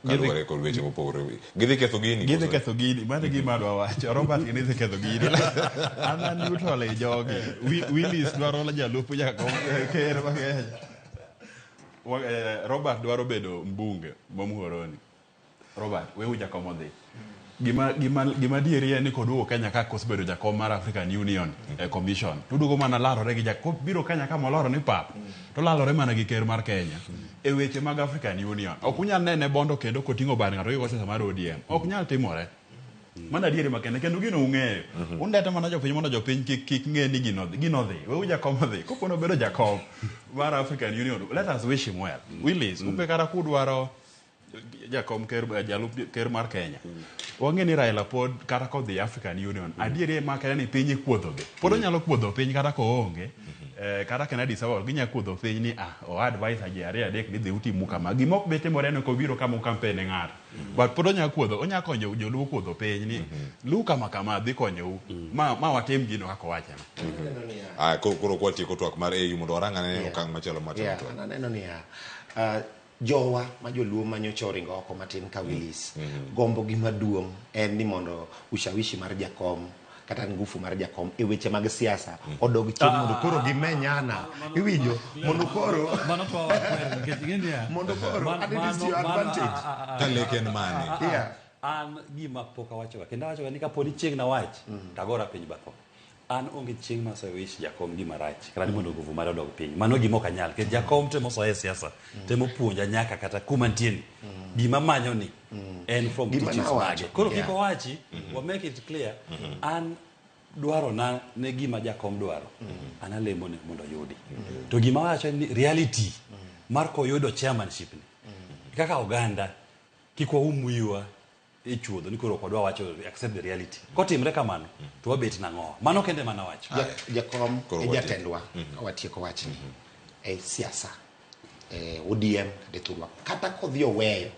Kaluwore kod weche mopogore. Gidhi ketho gini. Gidhi ketho gini. Mano e gima adwa wacho. Robert gini dhi ketho gini. An an neutral e jogi. Willis dwaro jalup jakom ker ma Kenya. Robert dwaro bedo mbunge ma Muhoroni. Robert, weuru jakom odhi. Gima, gima, gima adieri en ni koduogo Kenya ka kosebedo jakom mar African Union eh, Commission to oduogo mana larore gi jakom biro Kenya ka moloro ni pap to lalore mana gi ker mar Kenya e weche mag African Union. Ok unyal nene bondo kendo koting'o bad ng'ato gi siasa mar ODM. Ok nyal timore. Mano adieri makende kendo gino ung'eyo. Undete mana jopiny mondo jopiny kik kik ng'e ni gino gino dhi. Weuru jakom odhi. Kopo nobedo jakom mar African Union, let us wish him well. Willis, umbe kata kudwaro jakom ker jalup ker mar Kenya. Wang'e ni Raila pod kata kodhi African Union, adieri ma kende ni piny ikuodho gi. Pod onyalo kuodho piny kata koonge. Kata ka en Addis Ababa ginya kuodho piny ni ah, o advise ji ariyo adek ni dhi utimu kama. Gima ok bi timore en kobiro kama campaign ne ng'ato. But pod onya kuodho, onya konyo joluo kuodho piny ni lu kama kama dhi konyou. Ma watim gino kaka owacho no. Aneno niya. Ah, koro kwatieko twak mar AU mondo warang ane okang' machielo mar Yeah, twak. an aneno niya. Jowa ma joluo ma nyocha oringo oko matin ka Willis, gombo gi maduong' en ni mondo ushawishi mar jakom kata ngufu mar jakom e weche mag siasa odog chien mondo koro gimenyana. Iwinjo? Mondo koro Mano to wakwer nikech ing'e niya, Mondo koro, and it is to your advantage. Ka lek en mane? An gima pok awachoga kendo awachoga ni kapo ni chieng' nawach to agora piny batho. An onge chieng' ma asewish jakom gima rach kata ni mondo nguvu mare odog piny. Mano gima ok anyal nikech jakom temo soya e siasa, temo puonja nyaka kata kuma nitie ni. Gima amanyo ni en from Gima teachings nawacho. mage. Koro kik owachi, wa make it clear, an dwarona ne gima jakom dwaro, an alemo ne mondo oyudi. To gima awacho en ni reality mar koyudo chairmanship ni, kaka oganda, kik waum wiwa e chuodho ni koro ok wadwa wacho accept the reality. Kotimre kamano to wabet nang'o? Mano kende mana wacho. Jakom Koro e watieko. jatendwa, watieko wachni e siasa e ODM kata e thurwa kata kodhi oweyo,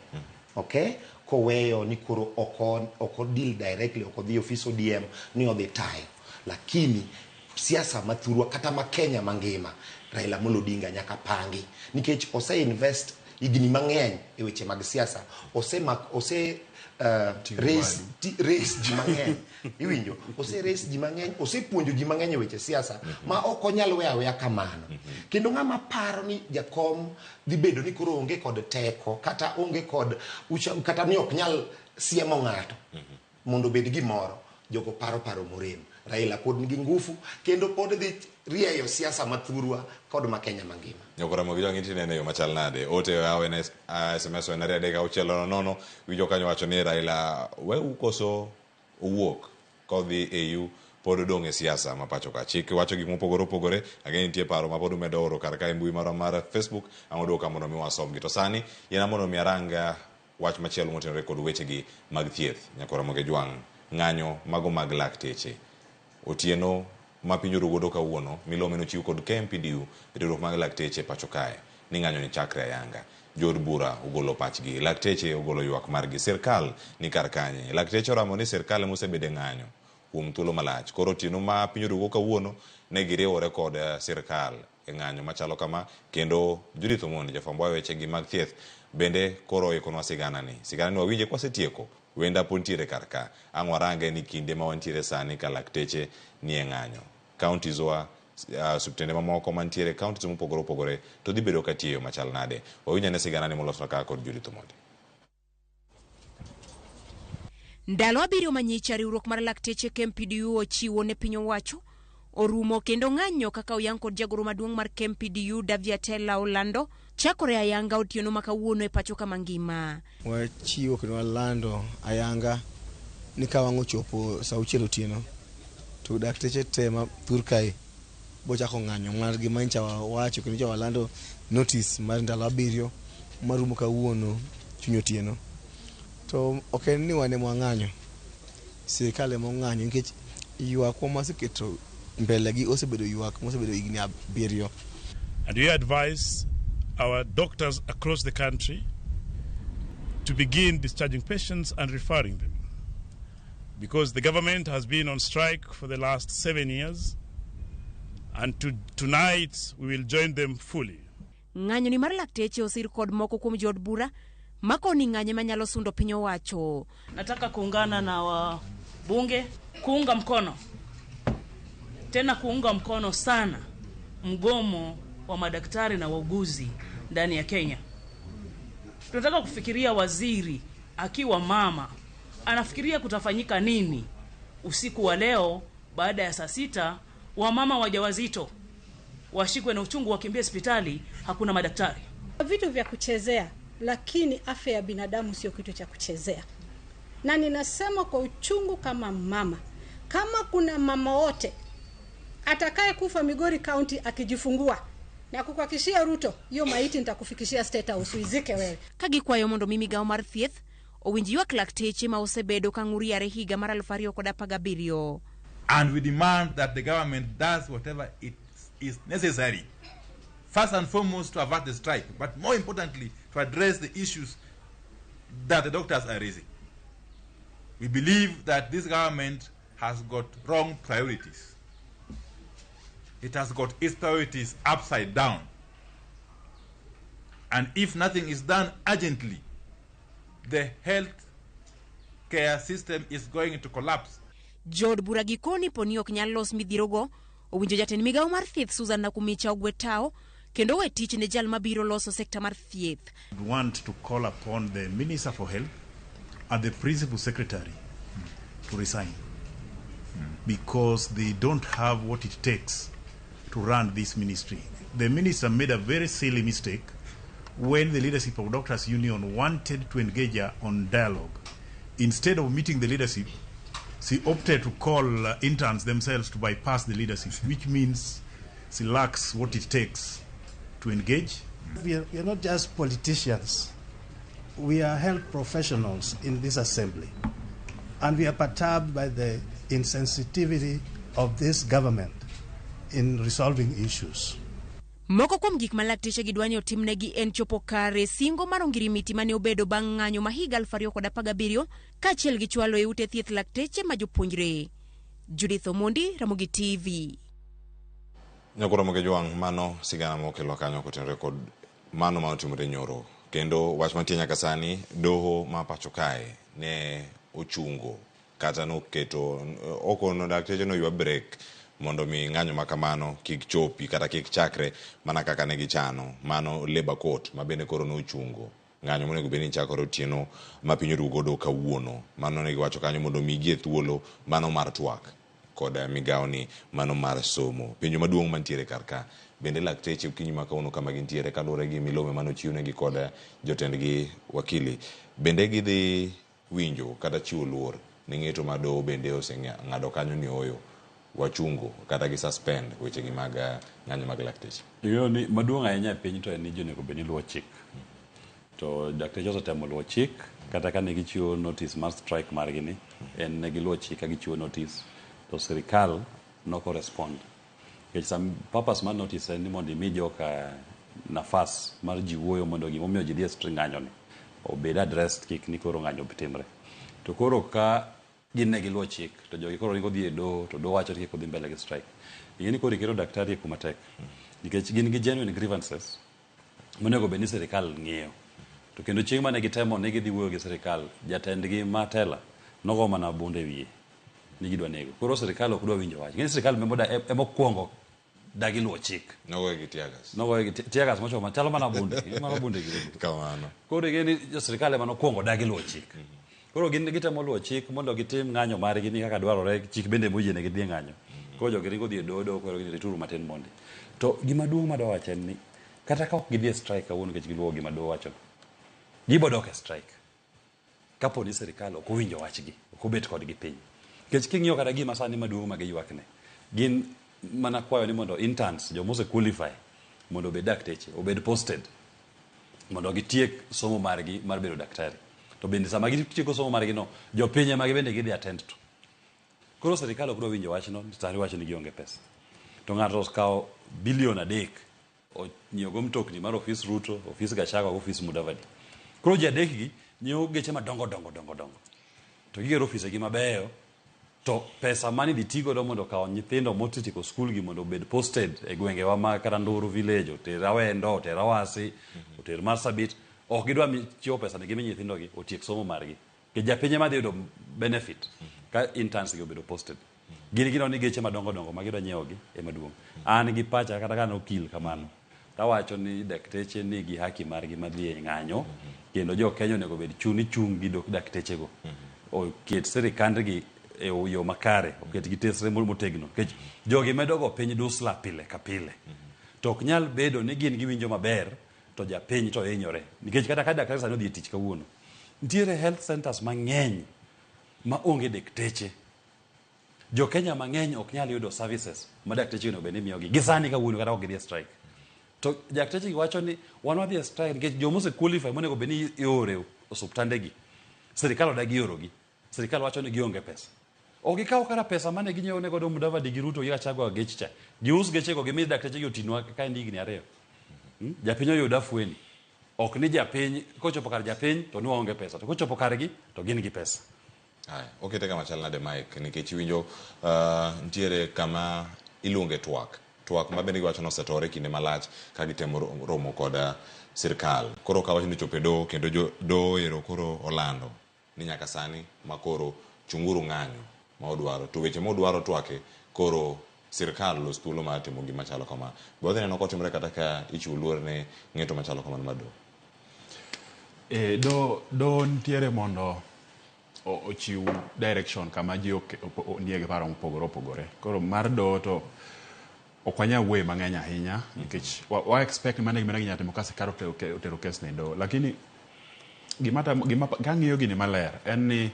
okay, koweyo ni koro oko deal directly, ok odhi ofis ODM ni odhi tayo, lakini siasa ma thurwa kata ma Kenya mangima Raila Amolo Odinga nyaka pangi nikech ose invest higni mang'eny e weche mag siasa, ose mak, ose raise, ti, raise ji mang'eny, iwinjo, ose raise ji mang'eny, ose puonjo ji mang'eny e weche siasa ma ok onyal weyo aweya kamano. Kendo ng'ama paro ni jakom dhi bedo ni koro onge kod teko kata onge kod ucha, kata ni ok nyal siemo ng'ato mondo obed gimoro, jogo paro paro morem. Raila pod nigi ngufu kendo pod dhi rieyo siasa mathurwa kod ma Kenya mangima. Nyoko Ramogi Jwang' intie nene yo machal nade? Ote yawo en SMS en ariyo adek auchiel nono nono. Winjo kanyo wacho ni Raila weu koso owuok kodhi AU pod odong' e siasa ma pacho ka. Chik wacho gik mopogore opogore. Ang'e nitie paro ma pod umedo oro kar ka e mbui marwa mar Facebook. Ang' oduoka mondo mi wasomgi. To sani yiena mondo mi arang wach machielo motenore kod wechegi mag thieth. Nyako Ramogi Jwang' ng'anyo mago mag lakteche. Otieno ma piny oru godo kawuono, milome nochiw kod KMPDU, riwruok mag lakteche pacho kae, ni ng'anyo ni chakre ayanga. Jood bura ogolo pachgi, lakteche ogolo ywak margi, sirkal ni kar kanye? Lakteche oramo ni sirkal ema osebedo e ng'anyo kuom thuolo malach. Koro otieno ma piny orugo kawuono, ne giriwore kod sirkal e ng'anyo machalo kama, kendo Judith Omondi, jafwamb wechegi mag thieth, bende koro oikonwa sigana ni. Sigana ni wawinje kwasetieko. Wenda pod nitiere kar ka. Ang' warange ni kinde ma wantiere sani ka lakteche nie ng'anyo. Counties wa, osiptende mamoko mantiere e counties mopogore opogore to dhi bedo ka tiyo e yo machal nade. Wawinj ane sigana ni molosnwa ka kod Judith Omondi. Ndalo 7 manyicha riwruok mar lakteche KMPDU ochiwo ne piny owacho orumo kendo ng'anyo kaka oyang kod jagoro maduong' mar KMPDU Davie Atela Olando chakore ayanga otieno ma kawuono e pacho kama ngima. Wachiwo kendo walando ayanga ni ka wang' ochopo saa auchiel otieno to dakteche te ma thur kae bochako ng'anyo mar gima nyocha wawacho kendo nyocha walando notice mar ndalo 7 marumo kawuono chuny otieno. To ok en ni wan ema wang'anyo, sirikal ema ong'anyo nikech ywakwa maseketo mbele gi osebedo ywak mosebedo higni 7. And we advise our doctors across the country to begin discharging patients and referring them, because the government has been on strike for the last 7 years, and tonight we will join them fully. Ng'anyo ni mar lakteche osir kod moko kuom jood bura Makoni ng'anyo ema nyalo sundo piny owacho. Nataka kuungana na wabunge kuunga mkono tena kuunga mkono sana mgomo wa madaktari na wauguzi ndani ya Kenya. Tunataka kufikiria waziri akiwa mama anafikiria kutafanyika nini usiku wa leo baada ya saa 6, wamama wajawazito washikwe na uchungu wakimbie hospitali, hakuna madaktari. Vitu vya kuchezea, lakini afya ya binadamu sio kitu cha kuchezea. Na ninasema kwa uchungu kama mama, kama kuna mama wote atakaye kufa Migori County akijifungua, na kukuhakikishia Ruto, hiyo maiti nitakufikishia State House uizike wewe. Kagikwayo mondo mi migawo mar thieth owinj ywak lakteche ma osebedo ka ng'ur yare higa mar 2017. And we demand that the government does whatever it is necessary, first and foremost to avert the strike, but more importantly to address the issues that the doctors are raising. We believe that this government has got wrong priorities. It has got its priorities upside down. And if nothing is done urgently, the health care system is going to collapse. Jood bura gikoni poni ok nyal los midhierogo, owinjo jatend migawo mar thieth Susan Nakhumicha ogwe tao kendo owe tich ne jal mabiro loso sekta mar thieth. We want to call upon the Minister for Health and the Principal Secretary to resign because they don't have what it takes to run this ministry. The minister made a very silly mistake when the leadership of Doctors Union wanted to engage her on dialogue. Instead of meeting the leadership, she opted to call interns themselves to bypass the leadership, which means she lacks what it takes to engage. We are not just politicians. We are health professionals in this assembly. And we are perturbed by the insensitivity of this government in resolving issues. Moko kuom gik ma lakteche gi dwani otimnegi en chopo kare singo mar ongirimiti mane obedo bang' ng'anyo ma higa 2017 kaachiel gi chwalo e ute thieth lakteche ma jopuonjre. Judith Omondi, Ramogi TV. Nyakoro Ramogi Jwang', mano sigana mokelo kanyo kotenore kod mano ma otimore nyoro. Kendo wach mantie nyaka sani, doho ma pacho kae ne ochungo kata noketo okono dakteche noywa break mondo mi ng'anyo ma kamano kik chopi kata kik chakre mana kaka ne gichano. Mano Labour Court ma bende koro nochungo ng'anyo monego bed ni chakore otieno ma piny orugo godo kawuono. Mano ne giwacho kanyo mondo migi e thuolo mano mar twak kod migawo ni mano mar somo. Penjo maduong' mantiere kar ka, bende lakteche okinyi ma kawuono kama gintiere kaluwore gi milome mane ochiwnegi kod jotendgi wakili, bende gidhi winjo kata chiwo luor ne ng'eto ma doho bende oseng'ado kanyo ni oyo wachungo kata gi suspend wechegi mag ng'anyo mag lakteche. Ing'eyo ni maduong' ahinya e piny to en ni ji onego bed ni luwo chik. To dakteche osetemo luwo chik kata ka ne gichiwo notice mar strike margi ni, en ne giluwo chik ka gichiwo notice to sirikal noko respond. Nikech sam purpose mar notice en ni mondo imi joka nafas mar ji wuoyo mondo gimomiyo ji dhi e ng'anyo ni obed addressed kik ni koro ng'anyo timre. To koro ka gin ne giluwo chik to jogi koro ringo dhi e doho to doho wacho ni kik udhi mbele gi strike. Ing'e ni koro iketo daktari e kuma tek nikech gin gi genuine grievances monego bed ni sirikal ng'iyo. To kendo chieng' mane gitemo ni gidhi wuoyo gi sirikal, jatendgi ma tela nogo mana bunde e wiye ni gidwa nego. Koro sirikal ok dwa winjo wach. Ing'e ni sirikal emokwongo dagi luwo chik. Nogoye gi tear gas. Nogoye gi tear gas mochomo chalo mana bunde. Mano bunde gi. Kamano. Koro ing'e ni jo sirikal ema nokwongo dagi luwo chik. Koro gin gitemo luwo chik mondo gitim ng'anyo margi ni kaka dwarore, chik bende moyienegi dhi e ng'anyo. Koro jogi ringo dhi e doho, doho kwero gi ni rituru matin mondi. To gima duong' madwa wacho en ni kata ka ok gidhi e strike kawuono nikech giluwo gima doho wacho, gibo dok e strike kapo ni sirikal ok owinjo wachgi, ok obet kodgi piny. Nikech king'iyo kata gima sani maduong' ma giywakne, gin mana kwayo ni mondo interns, joma ose qualify mondo obed dakteche, obed posted mondo gitiek somo margi mar bedo daktari. To bende sama gitieko somo margi no, jopiny ema bende gidhi attend to. Koro sirikal ok dwa winjo wachno, sani wacho ni gionge pesa. To ng'ato okawo bilion 3 onyiewogo mtokni mar ofis Ruto, ofis Gachagua, ofis Mudavadi. Koro ji adek gi nyiewo geche madongo dongo dongo dongo. To gigero ofisegi mabeyo, to pesa mane idhi ti godo mondo okaw nyithindo mosetieko skul gi mondo obed posted e gwengewa ma kata Nduru village, oter Awendo, oter Awasi, oter Marsabit, Ok gidwa chiwo pesa ni gimi nyithindogi otiek somo margi. Nikech japiny ema dhi yudo benefit ka interns gi obedo posted. Gin gineno ni geche madongo dongo ma gidwa nyiewo gi ema duong'. An gi pacha kata ka an okil kamano, tawacho ni dakteche nigi haki margi mar dhi e ng'anyo kendo jo Kenya onego bed chung' ni chung' gi dakteche go. Oket sirikandgi e yo makare, oket gi tesre motegno. Nikech jogi medo go piny dusla pile ka pile. To ok nyal bedo ni gin giwinjo maber to japiny to hinyore. Nikech kata ka daktari sani odhi e tich kawuono, nitiere health centers mang'eny ma onge dakteche. Jo Kenya mang'eny ok nyal yudo services ma dakteche onego bed ni miyogi. Gi sani kawuono kata ok gidhi e strike. To dakteche gi wacho ni wan wadhi e strike nikech joma ose qualify monego bed ni ioro e osuptande gi, sirikal odagi orogi. Sirikal wacho ni gionge pesa. Ok gikaw kata pesa mane ginyiewo ne godo Mudavadi gi Ruto gi Gachagua gech cha. Gius gechego gimi dakteche gi otinwa ka en higni 2. Japiny oyud afueni. Ok ni japiny, kochopo kar japiny to ni waonge pesa. To kochopo kargi to gin gi pesa. Aya, okete kama chal nade Mike, nikech iwinjo nitiere kama iluonge twak. Twak ma bende giwacho ni osetore kinde malach ka gitemo romo kod sirkal. Koro ka wach ni ochopo e doho kendo doho ero koro olando ni nyaka sani ma koro chunguru ng'anyo ma udwaro. To weche ma udwaro twake koro sirkal los thuolo mar timo gima chalo kama. Be wadhi neno kotimore kata ka ichiwo luor ne ng'eto machalo kamano mar doho? Doho nitiere mondo ochiw direction kama ji nie gi paro mopogore opogore. Koro mar doho to ok wanyal wuoye mang'eny ahinya nikech wa expect ni mano e gima ne ginyalo timo ka sirkal otero kes ne doho. Lakini gima kang'iyo gini maler en ni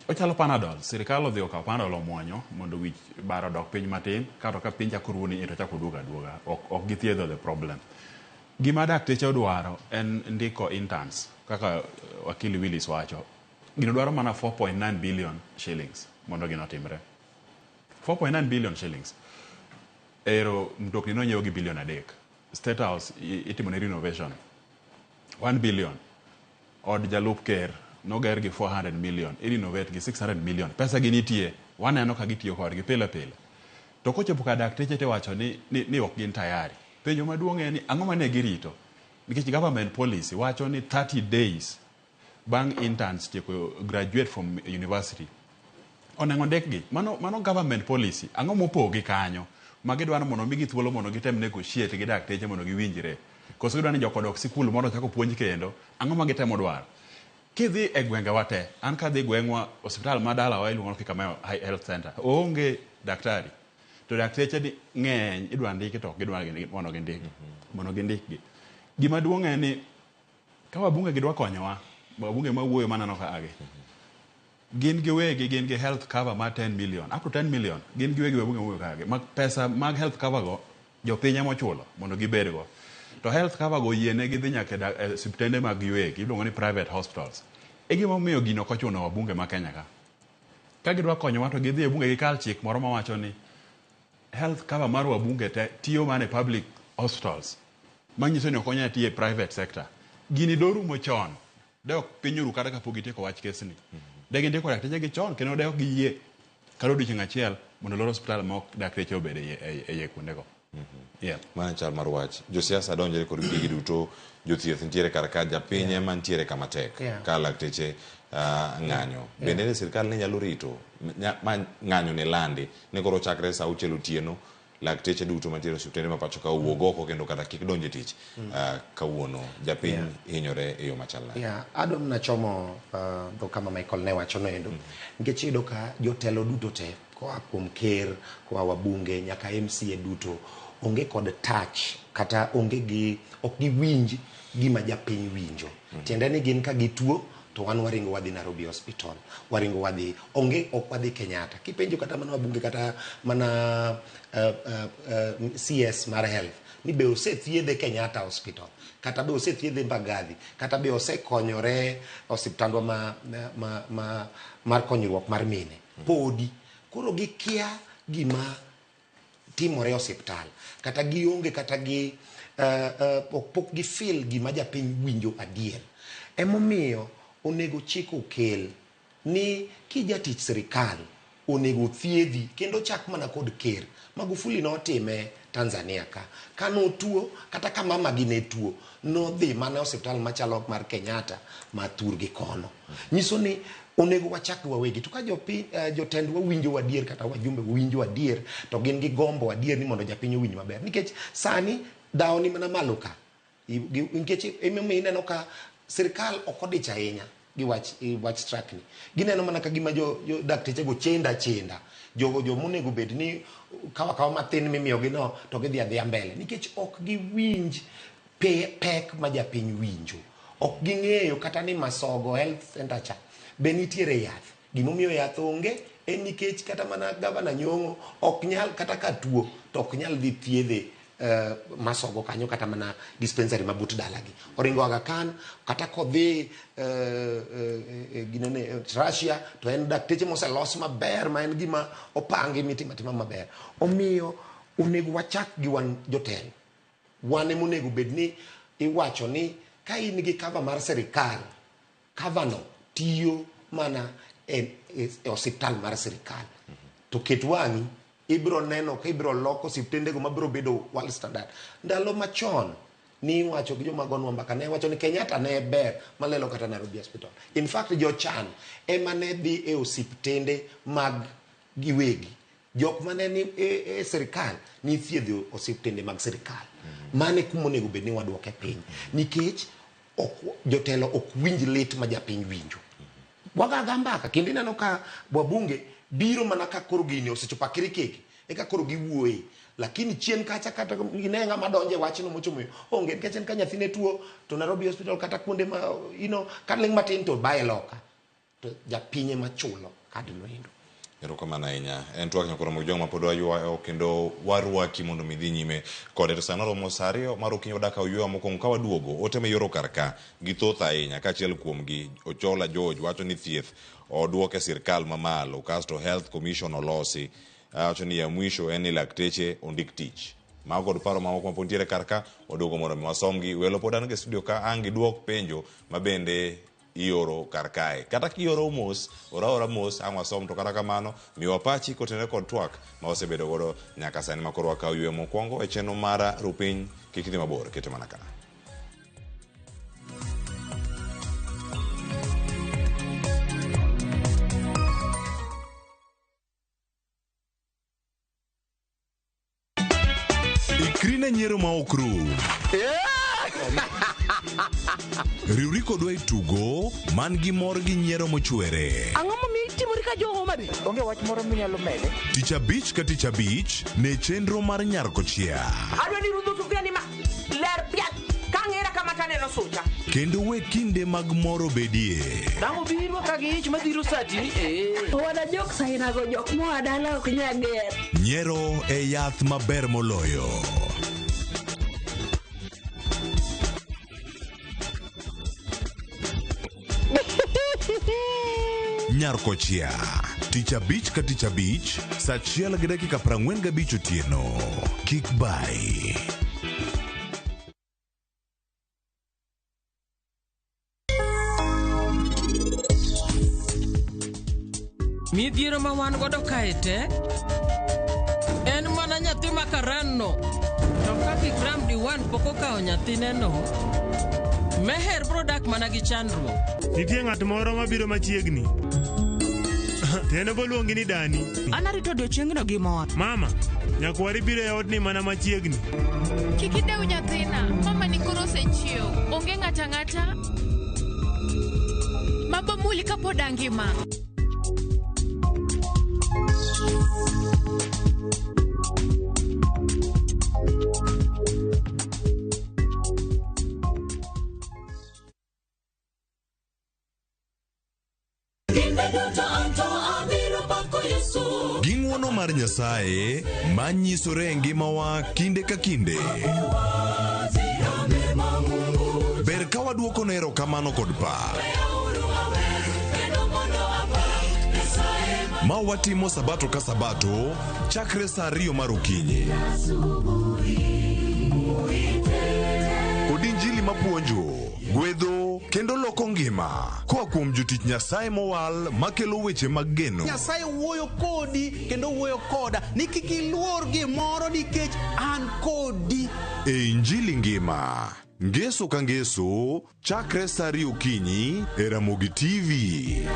ochalo Panadol. Sirkal odhi okawo Panadol omuonyo mondo wich bar odok piny matin, kato ka piny chako ruo ni to chako duogo aduoga. Ok githiedho the problem. Gima dakteche odwaro en ndiko interns kaka wakili Willis wacho. Gino dwaro mana 4.9 billion shillings mondo gino otimre. 4.9 billion shillings. Ero mtokni nonyiew gi bilion 3. State House itimo ne renovation 1 billion. Od jalup ker noger gi 400 million, irenovate gi 600 million. Pesa gi nitie, waneno ka gitiyo kodgi pile pile. To kochopo ka dakteche tiwacho ni ok gin tayari. Penjo maduong' en ni ang'o mane girito? Nikech government policy wacho ni 30 days bang' interns tieko graduate from university onego ndikgi. Mano government policy. Ang'o mopogi kanyo? Ma gidwaro mondo migi thuolo mondo gitem negotiate gi dakteche mondo giwinjre. Koso gidwaro ni jok odok sikul mondo ochak opuonj kendo. Ang'o ma gitemo dwaro? Kidhi e gwengewa te, an kadhi gweng'wa, osiptal ma dalawa iluongo ni Kikameyo Health Center, oonge daktari. To dakteche ni ng'eny, idwa ndiki to ok gidwa mondo gindik. Mondo gindikgi. Gima duong' en ni ka wabunge gidwa konyowa, wabunge mawuoyo maneno ka agi, gin giwegi gin gi health cover mar 10 million, up to 10 million, gin giwegi wabunge mawuoyo ka agi. Ma pesa mag health cover go, jopiny ema ochulo mondo gibedgo. To health cover go yiene gidhi nyaka e osiptende mag giwegi, iluongo ni private hospitals. E gima omiyo gino ok ochuno wabunge ma Kenya ka. Ka gidwa konyowa to gidhi e bunge gikal chik moro mawacho ni health cover mar wabunge te tiyo mana e public hospitals. Manyiso ni ok onyal tiyo e private sector. Gini dorumo chon. De ok piny oru kata kapok gitieko wach kesni. De gindiko dakteche gi chon kendo de ok giyie kata odiochieng' achiel mondo olor osiptal ma ok dakteche obed e iye kuondego. Yeah. Mano chal mar wach. Josiasa donjore kod gigi duto, jothieth nitiere kar ka, japiny ema nitiere kama tek ka lakteche ng'anyo. Bende ni sirkal ne nyalo rito ma ng'anyo ne landi ni koro chakre saa 6 otieno lakteche duto mantiere e osiptende ma pacho ka owuog oko kendo kata kik donj e tich kawuono. Japiny hinyore e yo machal nade? Adwa mana chomo dho kama Michael ne wacho noendo. Nikech iyudo ka jotelo duto te koa kuom ker, koa wabunge nyaka MCA duto onge kod touch kata onge gi ok giwinj gima japiny winjo. Tiende ni gin ka gituo to wan waringo wadhi Nairobi Hospital, waringo wadhi, onge ok wadhi Kenyatta. Kipenjo kata mana wabunge kata mana CS mar health ni be osethiedhe Kenyatta Hospital, kata be osethiedhe Mbagathi, kata be osekonyore osiptandwa ma mar konyruok mar mine. Podi. Koro gikia gima timore e osiptal, kata gionge kata gi pok gifeel gima japiny winjo adier. Emomiyo onego chik okel ni kijatich sirikal onego thiedhi kendo chak mana kod ker. Magufuli notime Tanzania ka. Kanotuo, kata ka mama gi ne tuo, nodhi mana e osiptal machalo mar Kenyatta ma thurgi kono. Nyiso ni onego wachak wawegi. To ka jopiny, jotendwa winjo adier kata wajumbe winjo adier, to gin gi gombo adier ni mondo japiny owinj maber. Nikech sani dhawo ni mana malo ka. Nikech emomiyo ineno ka sirkal ok odich ahinya gi wach strike ni. Gineno mana ka gima jo dakteche go chenda chenda. Jogo jomonego bed ni kawa kawa mathin mimiyogi no to gidhi adhiya mbele. Nikech ok giwinj pek ma japiny winjo. Ok ging'eyo kata ni Masogo Health Center cha be nitiere yath. Gimomiyo yath onge en nikech kata mana gavana Nyong'o ok nyal kata ka tuo to ok nyal dhi thiedhe Masogo kanyo kata mana dispensary ma but dalagi. Oringo Aga Khan kata kodhi ginene Russia to en dakteche moselos maber ma en gima opangi mitimo atima maber. Omiyo onego wachak gi wan jotelo. Wan ema onego bed ni iwacho ni ka in gi cover mar sirikal, cover no tiyo mana e osiptal mar sirikal. To ket wang'i ibiro neno ka ibiro loko osiptendego mabiro bedo world standard. Ndalo machon ni iwacho gi joma gonwa mbaka ne wacho ni Kenyatta ne ber malelo kata Nairobi Hospital. In fact jochan ema ne dhi e osiptende mag giwegi. Jok mane ni e sirikal ni thiedho osiptende mag sirikal. Mane kuma onego bed ni waduoke piny. Nikech jotelo ok winj lit ma japiny winjo. Wagaga mbaka kendo ineno ka wabunge biro mana ka koro gini osechopo akirikiki eka koro giwuoye. Lakini chien kacha kata ine ng'ama donje wachno mochomo yo. Onge nikech en ka nyathine tuo to Nairobi Hospital kata kuonde ma ka ling' matin to baye loka. To japiny ema chulo kad no endo. Erokamano ahinya. En twak nyakoro Mojong ma pod waywayo kendo warwaki mondo mi dhi nyime kode. To sani oromo sa 2 mar okinyi wadaka oyweyo mokwongo ka waduogo. Ote miyoro kar ka gi thoth ahinya kaachiel kuomgi Ochola George wacho ni thieth oduok e sirkal mamalo kasto Health Commission olosi. Wacho ni ya mwisho en ni lakteche ondik tich. Mago kod paro mamoko mapod nitiere kar ka waduogo mondo mi wasomgi. Welo pod an e studio ka ang' giduok penjo ma bende ioro kar kae. Kata kioro mos, ora ora mos, ang' wasom to kata kamano, miwa pachi kotenore kod twak ma wasebedo godo nyaka sani ma koro wakawo yweyo mokwongo e chenro mar Rupiny. Kik idhi mabor, kete mana ka. Ikri ne nyiero ma ok rum. Riwri kodwa e tugo man gi mor gi nyiero mochwere. Ang'o momiyo itimori ka jo Homa Bay? Onge wach moro minyalo mede. Tich abich ka tich abich ne chenro mar Nyar Kochia. Adwa ni rudho sufuria ni ma ler piat ka ng'era kama taneno sucha. Kendo we kinde mag mor obedie. Dang' obiro ka gi ich madhiro sati ni ee. Owada jok sainago jok moa dala ok nyal ger. Nyiero e yath maber moloyo. Nyar Kochia. Tich abich ka tich abich, sa 1:45 otieno. Kik bai. Midhiero ma wan godo kae te en mana nyathi ma Karan no. To ka Vikram Diwan pok okawo nyathineno, Meher bro dak mana gi chandruok. Nitie ng'at moro mabiro machiegni. To en oboluongi ni Dani. An arito odiechiengno gi mor. Mama, nyakwari biro e odni mana machiegni. Kik idew nyathina, mama ni koro osechiew. Onge ng'ata ang'ata mabomuli kapod angima. Gi ng'wono mar Nyasaye ma nyisore e ngimawa kinde ka kinde. Ber ka waduoko ne erokamano kod pak. Ma watimo sabato ka sabato chakre sa 2 mar okinyi. Kod injili mapuonjo, gwedho kendo loko ngima koa kuom jotich Nyasaye mowal makelo weche mag geno. Nyasaye wuoyo kodi kendo wuoyo koda ni kik iluor gimoro nikech an kodi. E Injili Ngima, Ngeso ka Ngeso, chakre saa ariyo okinyi e Ramogi TV.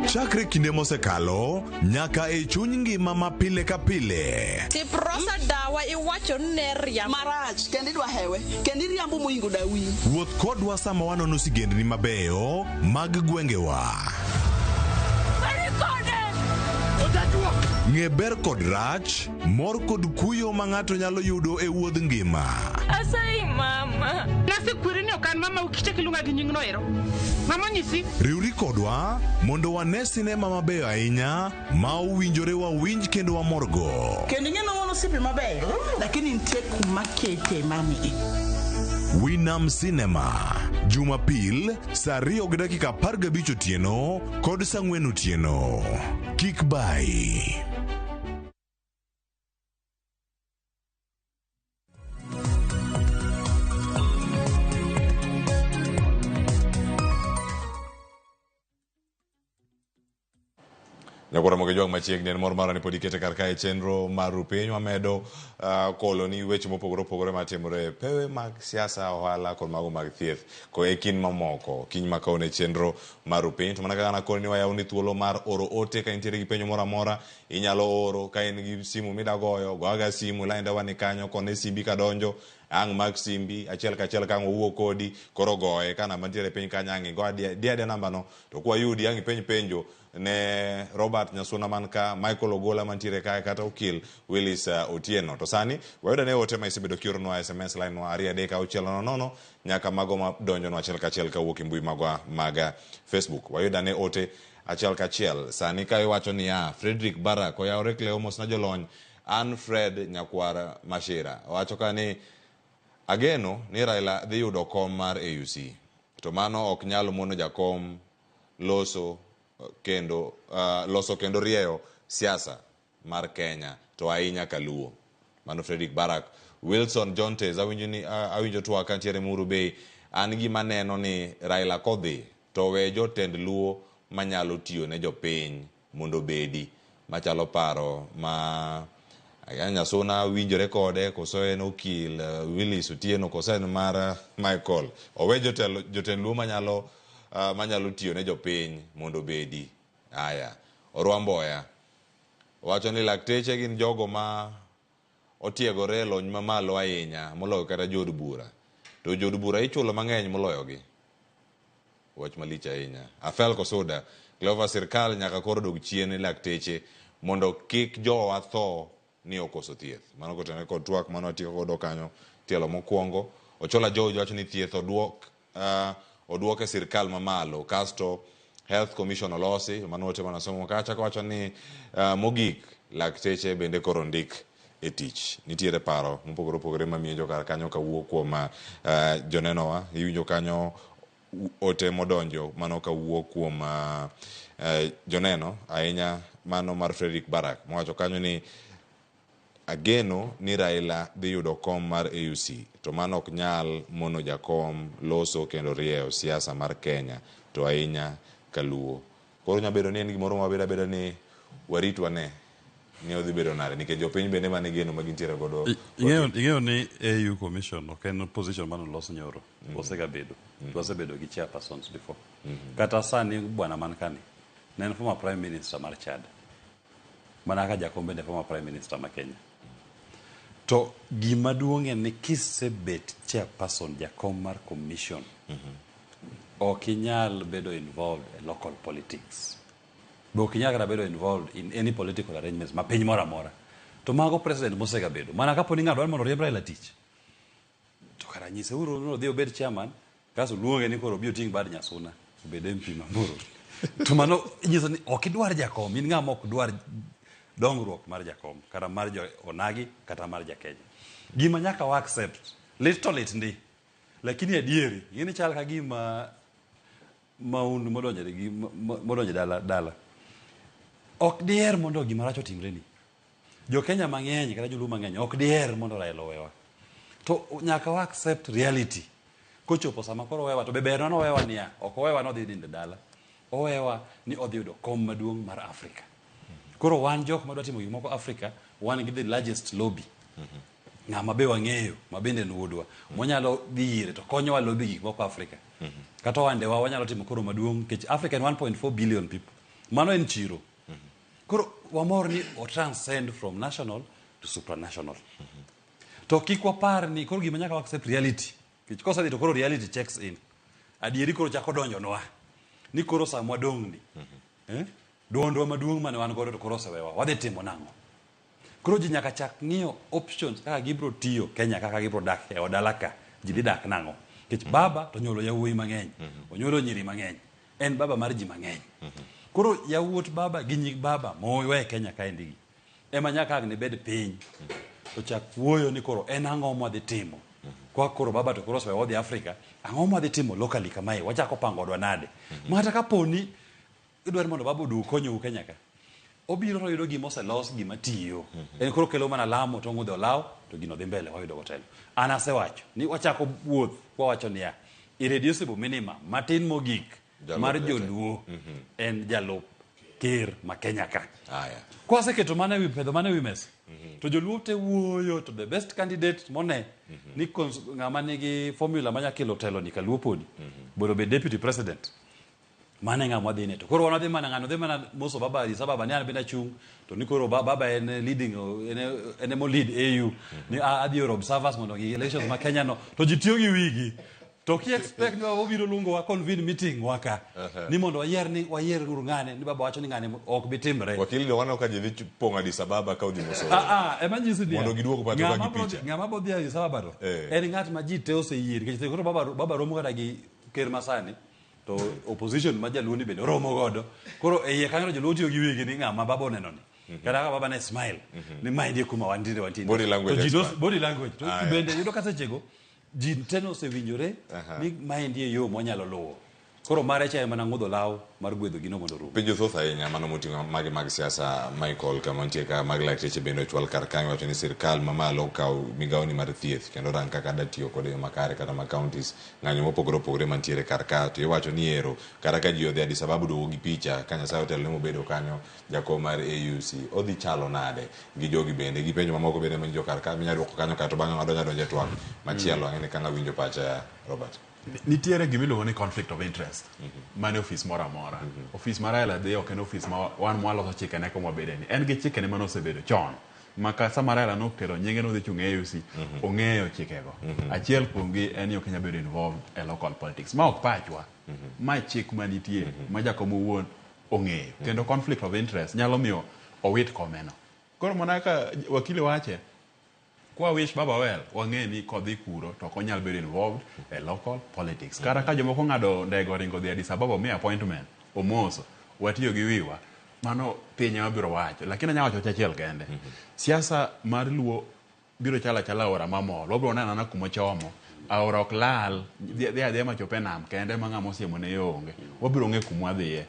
Chakre kinde mosekalo nyaka e chuny ngima ma pile ka pile. Tiprosa dawa iwacho ni ne riambo. Marach kendo idwa hewe kendo iriambo moingo dawi. Wuoth kodwa sama wanono sigendni mabeyo mag gwengewa. Ng'e ber kod rach, mor kod kuyo ma ng'ato nyalo yudo e wuodh ngima. Asayi mama. Nasekweri ni ok an mama ukichak iluonga gi nyingno ero. Mama onyisi. Riwri kodwa mondo wane sinema mabeyo ahinya ma owinjore wawinj kendo wamorgo. Kendo ing'e ni wan osiepe mabeyo lakini nitie kuma kete mami. Winam Cinema, Jumapil saa 2:15 otieno kod saa 4 otieno. Kik bayi. Nyakwara Moge Jwang' machiegni en mor mara ni pod ikete kar kae chenro mar rupiny wamedo uh, kolo ni weche mopogore opogore matimore e pewe mag siasa, ohala kod mago mag thieth ko e kind mamoko. Kiny ma kawuono e chenro mar rupiny to mana kaka nakoni ni wayawo ni thuolo mar oro ote ka intiere gi penjo moro amora inyalo oro ka in gi simu mida goyo go aga simu lainda ni kanyo kone simbi kadonjo ang' mak simbi achiel kachiel ka ang' owuo kodi koro goye ka namba nitiere piny kanyo ang' igo di adiya namba no to kwayudi ang' ipenj penjo ne Robert Nyasuna man ka, Michael Ogola mantiere kae kata okil Willis Otieno. To sani wayudo ne ote ma isebedo kioronwa SMS line wa 23600 nyaka mago ma donjonwa achiel kachiel kawuok e mbui magwa mag Facebook. Wayudo ne ote achiel kachiel. Sani ka iwacho niya, Frederick Barak oyawore Cleo mosna jolony an Fred Nyakwar Mashira. Owacho ka ni ageno ni Raila dhi yudo kom mar AUC. To mano ok nyal mono jakom loso kendo uh, loso kendo rieyo siasa mar Kenya to ahinya kaluo. Mano Frederick Barak. Wilson Jontes awinjo ni uh, awinjo twak kantiere Muru Bay. An gima neno ni Raila kodhi to we jotend Luo manyalo tiyo ne jopiny mondo obedi machalo paro ma Nyasuna winjore kode koso en okil Willis Otieno koso en mar Michael. Owe jotelo jotend Luo manyalo uh, manyalo tiyo ne jopiny mondo obedi. Aya, Orwa Mboya wacho ni lakteche gin jogo ma otiegore e lony mamalo ahinya moloyo kata jood bura. To jood bura ichulo mang'eny moloyogi. Wach malich ahinya. Afel Kosuda, Cleophas sirkal nyaka koro dog chien ne lakteche mondo kik jowa tho ni okoso thieth. Mano kotenore kod twak mano watieko godo kanyo tielo mokwongo. Ochola George wacho ni thieth oduok uh, oduok e sirkal mamalo kasto Health Commission olosi mano ote mane wasomo kacha kowacho ni uh, mogik lakteche bende koro ndik e tich. Nitiere paro mopogore opogore mamienjo kar kanyo kawuok kuom uh, jonenowa. Iwinjo kanyo ote modonjo mano kawuok kuom uh, uh, joneno ahinya mano mar Frederick Barak mowacho kanyo ni ageno ni Raila dhi yudo kom mar AUC to mano ok nyal mono jakom loso kendo rieyo siasa mar Kenya to ahinya kaluo. Koro nyalo bedo ni en gimoro ma wabedo abeda ni warit wane ni odhi bedo nade nikech jopiny bende mane geno ma gintiere godo. Ing'eyo ni AU Commission ok en position mane olos nyoro. Osegabedo. Wasebedo gi chairpersons before. Kata sani bwana man kani ne en former prime minister mar Chad. Mana kaka jakom bende former prime minister ma Kenya. To gima duong' en ni kisebet chairperson jakom mar commission ok inyal bedo involved e local politics. Be ok inyal kata bedo involved in any political arrangements ma piny moro amora. To mago president mosegabedo. Mana kapo ni ng'ato dwaro mondo oriemb Raila tich. To kara nyise uru ni odhi obed chairman, kasto luonge ni koro obi oting' bad Nyasuna, obed MP ma Muhoroni. To mano nyiso ni ok idwar jakom, in ng'ama ok dwar dongruok mar jakom, kata mar jo onagi, kata mar ja Kenya. Gima nyaka wa accept, lit to lit ndi. Lakini adieri, ing'e ni chal ka gima maundu modonjo dala, dala. Ok diher mondo gima rach otimreni. Jo Kenya mang'eny kata Joluo mang'eny ok diher mondo Raila owewa. To nyaka wa accept reality. Kochopo sama koro owewa to be ber nono owewa niya, ok owewa ni odhi nindo e dala. Owewa ni odhi yudo kom maduong' mar Africa. Koro wan jok madwa timo gik moko Africa, wan gi the largest lobby. Ng'ama be wang'eyo ma bende en wuodwa mwanyalo dhi ire to konyowa lobby gik moko Africa. Kata ohandewa wanyalo timo koro maduong' nikech Africa en 1.4 billion people. Mano en chiro. Koro wamor ni o transcend from national to supranational. To kik wapar ni koro gima nyaka wa accept reality. Nikech kosedhi to koro reality checks in. Adieri koro chako donjonwa ni koro sama wadong' ni. Eh? Duondwa maduong' mane wan godo to koro osewewa. Wadhi timo nang'o? Koro ji nyaka chak ng'iyo options kaka gibro tiyo Kenya kaka gibro dak e odala ka. Ji dhi dak nang'o? Nikech baba to onyuolo yawuoyi mang'eny. Onyuolo nyiri mang'eny. En baba mar ji mang'eny. Koro yawuot baba gi nyig baba mowe e Kenya kaendi gi ema nyaka ang' ne bed piny to chak wuoyo ni koro en ang'o mwadhi timo. Kwa koro baba to koro osewewa odhi Africa, ang'o mwadhi timo locally kamae? Wachako pango odwa nade? Ma kata kaponi idwaro mondo baba oduog konyou Kenya ka, obiro to oyudo gima oselos, gima tiyo. En koro kelo mana lamo to ong'udho olaw to gino dhi mbele wayudo go telo. An asewacho ni wachako wuoth kwawacho niya, irreducible minimum matin mogik Jalup mar jatelo. joluo en jalup ker ma Kenya ka. Aya. Kwaseketo mano ewi pedho mano ewi mesa to joluo te wuoyo to the best candidate mone ni ng'ama nigi formula manya kelo telo ni kaluo podi mondo obed deputy president mano e ng'ama wadhine to koro wan wadhi mana ng'ano dhi mana moso baba Addis Ababa ni an bende achung' to ni koro baba en leading en emo lead AU ni adhi oro observers mondo gi elections ma Kenya no to ji tiyo gi wigi to ki expect ni baba obiro luongo wa convene meeting wa ka ni mondo wayier ni wayier uru ng'ane ni baba wacho ni ng'ane ok bi timre. Wakili do waneno ka ji dhi pong'o Addis Ababa ka odhi moso. Ah, ah, ema nyisi niya. Mondo giduog pacho ka ng'ama gi bro picha. Ng'ama bro dhi Addis Ababa to en ng'at ma ji te oseyie nikech koro baba romo kata gi ker masani to opposition ma jaluo ni bende oromo godo. Koro e iye kanyo to joluo tiyo gi wigi ni ng'ama baba oneno ni. Kata ka baba ne smile ni ma endi e kuma wantiere wantiere. Body language To ji expert. body language. To Ah, yeah. bende yudo ka sechego ji te nosewinjore ni maendi e yo mwanyalo luwo. Koro mare cha en mana ng'udho law mar gwedho gino mondo orum. Penjo thoth ahinya mano moting'o mage mag siasa Michael kama nitie ka mag lakteche bende ochwal kar kanyo wacho ni sirkal mamalo okaw migawoni mar thieth kendo rang kaka da tiyo kode e yo makare kata ma counties ng'anyo mopogore opogore mantiere kar ka to iwacho ni ero kata ka ji odhi Addis Ababa duogo gi picha ka Nyasaye otelo ne mobedo kanyo jakom mar AUC odhi chalo nade gi jogi bende gi penjo mamoko bende manyicho kar ka minyalo duoko kanyo kato bang'e wadonjo adonja e twak machielo ang'e ni ka ng'a winjo pacha Robert. Nitiere gima iluongo ni conflict of interest mane ofis moro amora. Ofis ma Raila dhiye ok en ofis ma wan mwaloso chikene kuma wabede ni. En gi chikene mane osebedo chon. Ma ka sama Raila nokelo nyinge nodhi chung' e AUC, ong'eyo chikego. Achiel kuomgi en ni ok inyal bedo involved e local politics. Ma ok pachwa. Ma chik manitie ma jakom owuon ong'eyo. Kendo conflict of interest nyalo miyo owit komeno. Koro mana kaka wakili wache, kwa wish baba well, wang'e ni kodhi kuro to ok onyal bedo involved e local politics. Kata ka jomoko ng'ado ndege oringo dhi Addis Ababa omiyo appointment, omoso, watiyo gi wiwa, mano piny ema biro wacho. Lakini anyalo wacho wach achiel kende. Siasa mar Luo biro chalo achala aora mamol. Wabiro neno anena kuma ochomo. Aora ok lal, dhi adhiya machop e nam kende ma ng'ama osiemo ne yo onge. Wabiro ng'e kuma wadhiye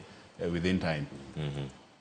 within time.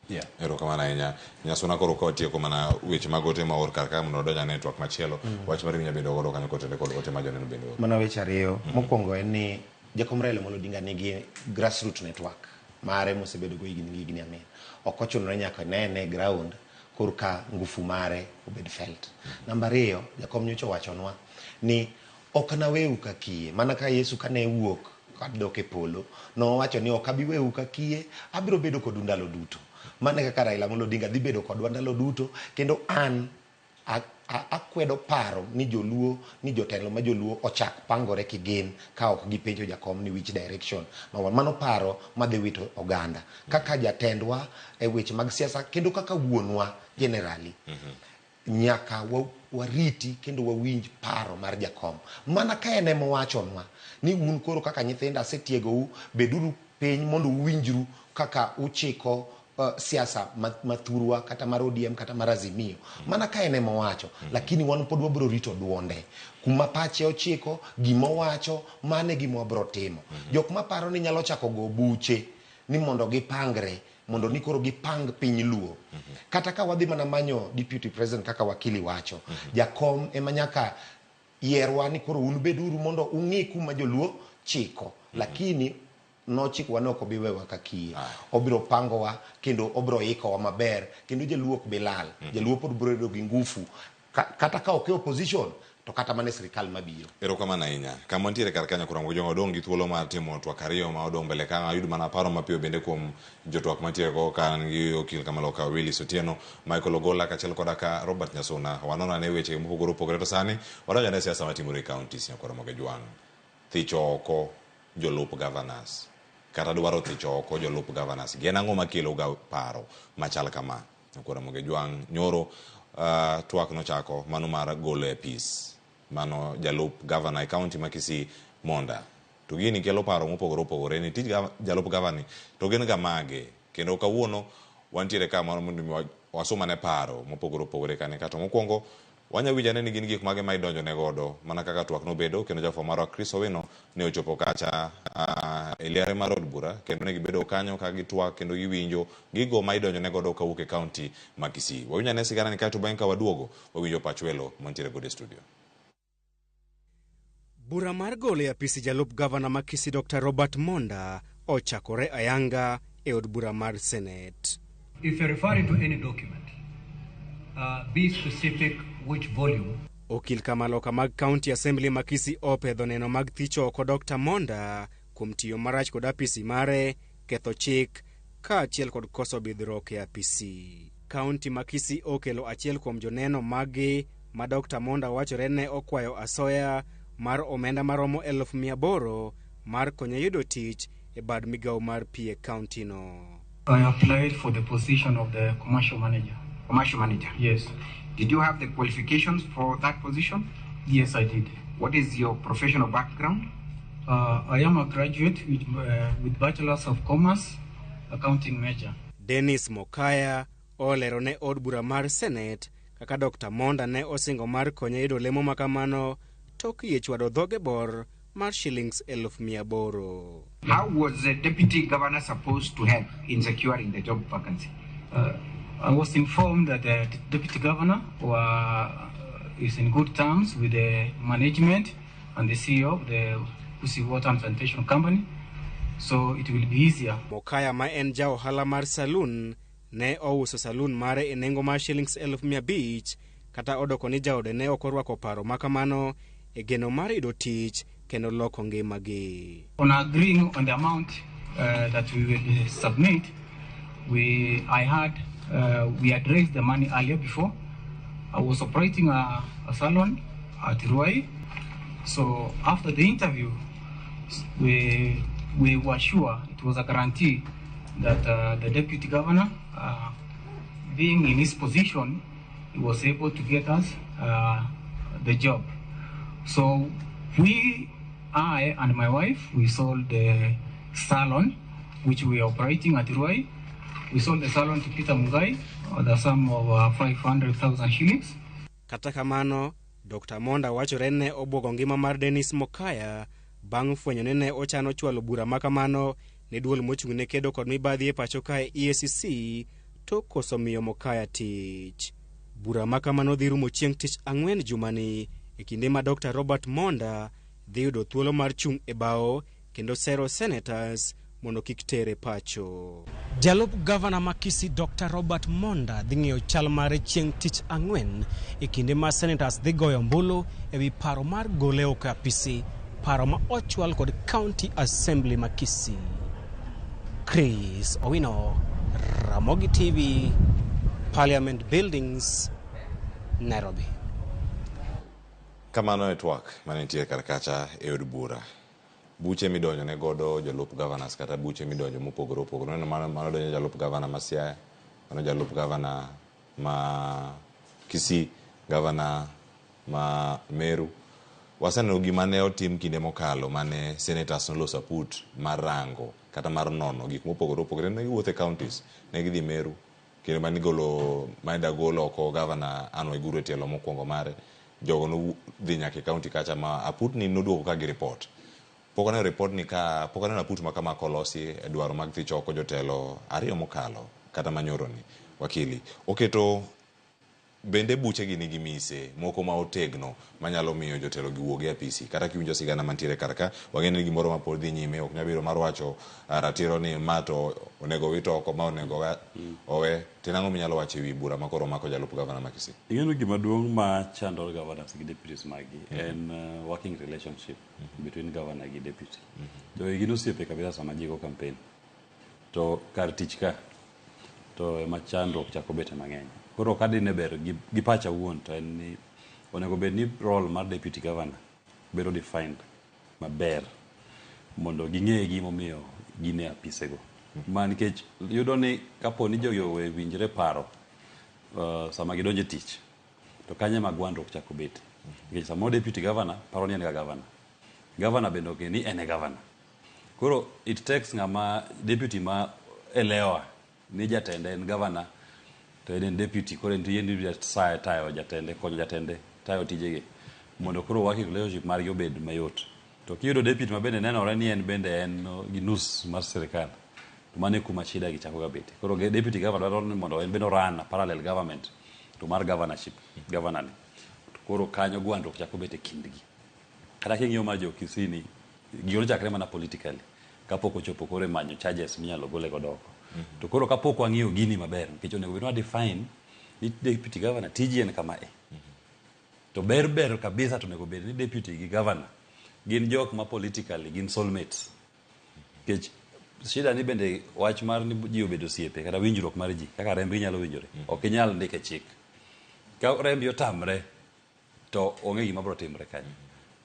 Yeah. Erokamano ahinya. Nyasuna koro ka watieko mana weche mag ote ma oor kar ka mondo wadonj ane e twak machielo. Wach mar inyalo bedo godo kanyo kotenore kod ote ma joneno bende ooro. Mana weche ariyo. Mokwongo en ni Jakom Raila Amolo Odinga nigi grassroot network mare mosebedo go higni gi higni amin. Ok ochuno ni nyaka nene e ground korka ngufu mare obed felt. Namba ariyo, Jakom nyocha owachonwa ni ok naweu ka kiye. Mana ka Yesu kane wuok kadok e polo, nowacho ni ok abi weu ka kiye, abiro bedo kodu ndalo duto. Mano e kaka Raila Amolo Odinga dhi bedo kodwa ndalo duto, kendo an akwedo paro ni joluo, ni jotelo ma joluo ochak pangore kigin ka ok gipenjo jakom ni which direction ma wan. Mano paro madhi wito oganda. Kaka jatendwa e weche mag siasa kendo kaka wuonwa generally, nyaka wariti kendo wawinj paro mar jakom. Mana ka en ema owachonwa ni un koro kaka nyithinda asetiegou, beduru piny mondo uwinjru kaka uchiko siasa ma thurwa kata mar ODM kata mar Azimio. Mana ka en ema owacho, lakini wan pod wabiro rito duonde. Kuma pache ochiko, gima owacho, mano e gima wabiro timo. Jok maparo ni nyalo chako go buche ni mondo gipangre, mondo ni koro gipang piny Luo. Kata ka wadhi mana manyo deputy president kaka wakili wacho, jakom ema nyaka yierwa ni koro un beduru mondo ung'i kuma joluo chiko. Lakini nochikowa ni ok obi wewa ka kiye. Obiro pangowa kendo obiro ikowa maber kendo jaluo ok bi lal. Jaluo pod biro bedo gi ngufu kata ka ok e opposition to kata mana e sirikal mabiro. Erokamano ahinya. Kama wantiere kar kanyo koro Ramogi Ojwang' wadong' gi thuolo mar timo twak ariyo ma odong' mbele ka ayud mana paro mapiyo bende kuom jotwak mantiere go ka an gi okil Kamaloka Willis Otieno, Michael Ogola kaachiel koda ka Robert Nyasuna. Wanon ane weche mopogore opogore to sani wadonjo ane e siasa matimore e counties nyakwar Ramogi Ojwang'. Thicho oko jolup governors kata dwaro thicho oko jolup governors gi en ang'o makelo ga paro machal kama? Nyakwar Ramogi Ojwang' nyoro twak nochako mano mar golo e apis mano jalup governor e county ma Kisii Monda. To gini kelo paro mopogore opogore ni tij jalup governor ni to gin ga mage kendo kawuono wantiere ka mondo mi wasom ane paro mopogore opogore kane ka to mokwongo wanya winjo ane ni gin gik mage ma idonjo ne godo mana kaka twak nobedo kendo jafwambo marwa Chris Owino ne ochopo kacha e liare mar od bura kendo ne gibedo kanyo ka gitwak kendo giwinjo gigo ma idonjo ne godo kawuok e county ma Kisii. Wawinjo ane sigana ni kaeto bang'e ka waduogo wawinjo pach welo mantiere godo e studio. Bura mar golo e apisi jalup gavana ma Kisii Dr. Robert Monda ochakore ayanga e od bura mar Senate. If you're referring to any document, be specific which volume. Okil Kamaloka mag County Assembly ma Kisii opedho neno mag thicho oko Dr. Monda kuom tiyo marach kod apisi mare, ketho chik, kaachiel kod koso bidhruok e apisi. County ma Kisii okelo achiel kuom joneno maggi ma Dr. Monda wachore ne okwayo asoya mar omenda maromo 800,000 mar konye yudo tich e bad migawo mar pi e county no. I applied for the position of the commercial manager. Commercial manager? Yes. Did you have the qualifications for that position? Yes, I did. What is your professional background? I am a graduate with Bachelor's of Commerce, Accounting major. Dennis Mokaya olero ne od bura mar Senate kaka Dr. Monda ne osingo mar konye yudo lemo makamano tok yie chwado dhoge bor mar shillings 800,000. How was the deputy governor supposed to help in securing the job vacancy? I was informed that the deputy governor is in good terms with the management and the CEO of the Kisii Water and Sanitation Company, so it will be easier. Mokaya ma en ja ohala mar saloon ne ouso saloon mare e nengo mar shillings 500,000 kata odoko ni jaode ne ok orwako paro makamano e geno mar yudo tich kendo loko ngimagi. On agreeing on the amount that we will submit, we had raised the money earlier before. I was operating a salon at Ruai. So after the interview, we were sure it was a guarantee that the deputy governor, being in his position, he was able to get us the job. So I and my wife, we sold the salon, which we are operating at Ruai. We sold the salon to Peter Mungai, the sum of 500,000 shillings. Kata kamano, Dr. Monda wachore ne obwogo ngima mar Dennis Mokaya bang' fwenyo ni ne ochano chwalo bura makamano ne duol mochung' ne kedo kod mibadhi e pacho kae EACC to koso miyo Mokaya tich. Bura makamano dhi rumo chieng' tich ang'wen jumani e kinde ma Dr. Robert Monda dhi yudo thuolo mar chung' e bao kendo sero senators mondo kik tere pacho. Jalup gavana ma Kisii Dr. Robert Monda dhi ng'iyo chal mare chieng' tich ang'wen e kinde ma senators dhi goyo ombulu ewi paro mar gole oko e apisi, paro ma ochwal kod County Assembly ma Kisii. Chris Owino, Ramogi TV, Parliament Buildings, Nairobi. Kamano e twak manenitie kar kacha e od bura. Buche midonjo ne godo jolup governors kata buche midonjo mopogore opogore. Neno mano donjo jalup governor ma Siaya, mano jalup governor ma Kisii, governor ma Meru. Waseneno gima ne otim kinde mokalo mane senators noloso aput mar rango kata mar nono gik mopogore opogore. Ne giwuotho e counties, ne gidhi Meru, kendo mane igolo, mane dagol oko governor Anne Waiguru e tielo mokwongo mare. Jogo nodhi nyaka e county kacha ma aput ni noduogo ka gi report. Pok aneno report ni ka pok aneno aput ma kama kolosi e dwaro mag thich oko jotelo ariyo mokalo kata manyoro ni. Wakili oketo bende buche gi nigi mise moko ma otegno manyalo miyo jotelo gi wuog e apisi. Kata kiwinjo sigana mantiere kar ka, wang'eyo ni gimoro ma pod dhi nyime ok nyal bedo mar wacho ratiro ni ma to onego wit oko, ma onego owe. To en ang'o minyalo wacho ewi bura ma koro omako jalup gavana ma Kisii? Ing'eyo ni gima duong' ma chando governors gi deputies maggi en working relationship between governor gi deputy. Jogi gin osiepe kabisa sama ji go campaign. To kar tich ka to ema chandruok chako bete mang'eny. Koro ka dine ber gi pacha wuon to en ni onego bed ni role mar deputy governor bedo defined maber mondo ging'e gimomiyo gin e apisego. Ma nikech yudo ni kapo ni jogi owe winjre paro sama gidonjo e tich to kanyo ema gwandruok chako bete. Nikech samoro deputy governor paro ni en ga governor. Governor bende ong'e ni en e governor. Koro it takes ng'ama deputy ma elewa ni jatende en governor to en en deputy koro en tije tayo jatende konyo jatende tayo tijege mondo koro working relationship margi obed mayot. To kiyudo deputy ma bende nenore ni en bende en gi nus mar sirikal to mano e kuma shida gi chako ga bete. Koro deputy governor dwaro ni mondo en bende oran a parallel government to mar governorship governor ni. To koro kanyo gwandruok chako bet e kindgi. Kata king'iyo mar jo Kisii ni gigo nochakre mana politically kapok ochopo koro e manyo charges minyalo gole godo oko. To koro kapok wang'iyo gini maber nikech onego bed ni wa define ni deputy governor tiji en kama e. To ber ber kabisa to onego bed ni deputy gi governor gin jok ma politically gin soulmates. Nikech shida ni bende wach mar ni ji obedo osiepe kata winjruok mar ji kaka rembgi nyalo winjore ok inyal ndike chik. Ka rembi otamre to onge gima biro timre kanyo.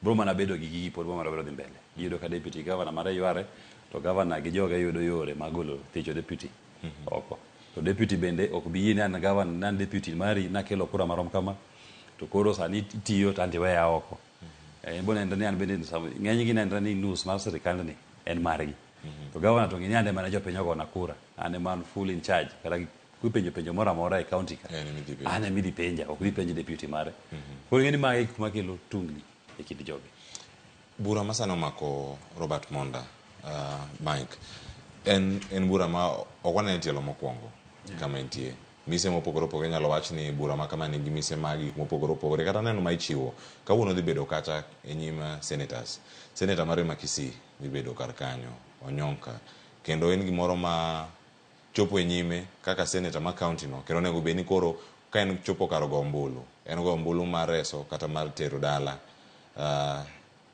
Biro mana bedo gi gigi pod biro mana bedo dhi mbele. Iyudo ka deputy governor mare yware to governor gi joge yudo yore mag golo thicho deputy oko. To deputy bende ok bi yie ni an governor ni an deputy mari nakelo kura marom kama to koro sani itiyo to an tiweya oko. En bo nenre ni an bende ng'eny gi nenre ni nus mar sirikandni en margi. To governor to ng'e ni an ema ne jopiny ogona kura. An ema an full in charge. Kata kipenjo penjo moro amora e county ka an ema idhi penja ok dhi penj deputy mare. Koro ing'e ni magi gik makelo tungni e kind jogi. Bura ma sani omako Robert Monda, Mike, en bura ma ok wanene tielo mokwongo kama entie. Mise mopogore opogore inyalo wach ni bura ma kama nigi mise mag gik mopogore opogore kata neno ma ichiwo. Kawuono dhi bedo kacha e nyim senators. Senator marwa ma Kisii dhi bedo kar kanyo, Onyonka. Kendo en gimoro ma chopo e nyime kaka senator ma county no kendo onego bed ni koro ka en chopo kar go ombulu, en go ombulu mar reso kata mar tero dala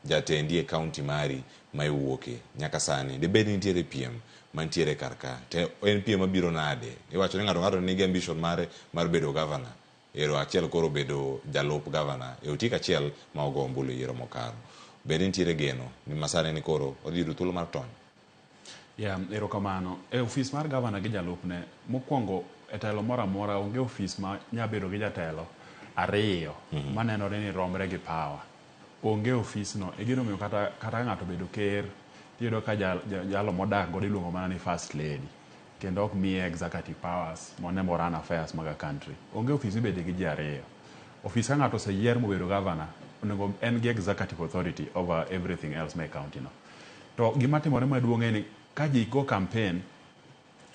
jatendi e county mari ma iwuoke. Nyaka sani dibed ni nitiere piem mantiere kar ka. To en piem mabiro nade? Iwacho ni ng'ato ng'ato nigi ambition mare mar bedo governor. Ero achiel koro bedo jalup governor e otik achiel ma ogo ombulu e yiero mokalo. Bende nitiere geno ni masani ni koro odhi yudo thuolo mar tony? Yeah, erokamano. E ofis mar gavana gi jalupne, mokwongo e telo moro amora onge ofis ma nya bedo gi jatelo ariyo manenore ni romre gi power. Onge ofis no. E gino omiyo kata kata ng'ato obedo ker, tiyudo ka jalo modak godo iluongo mana ni first lady. Kendo ok miye executive powers monego run affairs mag a country. Onge ofis mibede gi ji ariyo. Ofis ka ng'ato oseyier mobedo governor, onego en gi executive authority over everything else ma e county no. To gima timore maduong' en ni ka ji go campaign,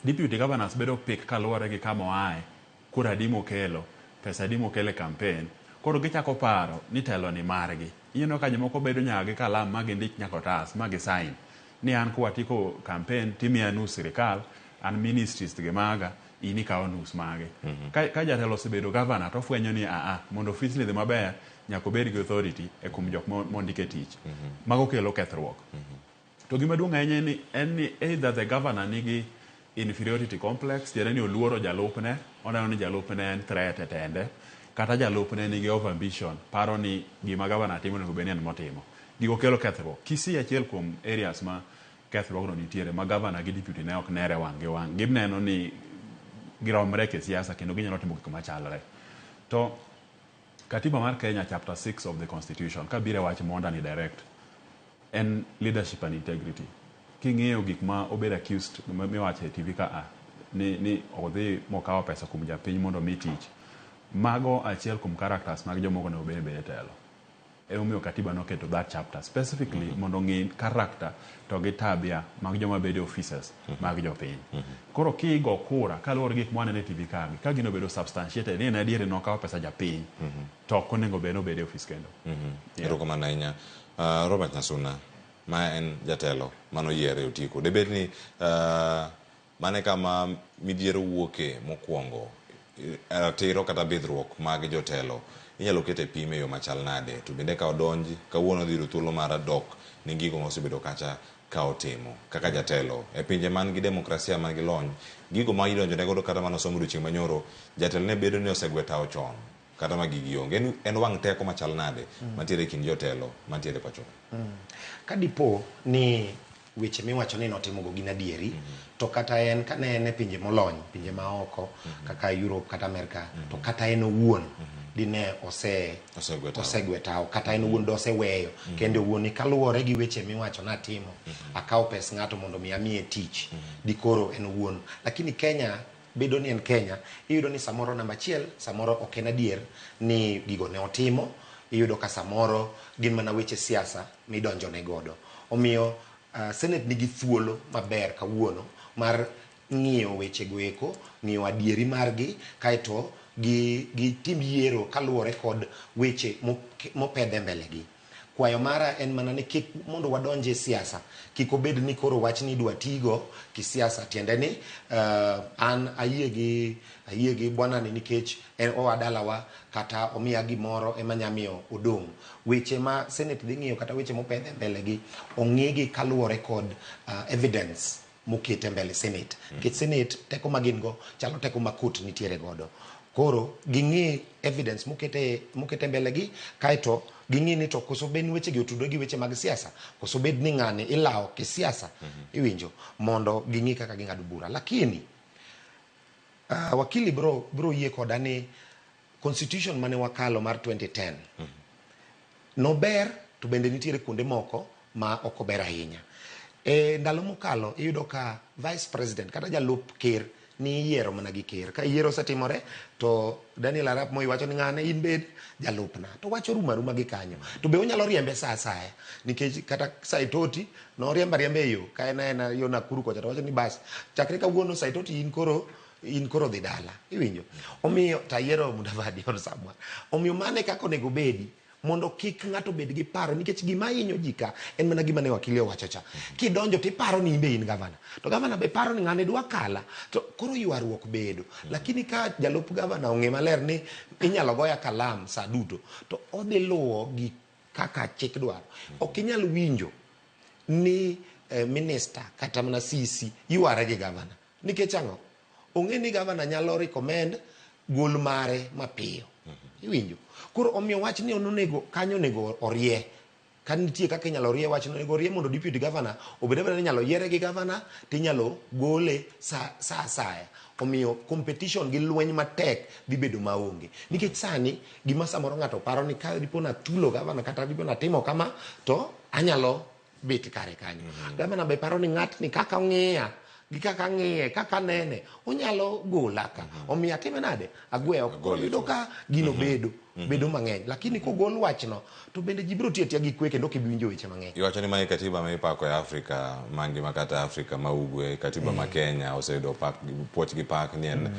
deputy governors bedo pick kaluwore gi kama oae, kura adi mokelo, pesa adi mokelo e campaign. Koro gichako paro ni telo ni margi. Ineno ka jomoko bedo nyaka gi kalam ma gindik nyaka otas ma gi sign ni an kwatieko campaign timiya nus sirikal, an ministries gi maga, in ikawo nus mage. Ka jatelo osebedo governor to ofwenyo ni aa, mondo ofis ni dhi maber, nyaka obed gi authority e kuom jok mondike tich. Mago kelo kethruok. To gima duong' ahinya en ni either the governor nigi inferiority complex, tiende ni oluoro jalupne, oneno ni jalupne en threat e tende, kata jalupne nigi over ambition, paro ni gima governor timo onego bed ni en motimo. Gigo kelo kethruok. Kisii achiel kuom areas ma kethruogno nitiere, ma governor gi deputy ne ok nere wang' gi wang'. Gineno ni giromre ke siasa kendo ginyalo timo gik machalre. To katiba mar Kenya chapter 6 of the constitution kabiro e wach Monda ni direct en leadership and integrity. King'iyo gik ma obedo accused miwacho e TV ka a ni odhi mokawo pesa kuom japiny mondo omi tich. Mago achiel kuom characters mag jomoko onego bed ni bedo e telo. Emomiyo katiba noketo that chapter specifically mondo ong'i character to gi tabia mag joma bedo e offices mag jopiny. Koro kigo kura kaluwore gi gik mwaneno e TV kagi, ka gino obedo substantiated ni en adieri nokawo pesa japiny, to ok onego bed ni obed e ofis kendo. Yeah. Erokamano ahinya. Robert Nyasuna, ma en jatelo manoyier e otiko. Debed ni mane kama midhiero wuoke mokwongo, ratiro kata bidhruok mag jotelo inyalo ket e pim e yo machal nade? To bende ka odonj kawuono odhi yudo thuolo mar dok ne gigo mosebedo kacha ka otimo kaka jatelo e pinje man gi demokrasia man gi lony, gigo ma idonjone godo kata mane osomo odiochieng' manyoro, jatelo ne bedo ni osegwe tawo chon kata ma gigi onge. En wang' teko machal nade mantiere e kind jotelo mantiere pacho ka? Ka dipo ni weche miwacho ni notimogo gin adieri, to kata en kane en e pinje molony, pinje maoko kaka Europe kata Amerika, to kata en owuon dine osegwe tawo, kata en owuon doseweyo kende owuon ni kaluwore gi weche miwacho natimo, akawo pes ng'ato mondo mi amiye tich, dikoro en owuon. Lakini Kenya bedo ni en Kenya, iyudo ni samoro namba achiel, samoro ok en adier ni gigo ne otimo, iyudo ka samoro gin mana weche siasa midonjone godo. Omiyo Senate nigi thuolo maber kawuono mar ng'iyo weche go eko, ng'iyo adieri margi, kaeto gitim yiero kaluwore kod weche mopedhe mbele gi. Kwayo mara en mana ni kik mondo wadonj e siasa, kik obed ni koro wachni idwa tigo kisiasa, tiende ni an ayie gi bwanani nikech en oa dalawa kata omiya gimoro ema nyamiyo odong'. Weche ma Senate dhi ng'iyo kata weche mopedhe mbele gi, ong'igi kaluwore kod evidence moket e mbele Senate. Nikech Senate teko ma gin go chalo teko ma court nitiere godo. Koro ging'i evidence mokete mbele gi, kaeto ging'i ni to koso bed ni weche gi otudore gi weche mag siasa, koso bed ni ng'ani ilawo kisiasa, iwinjo, mondo ging'i kaka ging'ado bura. Lakini wakili bro yie koda ni constitution mane wakalo mar 2010 nober, to bende nitiere kuonde moko ma ok ober ahinya. E ndalo mokalo iyudo ka vice president kata jalup ker ni iyiero mana gi ker. Ka yiero osetimore to Daniel Arap Moi wacho ni ng'ane in bed jalupna. To wach orumo aruma gi kanyo. To be onyalo riembe sa asaya. Nikech kata Saitoti noriembo ariemba e yo ka en aena yo Nakuru kocha to wacho ni bas chakre kawuono Saitoti in koro dhi dala. Iwinjo? Omiyo tayiero Mudavadi or someone. Omiyo mano e kaka onego bedi mondo kik ng'ato bed gi paro, nikech gima hinyo ji ka en mana gima ne wakili owacho cha. Kidonjo tiparo ni in be in gavana, to gavana be paro ni ng'ane dwa kala, to koro ywaruok bedo. Lakini ka jalup gavana ong'e maler ni inyalo goya kalam sa duto, to odhi luwo gi kaka chik dwaro. Ok inyal winjo ni minister kata mana CC yware gi gavana. Nikech ang'o? Ong'e ni gavana nyalo recommend gol mare mapiyo. Iwinjo? Koro omiyo wach ni onego kanyo onego orie. Ka nitie kaka inyalo rie wachno, onego orie mondo deputy governor obed abeda ni inyalo yiere gi governor tinyalo gole sa asaya. Omiyo competition gi lweny matek dhi bedo maonge. Nikech sani gima samoro ng'ato paro ni ka dipo nathulo governor kata dipo natimo kama to anyalo bet kare kanyo. Governor be paro ni ng'atni kaka ong'iya gi kaka ng'iye kaka nene onyalo gola ka. Omiyo atime nade? Agwe oko. Iyudo ka gino bedo bedo mang'eny. Lakini kogol wachno to bende ji biro tiyo atiya gi kwe kendo ok ibi winjo weche mang'eny. Iwacho ni mae katiba ma ipako e Afrika mangima kata Afrika ma ugwe, katiba ma Kenya oseyudo pak, puoch gi pak ni en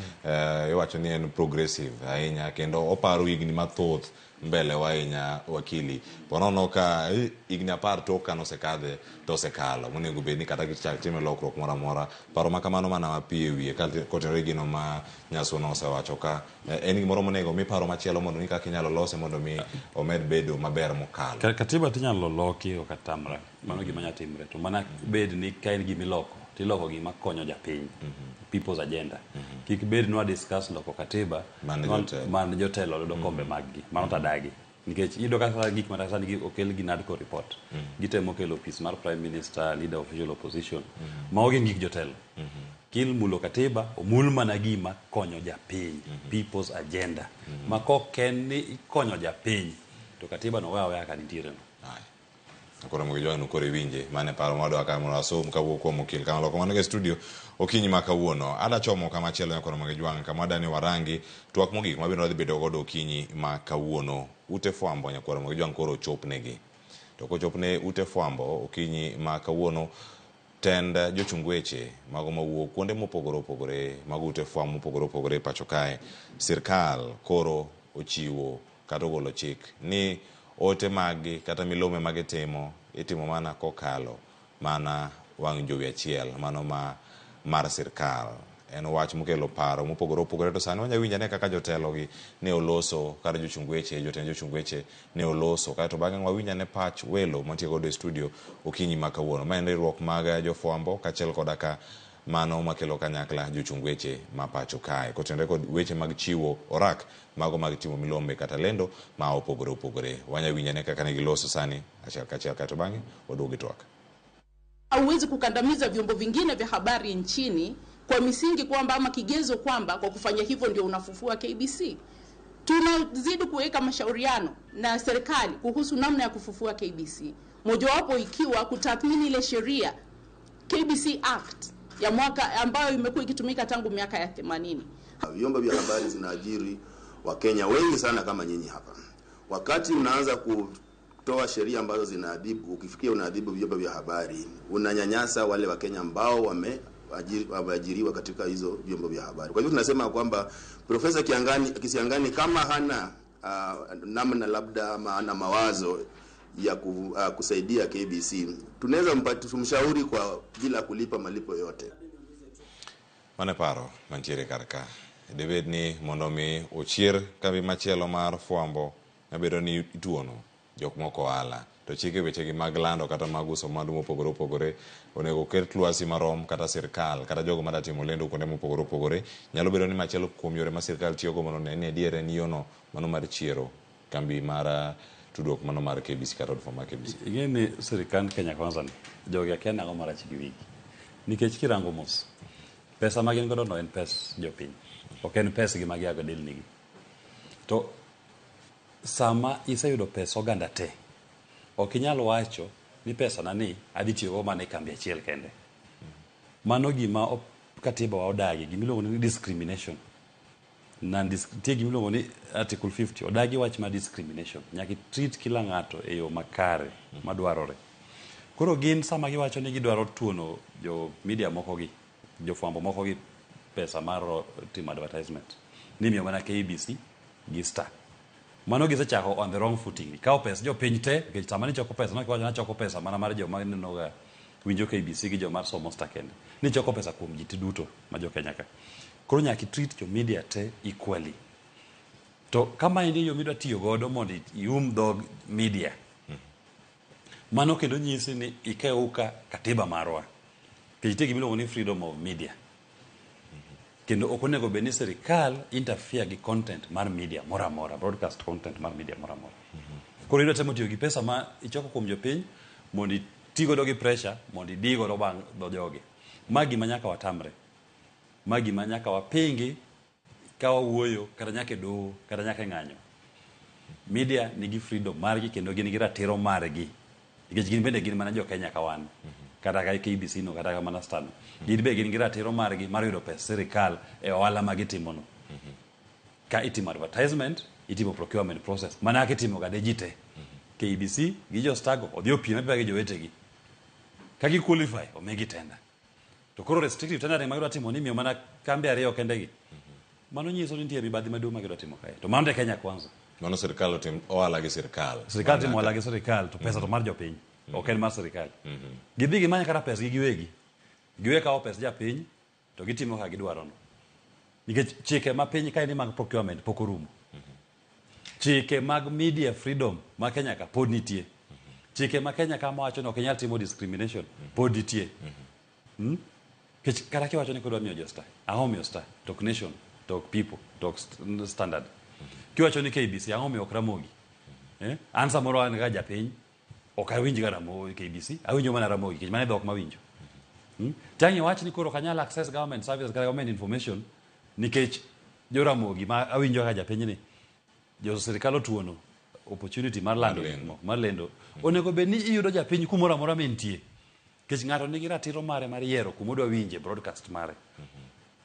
iwacho ni en progressive ahinya kendo oparo higni mathoth mbele wa ahinya wakili. Wanono ka higni 10 tok ka nosekadhe to osekalo monego bed ni kata gichak time lokruok moro amora. Paro ma kamano mana mapiyo e wiye kotenore gi gino ma Nyasuna osewacho ka en gimoro monego mi paro machielo mondo mi kaka inyalo lose mondo mi omed bedo maber mokalo. Katiba tinyalo loki ok atamra. Mano gima nyalo timre. To mana bed ni ka en gima iloko, tiloko gima konyo japiny. People's agenda. Kik bed ni wa discuss loko katiba man jotelo yudo kombe mag gi. Mano tadagi. Nikech iyudo ka gik ma sani okel gi NADCO report. Gitemo kelo office mar Prime Minister, leader of official opposition. Mago gin gik jotelo. Kil mulo katiba, omul mana gima konyo japiny. People's agenda. Ma kok en ni ikonyo japiny, to katiba no we aweya ka nitiere no. Koro mogi jwang' koro iwinje mane paro mwadwa ka mondo asom kawuok kuom okil kama loko mano e studio okinyi ma kawuono. Ada chomo kama chielo nyakoro mogi jwang' kama wadani warangi twak mogik mabiro wadhi bedo godo okinyi ma kawuono. Ute fwambo nyakwaro mogi jwang' koro ochopnegi. To kochopne ute fwambo okinyi ma kawuono tend jochung weche mago mawuok kuonde mopogore opogore mag ute fwambo mopogore opogore e pacho kae, sirkal koro ochiwo kata ogolo chik ni ote maggi kata milome magitimo itimo mana kokalo mana wang' jowi achiel mano ma mar sirkal. En wach mokelo paro mopogore opogore to sani wanya winjo ane kaka jotelo gi ne oloso kata jochung weche jotend jochung weche ne oloso kaeto bang'e wawinj ane pach welo mantie godo e studio okinyi ma kawuono. Ma en riwruok mag jofwambo kaachiel koda ka mano makelo kanyakla jochung weche ma pacho kae kotenore kod weche mag chiwo orak mago mag timo milombe kata lendo ma opogore opogore. Wanya winjo ane kaka ne giloso sani achiel kachiel kaeto bang'e waduog gi twak. Hauwezi kukandamiza vyombo vingine vya habari nchini kwa misingi kwamba ama kigezo kwamba kwa kufanya hivyo ndio unafufua KBC. Tunazidi kuweka mashauriano na serikali kuhusu namna ya kufufua KBC, mojawapo ikiwa kutathmini ile sheria KBC Act ya mwaka ambayo imekuwa ikitumika tangu miaka ya 80. Vyombo vya habari zinaajiri Wakenya wengi sana kama nyinyi hapa. Wakati unaanza kutoa sheria ambazo zinaadhibu, ukifikia unaadhibu vyombo vya habari, unanyanyasa wale Wakenya ambao wameajiriwa katika hizo vyombo vya habari. Kwa hivyo tunasema kwamba Profesa Kisiangani kama hana namna labda ama hana mawazo ya kusaidia KBC, tunaweza tumshauri kwa bila kulipa malipo yote. Mane paro mantiere kar ka. Debed ni mondo mi ochier kambi machielo mar fwambo mabedo ni ituono jok moko ohala to chike wechegi mag lando kata mag uso mwandu mopogore opogore onego oket lwasi marom kata sirkal kata jogo madwa timo lendo kuonde mopogore opogore. Nyalo bedo ni machielo kuom yore ma sirkal tiyogo mondo one ni adier en yono mano mar chiero kambi mar tudruok mano mar KBC kata od fwambo mar KBC. Ing'e ni sirkand Kenya Kwanza ni jogi akia nang'o marach gi wigi. Nikech kirango mos, pesa ma gin godo no en pes jopiny. Ok en pes gi ma gia go delni gi. To sama iseyudo pes oganda te, ok inyal wacho ni pesa na ni adhi tiyogo mana e kambi achiel kende. Mano gima katiba wa odagi, gima iluongo ni discrimination. Nitie gima iluongo ni Article 50, odagi wach mar discrimination. Nyaka i-treat kila ng'ato e yo makare madwarore. Koro gin sama giwacho ni gidwaro tuono jo media moko gi, jofwambo moko gi pesa mar timo advertisement, ni miyo mana KBC gi Star. Mano gisechako on the wrong footing. Ikawo pes jopiny te, nikech sama nichoko pesa, no kiwacho nachoko pesa mana mar joma nenoga winjo KBC gi joma somo Star kende. Nichoko pesa kuom ji duto ma jo Kenya ka. Koro nyaka i-treat jo media te equally. To kama endi yo midwa tiyo godo mondo ium dhog media, mano kendo nyisi ni ikeuka katiba marwa. Nikech nitie gima iluongo ni freedom of media. Kendo ok onego bed ni sirikal interfere gi content mar media moro amora, broadcast content mar media moro amora. Koro idwa temo tiyo gi pesa ma ichoko kuom jopiny mondo iti godo gi pressure mondo idi godo bang' dho jogi. Ma gima nyaka watamre. Ma gima nyaka wapingi ka wawuoyo kata nyaka e doho kata nyaka e ng'anyo. Media nigi freedom margi kendo gin gi ratiro margi. Nikech gin bende gin mana jo Kenya ka wan. Kata ka KBC no kata ka mana Star no. Gin be gin gi ratiro margi mar yudo pes sirikal e ohala ma gitimo no. Ka itimo advertisement, itimo procurement process. Mana kaka itimo ga ne ji te. KBC gi jo Star go odhi opiem apiema gi jowetegi. Ka gi qualify, omigi tender. To koro restrictive tendering ma gidwa timo ni miyo mana kambi ariyo kende gi. Mano nyiso ni nitie mibadhi maduong' ma gidwa timo kae. To mano te Kenya Kwanza. Mano sirkal otim ohala gi sirkal. Sirkal timo ohala gi sirkal to pesa to mar jopiny. Ok en mar sirkal. Gidhi gimany kata pesgi giwegi. Giwe kawo pes japiny to gitimo kaka gidwaro no. Nikech chike ma piny kae ni mag procurement pok orumo. Chike mag media freedom ma Kenya ka pod nitie. Chike ma Kenya ka mawacho ni ok inyal timo discrimination pod nitie. Nikech kata kiwacho ni kidwa miyo jo Star, ang'o miyo Star? To ok Nation, to ok People, to ok Standard. Kiwacho ni KBC, ang'o miyo ok Ramogi? An samoro an ga japiny, ok awinj ga Ramogi KBC, awinjo mana Ramogi, nikech mano e dhok mawinjo. Tiang' iwach ni koro ok anyal access government services kata government information nikech jo Ramogi ma awinjo kaka japiny ni, jo sirikal otuono opportunity mar lando gik moko, mar lendo. Onego bed ni iyudo japiny kumoro amora ma entie. Nikech ng'ato nigi ratiro mare mar yiero kuma odwa winje broadcast mare.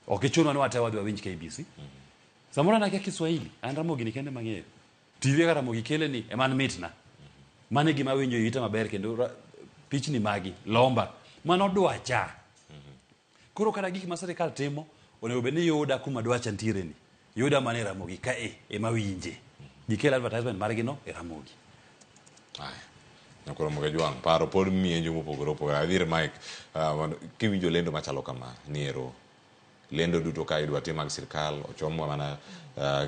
Ok ichunwa ni wate wadhi wawinj KBC. Samoro an akia Kiswahili, an Ramogi ni kende mang'eyo. TV kaka Ramogi kele ni ema an mitna. Mano e gima awinjo e ita maber kendo pichni magi lomba. Mano dwacha. Koro kata gik ma sirikal timo onego bed ni yuda kuma dwacha nitiere ni. Yuda mana e Ramogi ka e ema winje. Gikel advertisement margi no e Ramogi. Aya. Nyakoro Ramogi Ajwang', paro pod mienjo mopogore opogore. Adhi ir Mike, mondo kiwinjo lendo machalo kama ni ero lendo duto ka idwa tim mag sirkal ochomwa mana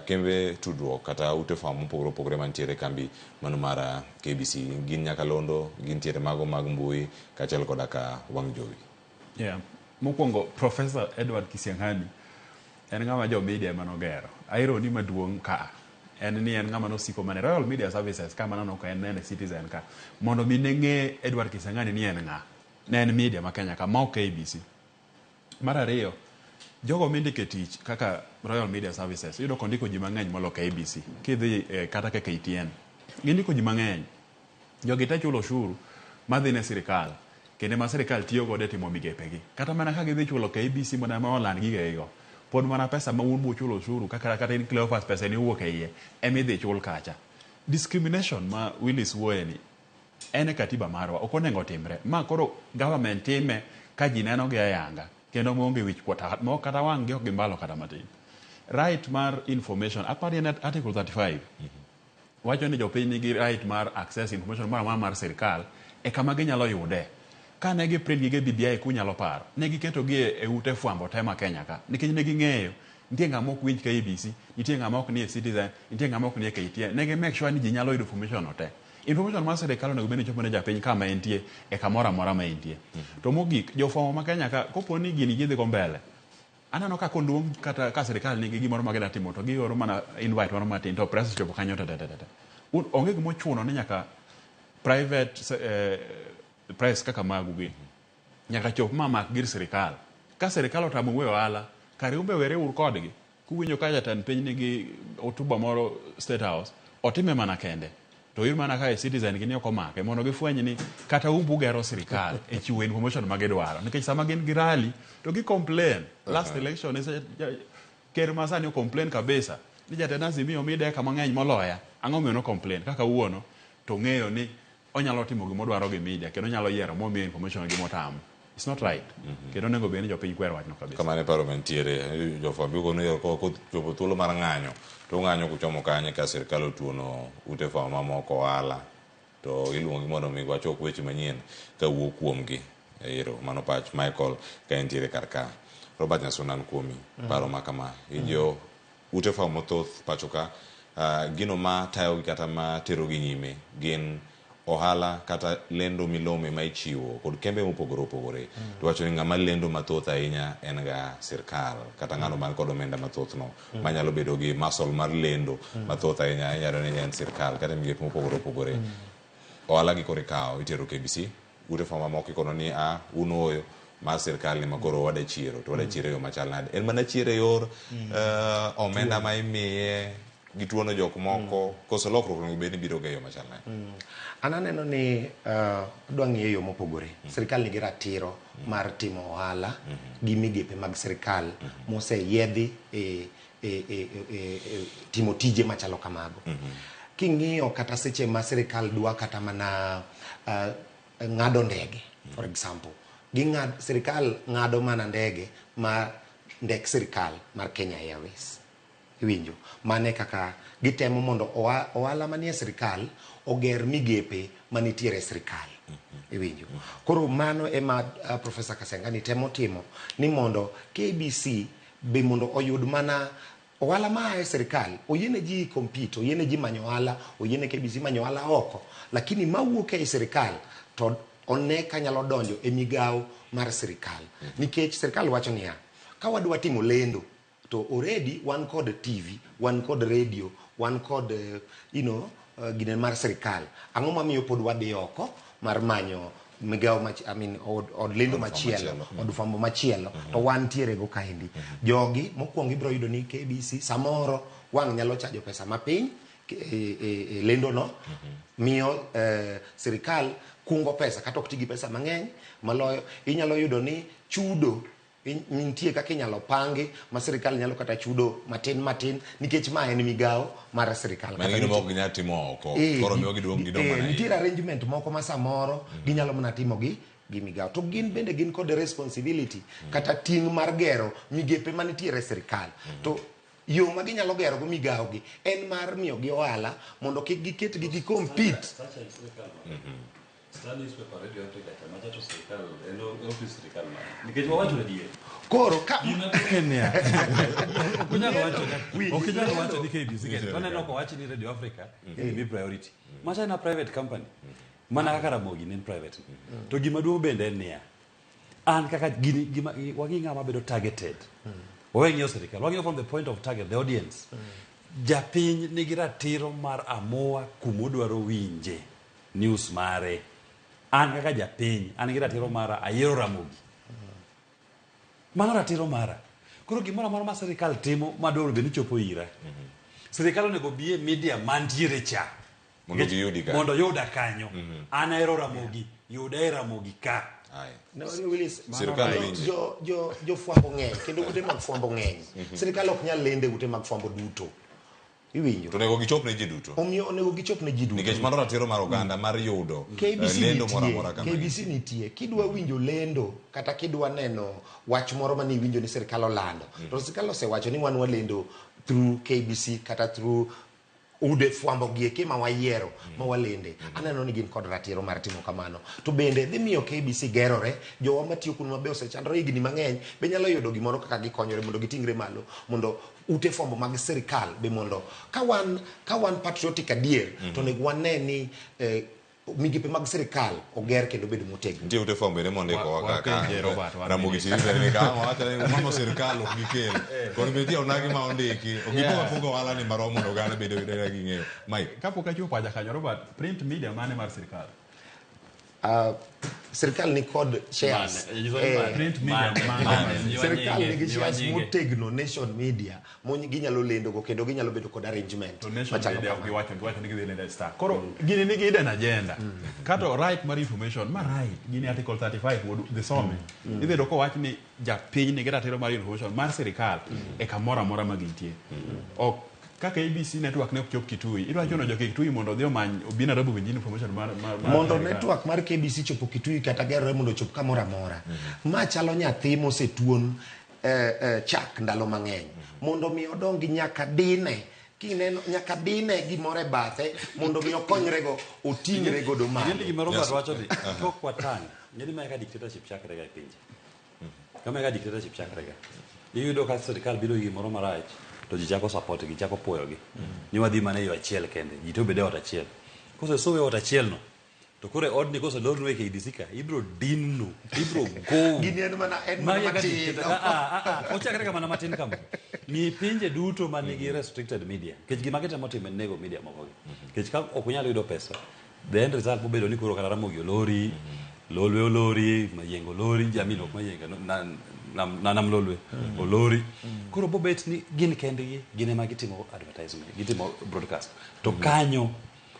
kembe tudruok kata ute fwambo mopogore opogore mantiere e kambi mano mar KBC. Gin nyakalondo, gintiere mago mag mbui kaachiel koda ka wang' jowi. Yeah. Mokwongo, Professor Edward Kisiang'ani en ng'ama jo media ema nogero. Irony maduong' ka en ni en ng'ama nosiko mana Royal Media Services ka manano ka en nene Citizen ka mondo mi ne ng'e Edward Kisiang'ani ni en ng'a. Ne en media ma Kenya ka ma ok KBC. Mar ariyo, jogo mindiko e tich kaka Royal Media Services iyudo kondiko ji mang'eny molo KBC. Kidhi kata ka KTN, gindiko ji mang'eny. Jogi te chulo ushuru madhi ne sirikal kendo ma sirikal tiyo godo e timo migepegi. Kata mana ka gidhi chulo KBC mondo ema oland gigegigo, pod mana pesa ma un buchulo ushuru kaka kata in Cleophas pesa ni owuok e iye ema idhi chul kacha. Discrimination ma Willis wuoye ni en e katiba marwa, ok onego otimre. Ma koro government time ka ji neno gi ayanga kendo maonge wich kuot ma kata wang' gi ok gimbalo kata matin. Right mar information, aparo ni en article 35 wacho ni jopiny nigi right mar access information moro amora mar sirkal e kama ginyalo yude. Kane gi print gige BBI kunyalo paro, ne giketo gi e ute fwambo te ma Kenya ka nikech ne ging'eyo nitie ng'ama ok winj KBC, nitie ng'ama ok nie Citizen, nitie ng'ama ok nie KTN. Ne gi make sure ni ji nyalo yudo information no te. Information mar sirkal onego bed ni chopo ne japiny kama entie e kamoro amora ma entie. To mogik, jofwambo ma Kenya ka kopo ni gini gidhi go mbele, aneno ka koluong kata ka sirkal nigi gimoro ma gida timo to gioro mana invite moro matin to press ochopo kanyo te te te te. Onge gima ochuno ni nyaka private press kaka magu gi nyaka chop ma mak gir sirkal. Ka sirkal otamo wuoyo ohala, kare un be were uru kodgi. Kuwinjo ka jatend piny nigi hotuba moro State House, otime mana kende. To ir mana ka e Citizen gi ni ok omake mondo gifweny ni kata umbu gero sirkal e chiwo information ma gidwaro. Nikech sama gin gi rally to gi complain. Last election ker ma sani o complain kabisa ni jatend Azimio omi deka mang'eny moloya. Ang'o omiyo no complain? Kaka wuono to ng'eyo ni onyalo timo gima odwaro gi media kendo onyalo yiero momiyo information gi motamo. It's not right. Kendo onego bed ni jopiny kwero wachno kabisa. Kamano e paro mantiere. Jofwamb kono kochopo thuolo mar ng'anyo to ung'anyo kuchomo kanye ka sirkal otuono ute fwambo mamoko ohala to iluongi mondo mi wachok weche manyien kawuok kuomgi. Ero mano pach Michael ka entiere kar ka. Robert Nyasuna an kuomi paro ma kama. Injo ute fwambo mathoth pacho ka gino ma tayogi kata ma terogi nyime gin ohala kata lendo milome ma ichiwo kod kembe mopogore opogore. To wacho ni ng'ama lendo mathoth ahinya en ga sirkal kata ng'ano man kod omenda mathoth no manyalo bedo gi muscle mar lendo mathoth ahinya inyalo ni en sirkal kata migepe mopogore opogore. Ohala gi koro ikawo itero KBC, ute fwambo mamoko ikono ni a un ooyo mar sirkal ni makoro wada chiero to wada chiero e yo machal nade? En mana chiero e yor omenda ma imiye gituono jok moko koso lokruok onego bed ni biro ga e yo machal nade? An aneno ni adwa ng'iye e yo mopogore. Sirkal nigi ratiro mar timo ohala gi migepe mag sirkal moseyiedhi e timo tije machalo kamago. King'iyo kata seche ma sirkal dwa kata mana ng'ado ndege, for example, sirkal ng'ado mana ndege ma ndek sirkal mar Kenya Airways. Iwinjo? Mane kaka gitemo mondo ohala manie sirkal oger migepe manitiere e sirkal. Iwinjo? Koro mano ema Professor Kasiang'ani temo timo ni mondo KBC be mondo oyud mana ohala maa e sirkal, oyiene ji compete, oyiene ji manyo ohala, oyiene KBC manyo ohala oko, lakini mawuok ei sirkal to one ka nyalo donjo e migawo mar sirkal. Nikech sirkal wacho niya, ka wadwa timo lendo to already wan kod TV, wan kod radio, wan kod gine mar sirkal. Ang'o mamiyo pod wadhi oko mar manyo migawo I mean, od lendo machielo, od fwambo machielo, to wantiere go kaendi. Jogi mokwongo ibiro yudo ni KBC samoro wang' nyalo chajo pesa mapiny e lendo no miyo sirikal kungo pesa kata ok ti gi pesa mang'eny maloyo. Inyalo yudo ni chudo nitie kaka inyalo pangi ma sirikal nyalo kata chudo matin matin nikech ma en migawo mar sirikal. Ma en gino ma ok ginyal timo oko. Koro miyo giduong' gidong' mana iye. Nitiere arrangement moko ma samoro ginyalo mana timo gi migawo. To gin bende gin kod responsibility kata ting' mar gero migepe manitiere e sirikal. To yo ma ginyalo gero go migawo gi en mar miyo gi ohala mondo kik giket gi gi compete. Star newspaper, Radio Africa cha macha to sirikal en ofis sirikal mane? Nikech wawacho adier. Koro ka Gima en niya. Ok inyal wacho ok inyal wacho ni KBC kende. To aneno kowach ni Radio Africa mi priority. Macha en a private company. Mana kaka Ramogi ne en private. To gima duong' bende en niya. An kaka gini gima wang'i ng'ama bedo targeted. Wawe ng'iyo sirikal. Wang'iyo from the point of target the audience. Japiny nigi ratiro mar amua kumodwaro winje news mare. An kaka japiny, an gi ratiro mara, ayiero Ramogi. Mano ratiro mara. Koro gimoro amora ma sirikal timo madwaro bed ni chopo ira. Sirikal onego bi e media mantiere cha. Mondo giyudi kanyo. Mondo yuda kanyo. An ahero Ramogi, yuda e Ramogi ka. No, Willis, Sirkal winji. jofwambo ng'eny kendo ute mag fwambo ng'eny. Sirikal ok nyal lendo e ute mag fwambo duto. Iwinjo? To onego gichop ne ji duto. Omiyo onego gichop ne ji duto. Nikech mano ratiro mar oganda mar yudo KBC lendo moro amora kama. KBC nitie. Kidwa winjo lendo kata kidwa neno wach moro mane iwinjo ni sirikal olando. To sirikal osewacho ni wan walendo through KBC kata through ude fwambo gi eki ma wayiero ma walende. Aneno ni gin kod ratiro mar timo kamano. To bende dhi miyo KBC gerore, jowa matiyo kuno mabe osechandore higni mang'eny be nyalo yudo gimoro kaka gikonyore mondo giting're malo mondo ute fwambo mag sirikal be mondo ka wan patriotic adier to onego wane ni migepe mag sirikal oger kendo bedo motegno. Nitie ute fwambo bende mondiko Wa- kaka wapenje, Robert, one Ramogi minute. TV bende ka wacho ni mano sirikal ok gikel. Koro be nitie onagi ma ondiki. Ok gipogo apoga ohala ni marom mondo oganda bende oyud ging'eyo. Mike. Kapok achopo pacha kanyo, Robert, print media mane mar sirikal? Sirikal ni kod shares. Mane? Nyiso ni mane? Print media Mane? mane? Mane? Miwa Sirikal nyinge, nigi miwa shares nyinge. motegno Nation Media mo ginyalo lendo go kendo ginyalo bedo kod arrangement. To Nation machalo Media ok kamano. giwacho ni gidhi lendo e Star. Koro gini nigi hidden agenda. Kato right mar information, ma right, gini article 35 wuod dhi some. Idhi yudo kowach ni japiny nigi ratiro mar information mar sirikal e kamoro amora ma gintie. Ok kaka ABC network ne ok chop Kitui. Idwa chuno jo Kitui mondo odhi omany obi Nairobi owinj information mar Mondo sirikal. network mar KBC chopo Kitui kata gerore mondo ochop kamoro amora. Ma chalo nyathi mosetuon chak ndalo mang'eny. Mondo mi odongi nyaka dine. Kineno nyaka dine gimoro e bathe mondo mi okonyrego oting're godo malo. Ing'e ni gima Robert wacho ni tok watang' ing'e ni ma eka dictatorship chakre ga e pinje. Kama eka dictatorship chakre ga. Iyudo ka sirikal biro gi gimoro marach to ji chako support gi chako puoyo gi. Ni wadhi mana e yo achiel kende. Ji to obed e ot achiel. Kosesow e ot achiel no to koro e odni koselornu e KBC ka ibiro dinnu, ibiro gowu. Gini en mana en mana Magi eka matin. dictator- Ochakre ga mana matin kama. Ng'i pinje duto manigi restricted media. Nikech gima gitemo timo en nego media moko gi. Nikech ka ok unyal yudo pesa, the end result bobedo ni koro kata Ramogi olori, Lolwe olori, Mayengo olori, Jamil ok Mayengo, Nam Lolwe olori. Koro bobet ni gin kendgi, gin ema gitimo advertisement, gitimo broadcast. To kanyo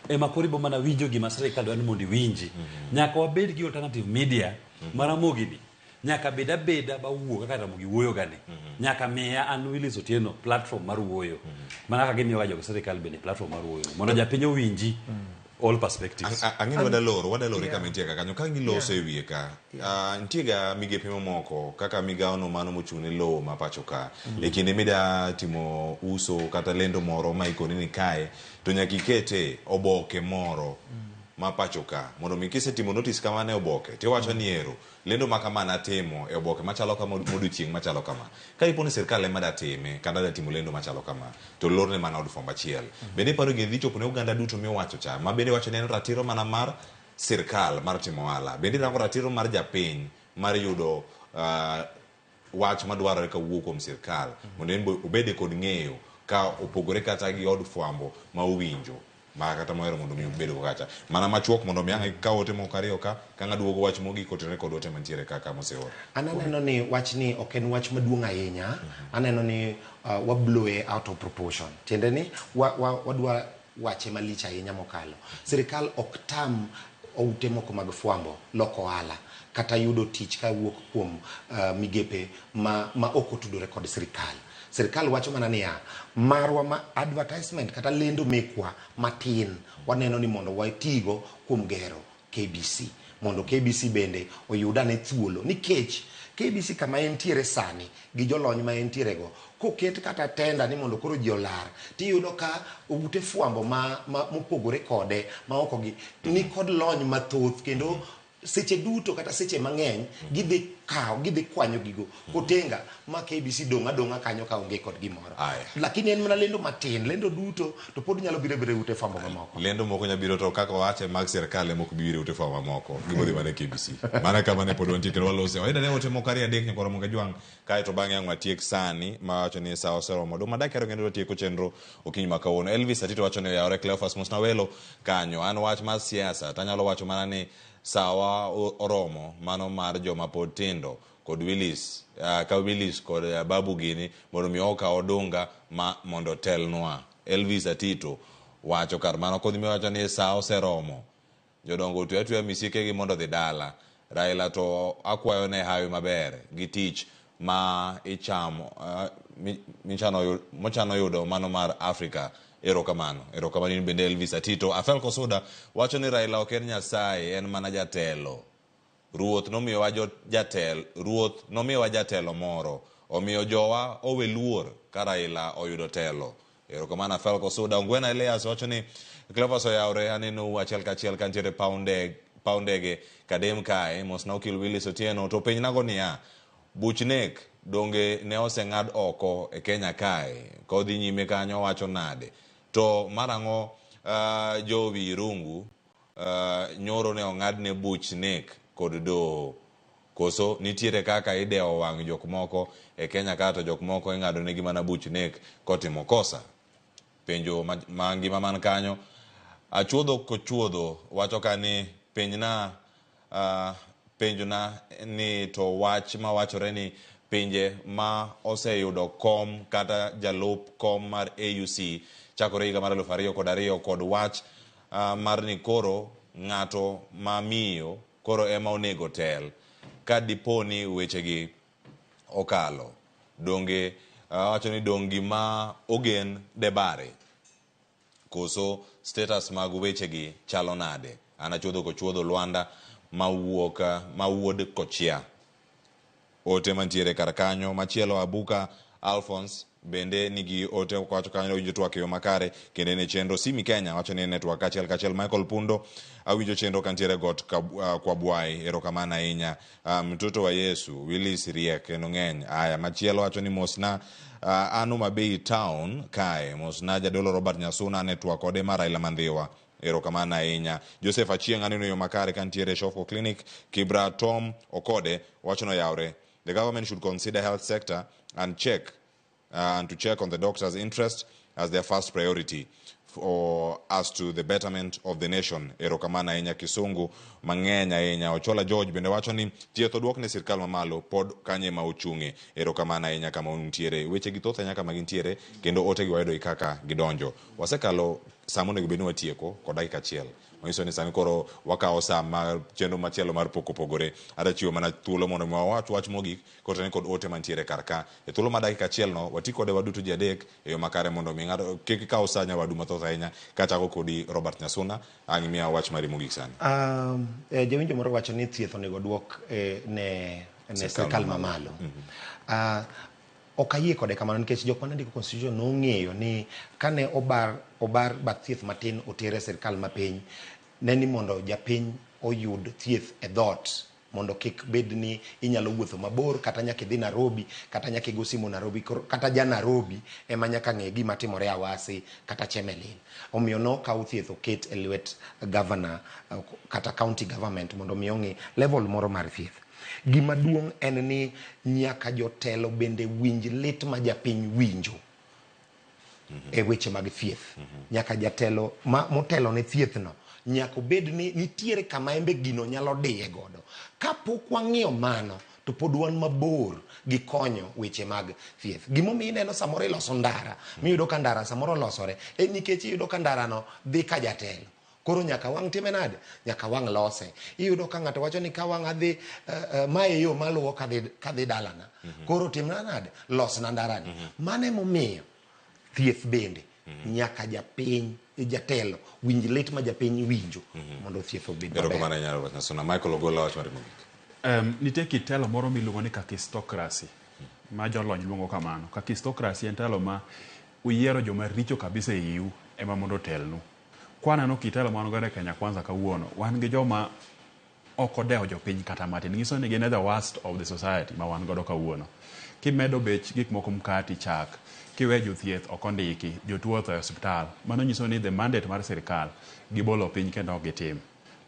ema koro ibo mana winjo gima sirikal dwaro ni mondo iwinji. Nyaka wabed gi alternative media ma Ramogi ni. Nyaka bed abeda ba wuo kaka Ramogi wuoyo gani. Nyaka miya an Willis Otieno platform mar wuoyo. Mana kaka gimiyo ga jog sirikal bende platform mar wuoyo. Mondo japiny owinji all perspectives. Ang'e ni wadaloro kama intie ka kanyo ka giloso e wiye ka. Nitie ga migepe mamoko kaka migawo no mano mochung' ne lowo ma pacho ka. E kinde mida timo uso kata lendo moro ma ikoni ni kae to nyaka ikete oboke moro ma pacho ka mondo mi kisetimo notice kama ne oboke tiwacho ni ero lendo ma kama natimo e oboke machalo kama modiochieng' machalo kama. Ka ipo ni sirikal ema da time kata da timo lendo machalo kama to lorne mana od fwambo achiel. Bende iparo gini dhi chopo ne oganda duto miwacho cha ma bende wacho ni en ratiro mana mar sirikal mar timo ohala. Bende irango ratiro mar japiny mar yudo wach madwarore kawuok kuom sirikal mondo en be obede kod ng'eyo ka opogore kata gi od fwambo ma owinjo ma kata mohero mondo mi obed go kacha. Mana machuok mondo mi ang' ka ote moko ariyo ka ang' aduogo wach mogik otenore kod ote mantiere kaka moseor. An aneno ni wachni ok en wach maduong' ahinya. Aneno ni wa blow it out of proportion. Tiende ni wadwa wache malich ahinya mokalo. Sirikal ok tam ute moko mag fwambo loko ohala kata yudo tich kawuok kuom migepe ma, ma ok otudore kod sirikal. Sirikal wacho mana niya, marwa ma advertisement kata lendo mekwa matin waneno ni mondo watigo kuom gero KBC mondo KBC bende oyud ane thuolo nikech KBC kama entiere sani gi jolony ma entiere go koket kata tenda ni mondo koro ji olar tiyudo ka ute fwambo ma, ma mopogore kode ma oko gi ni kod lony mathoth kendo seche duto kata seche mang'eny gidhi kawo gidhi kwanyo gigo kotenga ma KBC dong' adong'a kanyo ka onge kod gimoro lakini en mana lendo matin lendo duto to pod nyalo biro biro e ute fwambo mamoko Lendo moko nya biro to kaka owache mag sirkal ema ok bi biro e ute fwambo mamoko. Gibiro dhi mana e KBC. Mana kama ne pod wantie kendo walose. Wayudo ane ote moko ariyo adek nyakwar Ramogi Ajwang' kae to bang'e ang' watiek sani ma wacho ni sa oseromo. Dong' madakika ariyo kendo watieko chenro okinyi ma kawuono. Elvis Atito wacho ni oyawore Cleophas mosna welo kanyo. An wach mar siasa to anyalo wacho mana ni sawa oromo mano mar joma pod tindo kod Willis ka Willis kod Babu gini mondo mi okaw odunga ma mondo otelnwa. Elvis Atito wacho kar mano kodhi miwacho ni saa oseromo. Jodongo otwe atweya misikegi mondo odhi dala. Raila to akwayo ne hawi maber gi tich ma ichamo michano mochano yudo mano mar Africa. Erokamano. Erokamano in bende Elvis Atito. Afel Kosuda wacho ni Raila ok en Nyasaye, en mana jatelo. Ruoth nomiyowa jo, jatel, Ruoth nomiyowa jatelo moro. Omiyo jowa owe luor ka Raila oyudo telo. Erokamano Afel Kosuda. Ongwena Elias wacho ni Cleophas oyawre anenou achiel kachiel kantiere paw ndege paw ndege Kadem kae. Mosna Okil Willis Otieno. To penjnago niya, buch nek donge ne oseng'ad oko e Kenya kae? Kodhi nyime kanyo wacho nade? To marang'o uh, Jowi Irungu uh, nyoro ne ong'adne buch nek kod doho? Koso nitiere kaka idewo wang' jok moko e Kenya ka to jok moko ing'ado negi mana buch nek kotimo kosa? Penjo ma, ma ngima man kanyo. Achuodho kochuodho wacho ka ni penjna uh, penjona ni to wach mawachore ni pinje ma oseyudo kom kata jalup kom mar AUC chakore higa mar 2002 kod wach uh, mar ni koro ng'ato ma miyo koro ema onego tel ka dipo ni wechegi okalo donge awacho ni dong gima ogen debare koso status mag wechegi chalo nade an achuodho kochuodho Lwanda mawuok mawuod Kochia ote mantiere kar kanyo machielo Abuka Alphonse bende nigi ote wacho kanyo winjo twak e yo makare kendo en e chenro Simi Kenya wacho ni en e twak kachiel kachiel Michael Pundo awinjo chenro kantiere got Kwabwai erokamano ahinya mtoto wa Yesu Willis Riek kendo ng'eny aya machielo wacho ni mosna an Homa Bay town kae mosna jadolo Robert Nyasuna ane twak kode mar Raila Mandhiwa erokamano ahinya Joseph Achieng' aneno yo makare kantiere Shofco Clinic Kibra Tom Okode wacho noyawre the government should consider health sector and check and to check on the doctor's interest as their first priority for as to the betterment of the nation. Erokamano ahinya Kisungu mang'eny ahinya. Ochola George bende wacho ni thieth oduok ne sirkal mamalo pod kanye ma ochung'e. Erokamano ahinya kama untiere. Weche gi thoth ahinya kama gintiere kendo ote gi wayudo gi kaka gidonjo. Wasekalo saa monego bed ni watieko kod dakika achiel. Manyiso ni sani koro wakawo saa mar chenro machielo mar pok opogore. Adachiwo mana thuolo mondo mi wawach wach mogik kotenore kod ote mantiere kar ka. E thuolo mar dakika achiel no, wati kode waduto ji adek e yo makare mondo mi ng'ato kik ikaw sa nyawadu mathoth ahinya. Kachako kodi Robert Nyasuna, ang' imiya wach mari mogik sani. Jawinjo moro wacho ni thieth onego duok ne sirkal mamalo. Ok ayie kode kamano nikech jok mane ndiko constitution nong'eyo ni kane obar bath thieth matin oter e sirkal mapiny, ne ni mondo japiny oyud thieth e dhoot mondo kik bed ni inyalo wuotho mabor kata nyaka idhi Nairobi kata nyaka igo simu Nairobi kata ja Nairobi ema nyaka ng'e gima timore Awasi kata Chemelil. Omiyo nokaw thieth oket e lwet governor kata county government mondo mi ong'i level moro mar thieth. Gima duong' en ni nyaka jotelo bende winj lit ma japiny winjo e weche mag thieth. Nyaka jatelo ma motelo ne thieth no nyaka obed ni nitiere kama embe gino nyalo diye godo. Kapok wang'iyo mano To pod wan mabor gi konyo weche mag thieth. Gimomiyo ineno samoro iloso ndara, miyudo ka ndara samoro olosore, en nikech iyudo ka ndarano dhi ka jatelo. Koro nyaka wang' time nade? Nyaka wang' lose. Iyudo ka ng'ato wacho ni ka wang' adhi, mae e yo maluwo kadhi dalana. Koro timna nade? Losna ndarani. Mano emomiyo thieth bende nyaka japiny, jatelo winj lit ma japiny winjo mondo thieth obed maber. Erokamano ahinya Robert Nyasuna. Michael Ogola wach mari mogik. Nitie kit telo moro miluongo ni kakistocracy ma jolony luongo kamano. Kakistocracy en telo ma uyiero joma richo kabisa e iu ema mondo otelnu. Kwaneno kit telo ma wan godo e Kenya Kwanza kawuono, wan gi joma ok odewo jopiny kata matin. Nyiso ni gin e the worst of the society ma wan godo kawuono. Kimedo bech gik moko mkati, chak, kiwe jothieth ok ondiki, jotuo otho e osiptal, mano nyiso ni the mandate mar sirikal gibolo piny kendo ok gitim.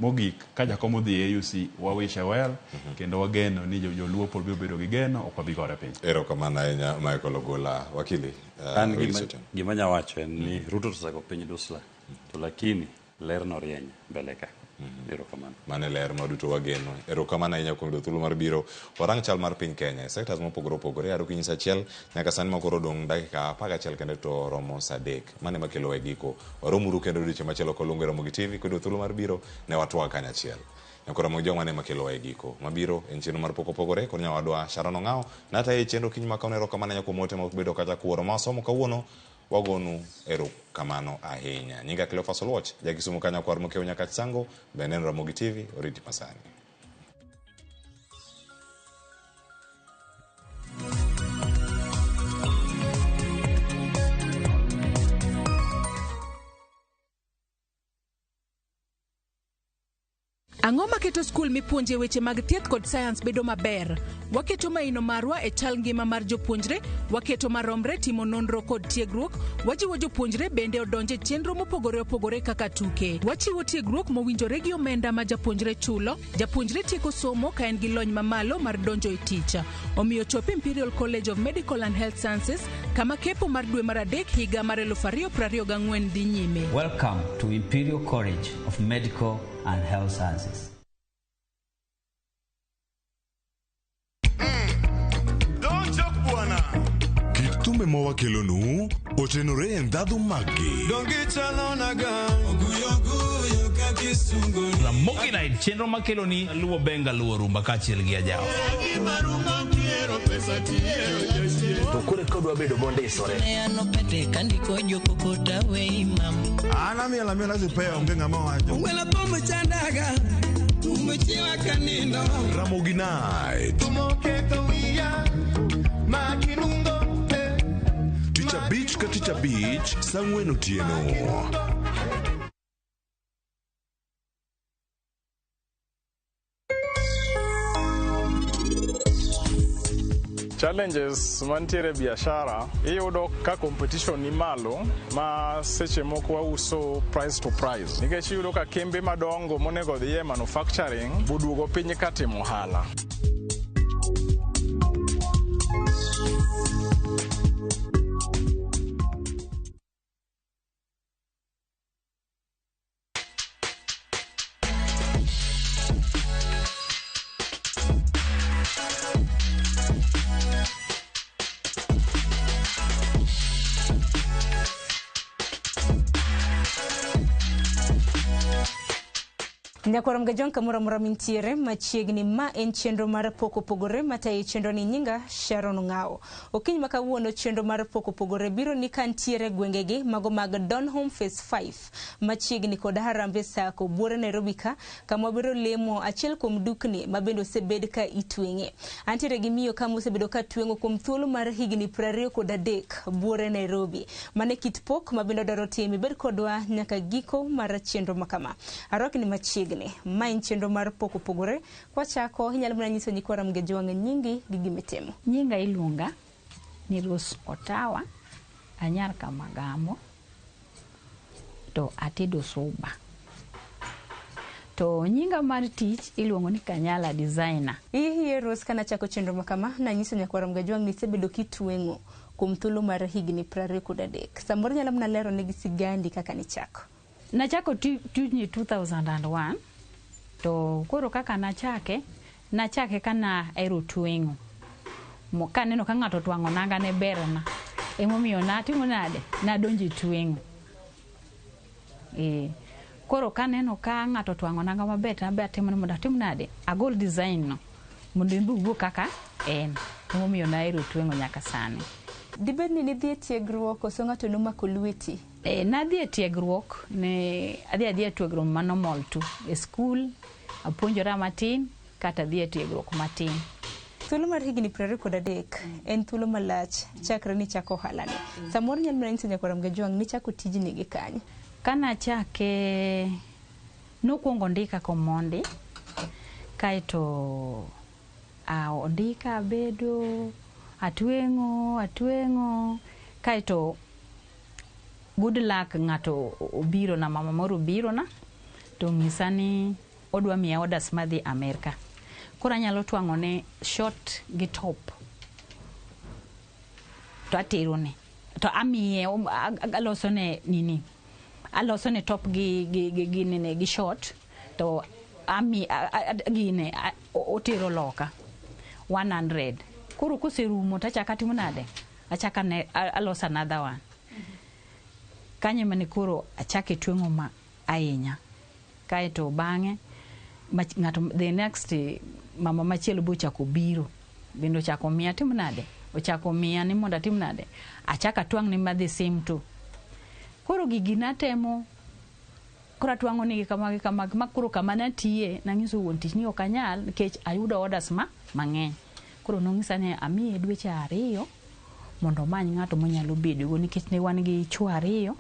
Mogik, ka jakom odhi e AUC, wa wish well, kendo wageno ni joluo pod biro bedo gi geno, ok wabi gore piny. Erokamano ahinya Michael Ogola. Wakili, An Willis Otieno. gima anya wacho en ni Ruto osego piny dusla, to lakini ler norieny mbele ka. Erokamano. Mano e ler ma duto wageno. Erokamano ahinya kuom yudo thuolo mar biro warang chal mar piny Kenya e sectors mopogore opogore. Aro kinyi saa 1 nyaka sani ma koro odong' dakika 11 kende to romo saa 3. Mano ema kelowa e giko. Waromuru kendo odiochieng' machielo koluongo e Ramogi TV kuyudo thuolo mar biro ne watwag kanyachiel. Nyakoro Ramogi Jong' mano ema kelowa e giko. Mabiro en chenro mar pok opogore kod nyawadwa Sharon Ong'awo. Natayo e chenro kiny ma kawuono. Erokamano ahinya kuom ote ma ubedo kata kuoro ma wasomo kawuono. Wagonu erokamano ahinya. Nyinga Cleophas Oluoch, ja Kisumu kanyo kwar mokew Nyakach Sango, bende en Ramogi TV, oriti masani. Ang'o maketo skul mipuonje weche mag thieth kod sayans bedo maber? Waketo maino marwa e chal ngima mar jopuonjre, waketo maromre timo nonro kod tiegruok, wajiwo jopuonjre bende odonje chenro mopogore opogore kaka tuke. Wachiwo tiegruok mowinjore gi omenda ma japuonjre chulo, japuonjre tieko somo ka en gi lony mamalo mar donjo e tich. Omiyo chop Imperial College of Medical and Health Sciences kama kepo mar dwe mar 3 higa mar 2024 dhi nyime. Welcome to Imperial College of Medical and Health Sciences. Don't joke bwana. Kit thumbe ma wakelonu otenore e ndhadhu maggi. Ramogi Night chenro makelo ni luwo benga luwo rumba kaachiel gi ajawa. To koro ka odwa bedo mondisore. An amiel amiela sipea onge ng'ama wacho. Ramogi Night. Tich abich ka tich abich saa 4 otieno. Challenges mantiere e biashara iyudo ka competition ni malo ma seche moko wauso price to price nikech iyudo ka kembe madongo monego dhi e manufacturing boduogo piny ka timo ohala. Nyakwar Mgajwang' kamoro amora mintiere machiegni, ma en chenro mar pok opogore matayo chenro ni nyinga Sharon Ng'ao. Okinyi ma kawuono chenro mar pok opogore biro ni kantiere gwengegi mago mag Donholm Phase 5 machiegni kod Harambee Sacco buore Nairobi ka kama wabiro lemo achiel kuom dukni ma bende osebed ka itweng'e. Antiere gi miyo kama osebedo ka tweng'o kuom thuolo mar higni 23 buore Nairobi. Mane kit pok ma bende odwaro timo, ibed kodwa nyaka giko mar chenro ma kama. Arwakni machiegni. Ma en chenro mar pok opogore. Kwachako, inyalo mana nyiso nyikwa Ramogi Jwang' nyingi gi gimitimo. Nyinga iluonga ni Rose Otawa, anyar Kamagamo, to atedo suba. To nyinga mar tich iluongo ni Kanyala Designer. Ihie Rose, kana chako chenro ma kama, nanyiso nyakwa Ramogi Jwang' ni isebedo kitweng'o kuom thuolo mar higni 23. Samoro inyalo mana lero negi sigandi kaka nichako. Nachako tijni 2001, to koro kaka nachake, Nachake ka nahero tweng'o. Kaneno ka ng'ato otwang'o nanga ne berna. Emomiyo natimo nade? Nadonjo e tweng'o. Eh. Koro kaneno ka ng'ato otwang'o nanga maber to anbe atemo ni mondo atim nade? Agol design no mondo en be owuog kaka en. Emomiyo nahero tweng'o nyaka sani. Dibed ni nidhi e tiegruok koso ng'ato nomako lweti? Eh, nadhi e tiegruok, ne adhi adhiya e tiegruok ma normal tu. E skul, apuonjora matin, kata adhi e tiegruok matin. Thuolo mar higni 23 en thuolo malach chakre nichako ohalani. Samoro inyalo mana nyiso nyakwar Ramogi Ajwang' nichako tijni gi kanye? Kanachake, nokwongo ondika komondi, kaeto a ondika abedo, atweng'o, atweng'o, kaeto good luck ng'ato obirona, mama moro obirona to onyisa ni odwa miya orders madhi Amerka. Koro anyalo twang'one short gi top to aterone to amiye alosone nini alosone top gi gi gi gi nini gi short to ami gine otero loka 100 koro koserumo to achako atimo nade achako aloso another one kanyo ema ne koro achake tweng'o ma ahinya kaeto bang'e ng'ato the next mama machielo be ochako biro bende ochako miya atim nade ochako miya ni mondo atim nade achak atwang' ni madhi sim to koro gigi natemo koro atwang'o nigi kama gi kama ma koro kama natiye nang'iso wuon tich ni ok anyal nikech ayudo orders ma mang'eny koro nong'isa ni amiye dweche ariyo mondo omany ng'ato monyalo bedogo nikech ne wan gi chwo ariyo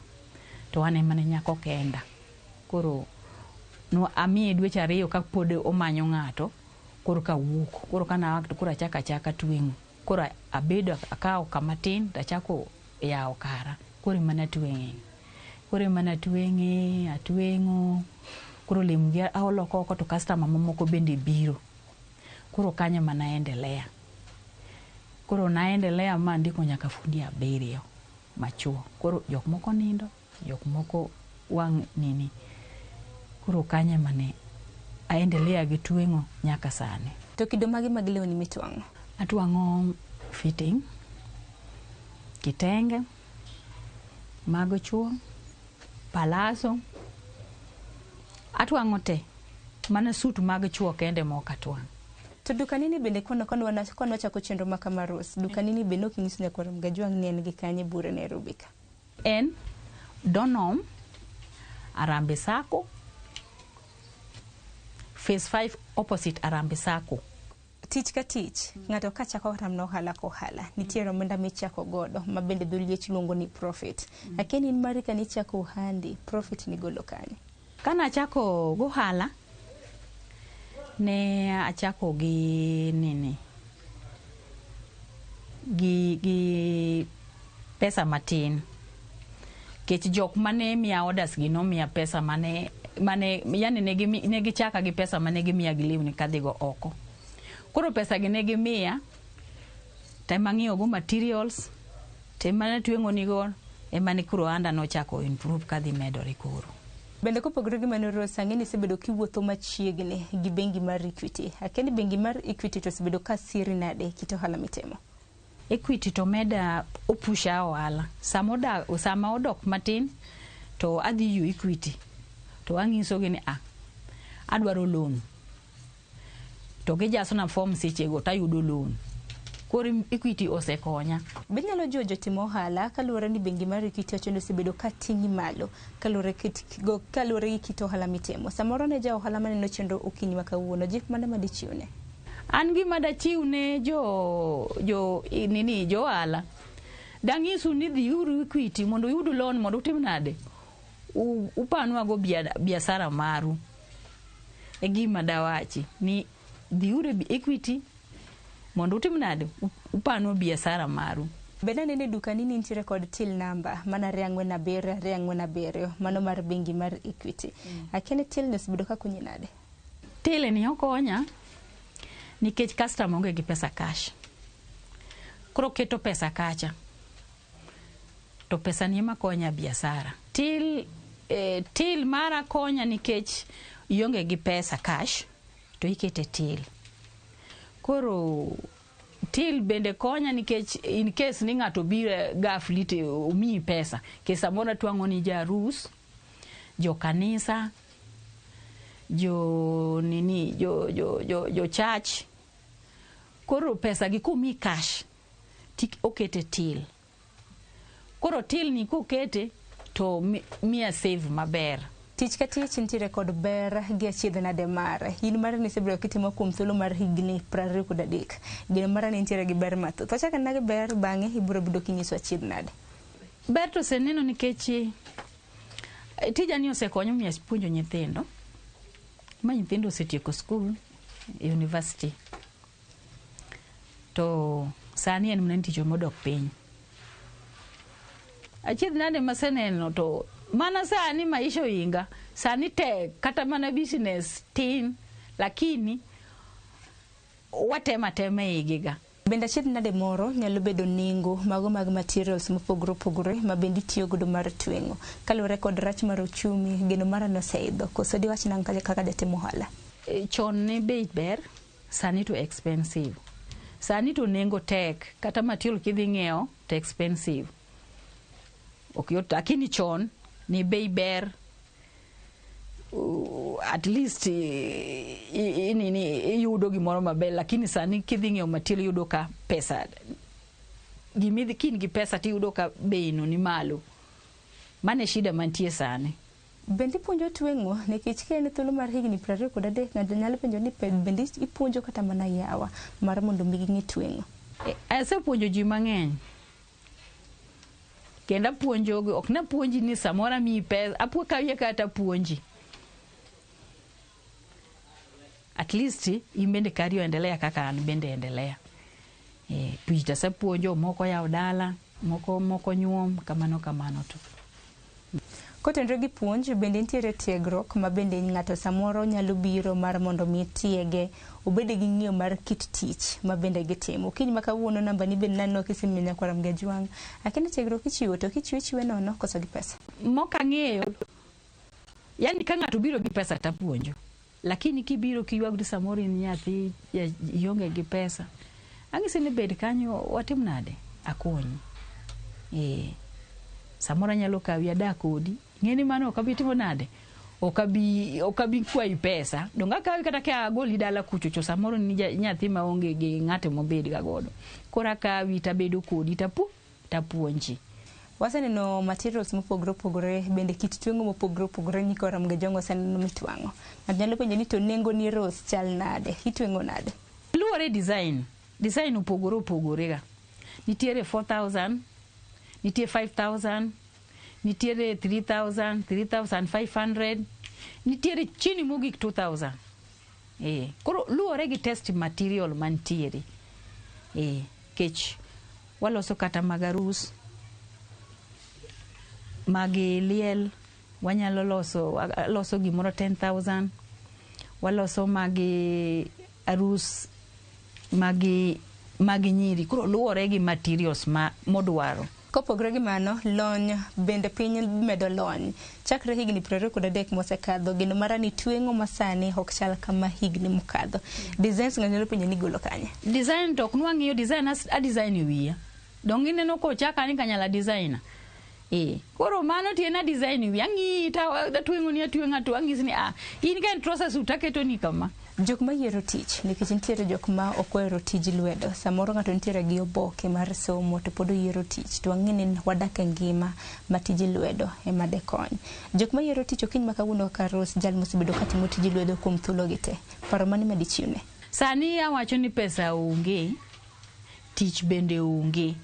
to an ema ne nyako kenda koro no amiye dweche ariyo kapod omanyo ng'ato koro kawuok koro kana to koro achako achaka tweng'o koro abedo akawo kama tin to achako yawo kara koro ema natweng'e koro ema natweng'e atweng'o koro lewni gi aloko oko to customer mamoko bende biro koro kanyo ema naendelea koro naendelea ma andiko nyaka fundi abiriyo machuo koro jok moko nindo jok moko wang' nini koro kanyo ema ne aendelea gi tweng'o nyaka sani. To kido mage mag lewni mitwang'o? Atwang'o fitting, kitenge, mag chuo, palaso, atwang'o te mana suit mag chuo kende ma ok atwang'. To dukanini bende kono kono wachako chenro ma kama Rose, dukanini bende ok inyiso nyakwar Ramogi Ajwang' ni en gi kanye bure Nairobi ka? En Donom, Harambee Sacco, Phase 5 opposite Harambee Sacco. Tich ka tich, ng'ato ka chako kata mana ohala ka ohala, nitiere omenda michako godo ma bende dho liech luongo ni profit. Akia ni in mari ka nichako ohandi, profit nigolo kanye? Kane achako gohala, ne achako gi nini gi gi pesa matin kech jok mane miya orders gi nomiya pesa mane mane yani ne gichaka gi pesa mane gimiya gi lewni kadhigo oko. Koro pesa gi ne gimiya to ema ang'iewo go materials to ema natweng'o nigo ema ne koro ohanda nochako improve kadhi medore koro. Bende kopogore gi mano Rose, ang'e ni isebedo kiwuotho machiegni gi bengi mar Equity. Akia ni bengi mar Equity to osebedo ka siri nade e kit ohala mitimo? Equity to meda opusha ohala. Sama oda, sama odok matin to adhi yo Equity to ang'isogi ni ah, adwaro loan. To gijasona form sechego tayudo loan. Koro Equity osekonya. Be inyalo jiwo jotim ohala kaluwore ni bengi mar Equity wacho ni osebedo ka ting'i malo kaluwore kaluwore gi kit ohala mitimo. Samoro ne ja ohala maneno chenro okinyi ma kawuono, jip mane ma dichiwne? An gima dachiw ne jo jo nini jo ohala danyisu ni dhiuru Equity mondo uyud loan mondo utim nade upanwago biashara maru. E gima dawachi ni dhiuru Equity mondo utim nade upanwa biashara maru. Bende aneno e dukani ni nitiere kod till number mana 247 247 mano mar bengi mar Equity. Akia ni till ni osebedo ka konyi nade? Till ni okonya nikech customer onge gi pesa cash. Koro keto pesa kacha to pesa ni ema konya biashara. Till till mara konya nikech ionge gi pesa cash to ikete till. Koro till bende konya nikech in case ni ng'ato biro ghafli to omiyi pesa. Nikech samoro atwang'o ni ja arus, jo kanisa, jo nini, jo church. Koro pesa gi komiyi cash ti okete till. Koro till ni kokete to miya save maber. Tich ka tich nitiere kod ber gi achiedh nade mare. In mare nisebedo kitimo kuom thuolo mar higni 23. Gino mara nitiere gi ber mathoth. Wachak anena gi ber bang'e ibiro bedo kinyiso achiedh nade. Ber to oseneno nikech tija ni osekonyo miyo puonjo nyithindo. Ma nyithindo osetieko skul, university. To sani en mana tich modok piny. Achiedh nade maseneno to mana sani maisha oinga, sani tek kata mana business tin, lakini watema tema e igi ga. Bende achiedh nade moro nyalo bedo nengo mago mag materials mopogore opogore ma bende itiyo godo mar tweng'o. Kaluwore kod rach mar uchumi, geno mara noseidho. Koso diwach nang'o kaka jatim ohala? Chon ne bei ber, sani to expensive. Sani to nengo tek, kata material kidhi ng'iewo to expensive. Ok yot, lakini chon ne bei ber. At least iyudo gimoro maber, lakini sani kidhi ng'iewo material iyudo ka pesa gimidhi kin gi pesa tiyudo ka bei no ni malo. Mano e shida mantie sani. Bende ipuonjo tweng'o nikech ka en thuolo mar higni 23 ng'ato nyalo penjo ni bende ipuonjo kata mana yawa mar mondo mi ging'e tweng'o. Asepuonjo ji mang'eny. Kendo apuonjo, ok napuonji ni samoro amiyi pesa, kawie kata puonji. At least in bende kari oendelea kaka an bende endelea. Puonj asepuonjo, moko yawo dala, moko nyuom, kamano kamano to. Kotenore gi puonj, bende nitiere tiegruok ma bende ng'ato samoro nyalo biro mar mondo mi tiege, obed gi ng'eyo mar kit tich ma bende gitimo. Okinyi ma kawuono namba ni bende naneno kisemiyo nyakwar Ramogi Ajwang'. Akia ni tiegruok ichiwo to kichiwo ichiwe nono koso gi pesa? Mok ang'eyo. Yani ka ng'ato biro gi pesa tapuonjo. Lakini kibiro kiywag ni samoro in nyathi, ionge gi pesa. Ang'isi ni bed kanyo watim nade? Akonyi. Samoro anyalo kawi adak kodi. Ng'eni mano ok abi timo nade? Ok abi kwayi pesa. Donge akawi kata ka agoli dala kuchocho samoro ni nyathi maonge gi ng'ato mobed ga godo. Koro akawi tabedo kodi tapuonji. Waseneno materials mopogore opogore, bende kit tweng'o mopogore opogore nyikwa Ramogi Ajwang' waseneno mitwang'o. Ng'ato nyalo penjo ni to nengo ni Rose chal nade? Itweng'o nade? Luwore design. Design opogore opogore ga. Nitiere 4,000, nitie 5,000, nitiere 3,000, 3,500, nitiere chini mogik 2,000. Koro luwore gi test material mantiere. Kech waloso kata mag arus, mag liel, wanyalo loso gimoro 10,000, waloso mag arus, mag nyiri. Koro luwore gi materials ma modwaro. Kopogore gi mano, lony bende piny medo lony. Chakre higni 23 mosekadho, geno mara ni tweng'o masani ok chal kama higni mokadho. Designs ng'ato nyalo penjo ni igolo kanye? Design to ok nwang'iyo design, a design e wiya. Donge ineno kochaka ni kanyala designer? Koro mano tiende na design wiya. Ang'iyi ta atweng'o ni atweng'o to ang'isi ni, in ka en trouser suit aketo ni kama. Jok ma yiero tich, nikech nitiere jok ma ok ohero tij lwedo. Samoro ng'ato nitiere gi oboke mar somo to pod oyiero tich. To wang'e ni wadak e ngima ma tij lwedo ema de kony. Jok ma yiero tich okinyi ma kawuono kaka Rose, jal mosebedo katimo tij lwedo kuom thuolo gi te. Paro mane ma dichiwne? Sani awacho ni pesa onge, tich bende onge.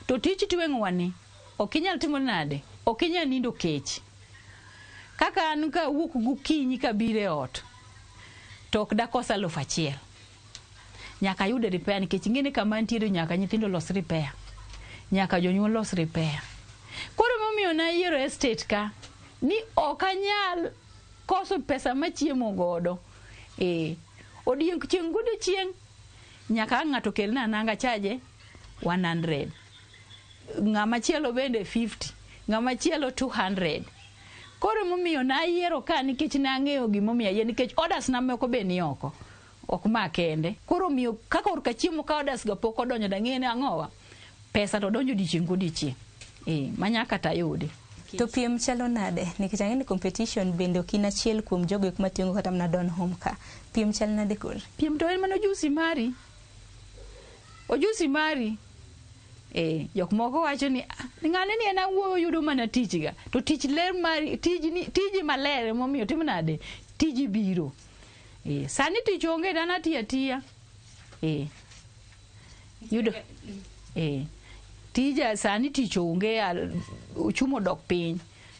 To tich tweng'o wani, ok inyal timo nade? Ok inyal nindo kech. Kaka an ka awuok gokinyi kabiro e ot, to ok dakos 1,000. Nyaka ayud repair nikech ing'e ni kama antiere nyaka nyithindo los repair. Nyaka jonyuol los repair. Koro momiyo nayiero estate ka, ni ok anyal koso pesa machiemo godo. Odiechieng' godiechieng' nyaka ang' ng'ato kelna nanga chaje 100. Ng'ama chielo bende 50, ng'ama chielo 200. Koro momiyo nayiero ka nikech nang'eyo gimomiyo ayie, nikech orders na moko be ni oko. Ok ma kende. Koro omiyo kaka korka chiemo ka orders ga pok odonjo dang'e ni ang'owa. Pesa to donjo odiochieng' kodiochieng'. Ma nyaka tayudi. To piem chalo nade? Nikech ang'e ni competition bende ok in achiel kuom jogo eko mating'o kata mana Donholm ka. Piem chal nade koro? Piem to en mana ojusi mari. Ojusi mari. Jok moko wacho ni ng'ane ni en awuoyo yudo mana tich ga. To tich ler mari, tijni, tiji maler emomiyo tim nade? Tiji biro. Sani tich onge dhano atiyo atiya. Yudo. Tija sani tich onge, uchumi odok piny.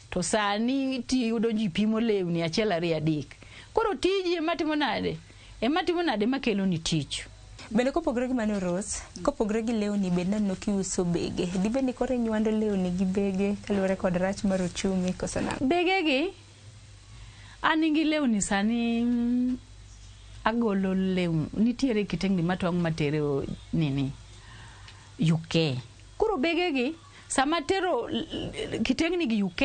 To sani tiyudo ji pimo lewni 1 2 3. Koro tiji ema timo nade? Ema timo nade makelo ni tich? Bende kopogore gi mano Rose, kopogore gi lewni bende naneno kiuso bege. Dibed ni koro inywando lewni gi bege kaluwore kod rach mar uchumi koso nang'o? Bege gi, an gi lewni sani agolo lewni, nitiere kitengni matwang'o matero nini UK. Koro bege gi, sama tero kitengni gi UK,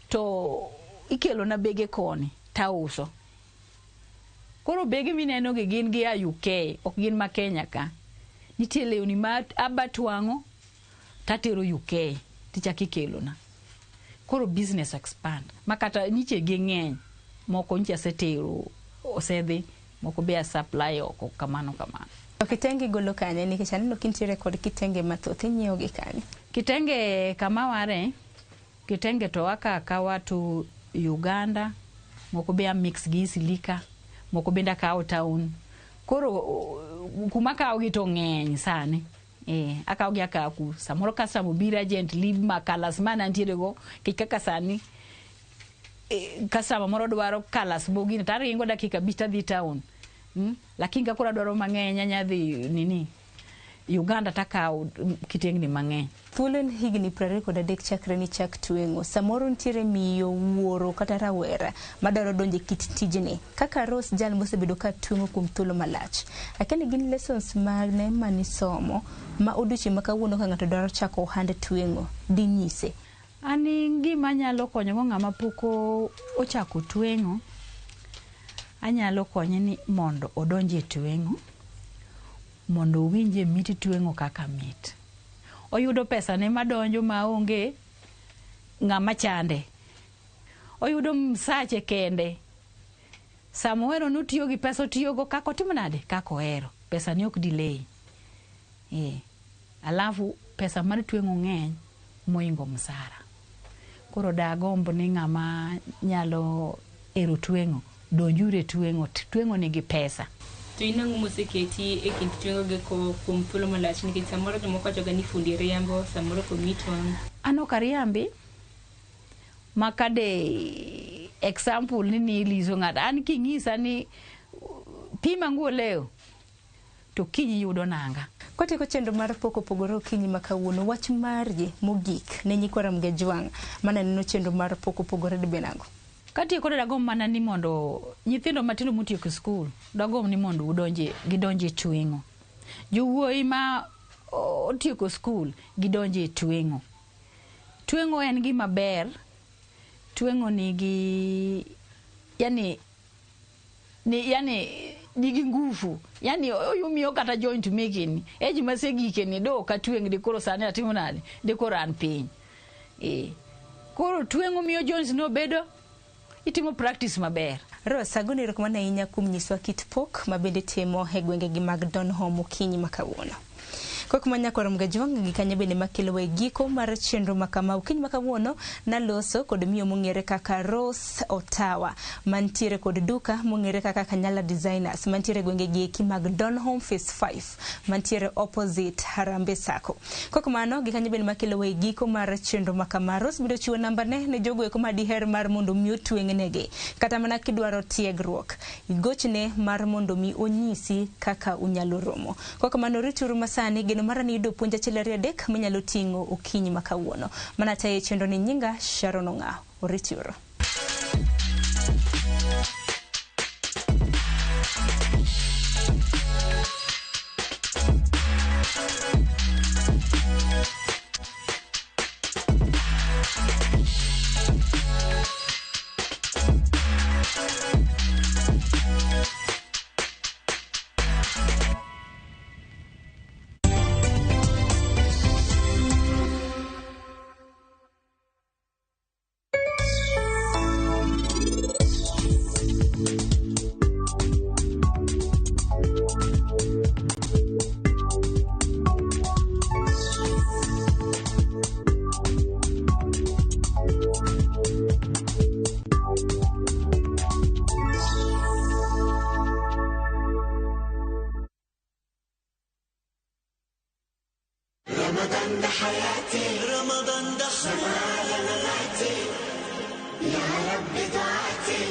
to ikelo na bege koni tauso. Koro bege mineno gi gin gi a UK, ok gin ma Kenya ka. Nitie lewni ma abatwang'o tatero UK tichako ikelona. Koro business expand. Ma kata niche gi ng'eny, moko nyicha asetero osedhi, moko be a supply oko kamano kamano. To kitenge igolo kanye? Nikech aneno kintiere kod kitenge mathoth, inyiewo gi kanye? Kitenge kama ware, kitenge to wakawa to Uganda, moko be a mix gi Isilika, moko bende akawo town. Koro kuma akawo gi to ng'eny sani. Akawo gi akawo ku. Samoro customer obiro agent leave ma colours mana ntiere go, nikech kaka sani customer moro dwaro colours mogine taringo dakika 5 tadhi town. Lakini ka koro adwaro mang'eny anya dhi nini Uganda takawo kitengni mang'eny. Thuolo en higni 23 chakre ni chak tweng'o. Samoro nitiere miyo, wuoro kata rawera madwaro donjo e kit tijni. Kaka Rose jal mosebedo ka tweng'o kuom thuolo malach. Akia ni gin lessons mane manisomo ma odiochieng' ma kawuono ka ng'ato dwaro chako ohand tweng'o dinyise? An gima anyalo konyo go ng'ama pok ochako tweng'o, anyalo konye ni mondo odonj e tweng'o, mondo owinje mit tweng'o kaka mit. Oyudo pesa ne madonjo maonge ng'ama chande. Oyudo msache kende. Sama ohero notiyo gi pesa otiyogo kaka otimo nade? Kaka ohero. Pesa ni ok delay. Alafu pesa mar tweng'o ng'eny moingo msara. Koro dagomb ni ng'ama nyalo ero tweng'o, donjuru e tweng'o. Tweng'o nigi pesa. To in ang'o moseketi e kind tweng'o gi kuom thuolo malach? Nikech samoro jomoko wachoga ni fundi riambo, samoro komiyi twang'. An ok ariambi. Ma kade example ni niliso ng'ato, an king'isa ni pima nguo leo, to kiny yudo nanga. Kotieko chenro mar pok opogore okinyi ma kawuono, wach mari mogik ne nyikwa Ramogi Ajwang' mane neno chenro mar pok opogore dibe nang'o? Katieko to dagomb mana ni mondo nyithindo matindo motieko skul, dagomb ni mondo gidonje e tweng'o. Jowuoyi ma otieko skul, gidonje e tweng'o. Tweng'o en gima ber. Tweng'o nigi, yani, ni, yani, nigi nguvu. Yani omiyo kata joint making. Eji masegike ni do ka tweng' di koro sani atimo nade? Di koro an piny. Koro tweng'o miyo joints no bedo itimo practice maber. Rose, agoni erokamano ahinya kuom nyiswa kit pok ma bende timo e gwengegi mag Donholm okinyi ma kawuono. Kok ma nyakwar Ramogi Ajwang' gi kanyo bende makelo e giko mar chenro ma kama okinyi ma kawuono naloso kod miyo mong'ere kaka Rose Otawa mantiere kod duka mong'ere kaka Kanyala Designers mantiere gwenge gi eki mag Donholm Phase 5 mantiere opposite Harambee Sacco. Kok mano gi kanyo bende makelo e giko mar chenro ma kama. Rose biro chiwo namba ne ne jogo eko ma diher mar mondo mi otweng'negi kata mana kidwaro tiegruok igochne mar mondo mi onyisi kaka unyalo romo. Kok mano rituru masani geno mara ni yudo puonj 1 2 3 minyalo ting'o okinyi ma kawuono. Mana tayo chenro ni nyinga Sharon Ong'awo. Oritiuru. رمضان ده حياتي، رمضان ده على مماتي، يا رب دعاتي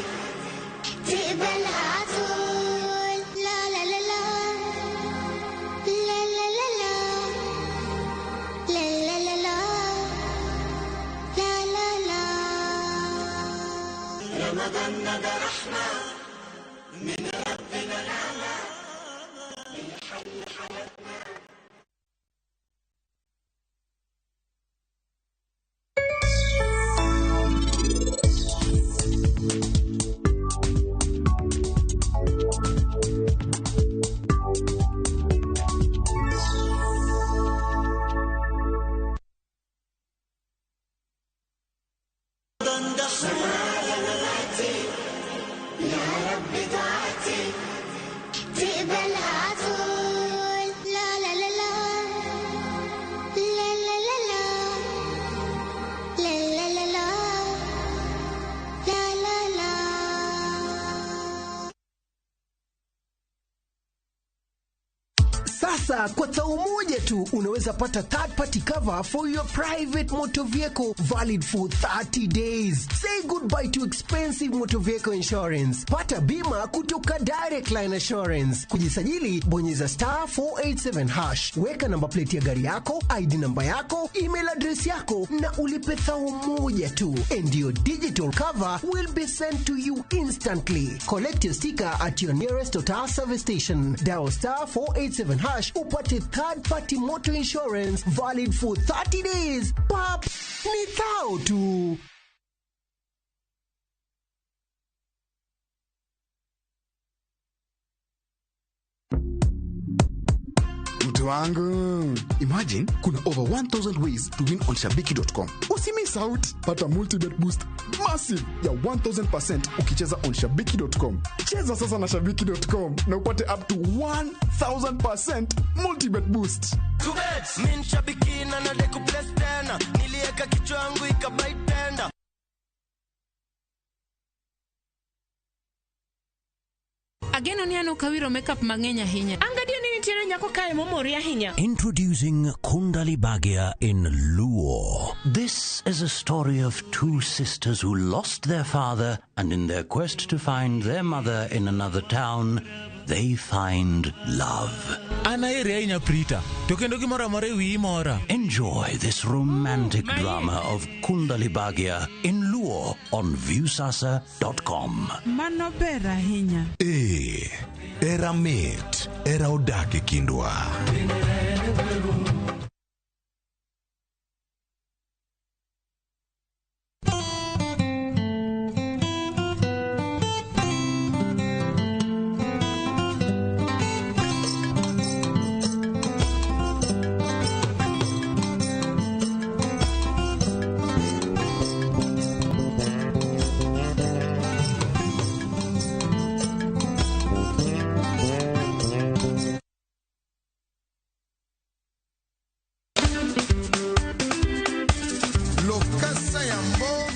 تقبلها عطول. لا لا لا لا لا لا لا لا لا لا لا لا لا لا. رمضان ده رحمة من ربنا، نعمة بيحل حياتنا. رمضان ده على مماتي، يا رب دعاتي تقبلها عطول. لا لا لا لا لا لا لا لا لا لا لا لا لا لا. Sasa kwa tao moja tu unaweza pata third party cover for your private motor vehicle valid for 30 days. Say goodbye to expensive motor vehicle insurance. Pata bima kutoka Direct Line Assurance. Kujisajili, bonyeza star 487 hash. Weka namba plate ya gari yako, ID namba yako, email address yako na ulipe thao moja tu. And your digital cover will be sent to you instantly. Collect your sticker at your nearest Total service station. Dial star 487 hash upate third party motor insurance valid for 30 days. Pap, ni thao tu. Mtu wangu, imagine kuna over 1000 ways to win on shabiki.com. Usimiss out, pata multibet boost massive ya 1000% ukicheza on shabiki.com. Cheza sasa na shabiki.com na upate up to 1000% multibet boost. Min shabiki na nade kubless tena, nilieka kichwa yangu ikabai tenda. Ageno ni an ok awiro makeup mang'eny ahinya. Angadio ni nitiere nyako kae momori ahinya. Introducing Kundali Bhagya in Luo. This is a story of two sisters who lost their father, and in their quest to find their mother in another town, they find love. An aheri ahinya Prita, to kendo gimoro amora e wiyi mora. Enjoy this romantic drama of Kundali Bhagya in Luo on Viusasa.com. Mano ber ahinya. Ee, era mit, era odak e kindwa.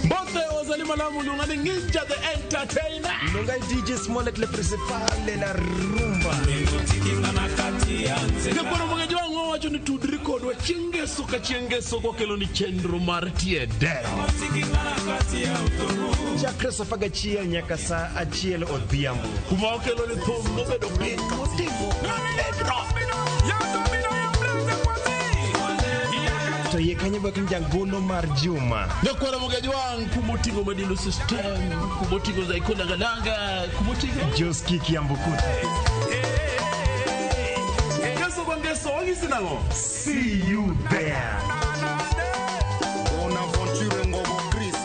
Mbote ozali malamu luonga ni Ninja the Entertainer. Luonga DJ Smollett le principal de la rumba. Jakoro mang'eny wang' wawacho ni tudri kodwa chieng' ngeso ka chieng' ngeso kokelo ni chenro mar tie dero. Chakre saa apar gachiel nyaka saa achiel odhiambo. Kuma okelo ni thum mobedo piny motimo pedro. To yie kanyo bak ni jangolo mar Juma. Nyakwara Mogajwang' kumoting'o Madilu System, kumoting'o Zaiko Dangadanga, kumoting'o Joski Kiambukuta. Ngeso kwa ngeso, wang'isi nang'o? See you there. Bonaventure Ngobo Chris.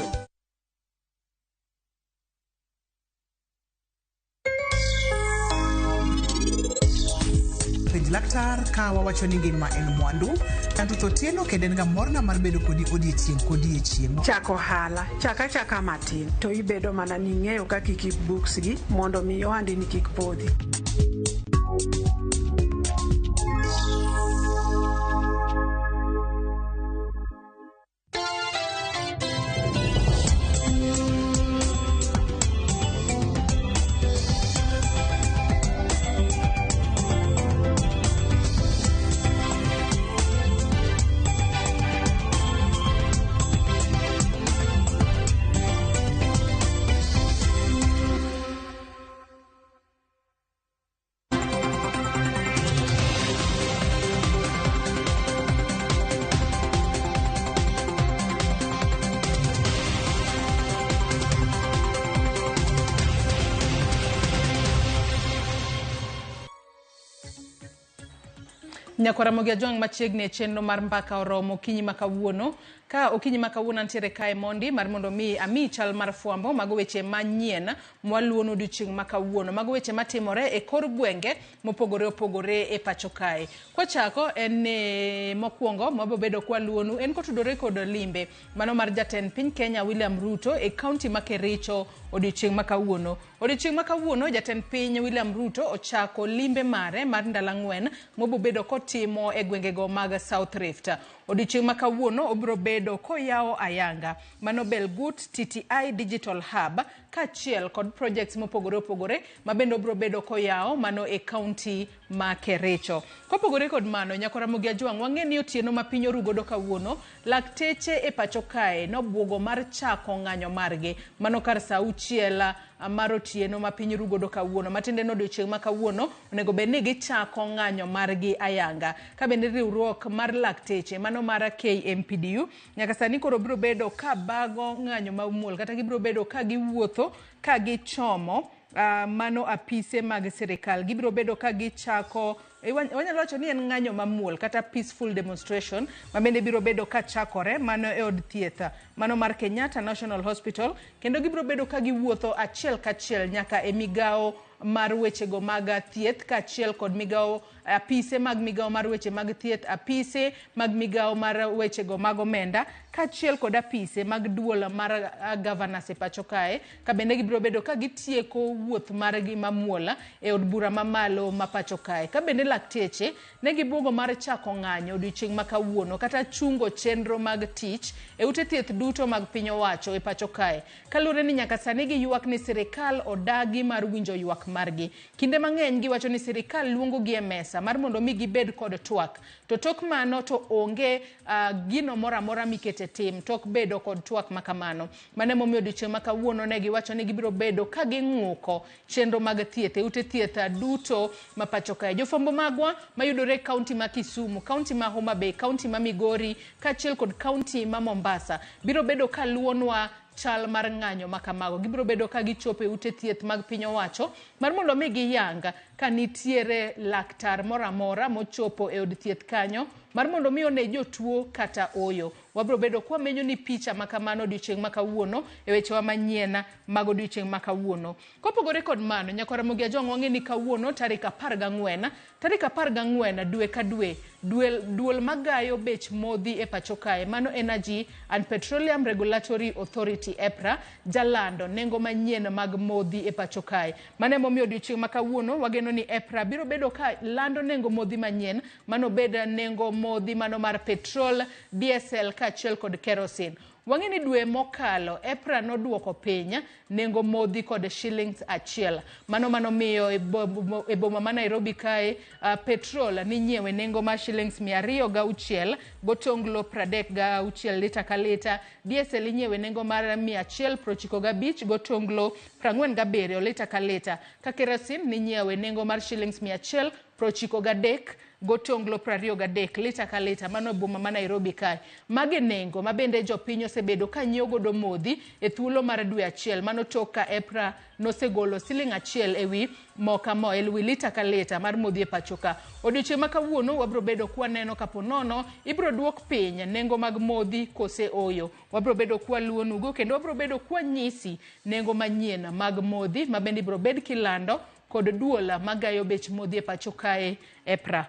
Penj laktar ka wawacho ni ngima en mwandu Kanto Otieno kendo en ga morna mar bedo kodi odiechieng' kodiechieng'. Chako ohala, chaka chaka matin to ibedo mana ni ing'eyo kaka ikip books gi mondo mi ohandi ni kik podhi. Nyakwara Ramogi Ajwang' machiegni e chenro mar mbaka oromo okinyi ma kawuono. Ka okinyi ma kawuono antiere kae mondi mar mondo mi ami chal mar fwambo mago weche manyien mwaluono odiochieng' ma kawuono. Mago weche matimore e kor gwenge mopogore opogore e pacho kae. Kwachako en ni mokwongo mwabobedo kwaluonu en kotudore kod limbe mano mar jatend piny Kenya William Ruto e kaunti ma Kericho odiochieng' ma kawuono. Odiochieng' ma kawuono jatend piny William Ruto ochako limbe mare mar ndalo ang'wen mobobedo kotimo e gwengego mag South Rift. Odiochieng' ma kawuono obiro bedo koyawo ayanga mano Belgut TTI Digital Hub kaachiel kod projects mopogore opogore ma bende obiro bedo koyawo mano e kaunti ma Kericho. Kopogore kod mano, Nyakwar Ramogi Ajwang' wang'e ni otieno ma piny oru godo kawuono, lakteche e pacho kae nobuogo mar chako ng'anyo margi mano kar saa auchiel mar otieno ma piny ru godo kawuono. Matiende ni odiochieng' ma kawuono onego bed ni gichako ng'anyo margi ayanga. Ka bende riwruok mar lakteche mano mar KMPDU nyaka sani koro biro bedo ka bago ng'anyo mamuol kata gibiro bedo ka giwuotho ka gichomo mano apise mag sirikal. Gibiro bedo ka gichako wanyalo wacho ni en ng'anyo mamuol kata peaceful demonstration ma bende biro bedo ka chakore mano e od thieth mano mar Kenyatta National Hospital, kendo gibiro bedo ka giwuotho achiel kachiel nyaka e migawo mar wechego mag thieth kaachiel kod migawo apise mag migawo mar weche mag thieth, apise mag migawo mar wechego mag omenda kaachiel kod apise mag duol mar governors e pacho kae, ka bende gibiro bedo ka gitieko wuoth margi mamuol e od bura mamalo ma pacho kae. Ka bende lakteche ne gibuogo mar chako ng'anyo odiochieng' ma kawuono kata chungo chenro mag tich e ute thieth duto mag piny owacho e pacho kae, kaluwore ni nyaka sani giywak ni sirikal odagi mar winjo ywak margi. Kinde mang'eny giwacho ni sirikal luongo gi e mesa mar mondo mi gibed kod twak, to tok mano to onge gino moro amora mikete tim tok bedo kod twak makamano. Mano emomiyo odiochieng' ma kawuono ne giwacho ni gibiro bedo ka ging'uko chenro mag thieth e ute thieth duto ma pacho kae. Jofwambo magwa mayudore e kaunti ma Kisumu, kaunti ma Homa Bay, kaunti ma Migori kaachiel kod kaunti ma Mombasa biro bedo ka luonwa chal mar ng'anyo ma kamago. Gibiro bedo ka gichopo e ute thieth mag piny owacho mar mondo mi giyang ka nitiere laktar moro amora mochopo e od thieth kanyo mar mondo mi one jotuo kata oyo. Wabiro bedo kwamenyo ni picha ma kamano odiochieng' ma kawuono e wechewa manyien mag odiochieng' ma kawuono. Kopogore kod mano, Nyakwar Ramogi Ajwang' wang'e ni kawuono tarik 14, tarik 14 dwe ka dwe, duol magayo bech modhi e pacho kae, mano Energy and Petroleum Regulatory Authority EPRA, jalando nengo manyien mag modhi e pacho kae. Mano emomiyo odiochieng' ma kawuono wageno ni EPRA biro bedo ka lando nengo modhi manyien, mano bed nengo modhi mano mar petrol, diesel kaachiel kod kerosene. Wang'e ni dwe mokalo EPRA noduoko piny nengo modhi kod shillings 1. Mano miyo e boma ma Nairobi kae petrol ninyiewe nengo mar shillings 206 gotonglo 36 lita ka lita, diesel inyiewe nengo mar 195 gotonglo 47 lita ka lita, ka kerosene ninyiewe nengo mar shillings 193 gotonglo 23 lita ka lita, mano boma ma Nairobi kae. Mage nengo ma bende jopiny osebedo ka nyiewo godo modhi e thuolo mar dwe achiel, mano tok ka EPRA nosegolo siling 1 ewi moka mo e wi lita ka lita mar modhi e pacho ka. Odiochieng' ma kawuono wabiro bedo kwaneno kapo nono ibiro duok piny nengo mag modhi kose oyo. Wabiro bedo kwaluonugo kendo wabiro bedo kwanyisi nengo manyien mag modhi ma bende ibiro bed kilando kod duol magayo bech modhi e pacho kae EPRA.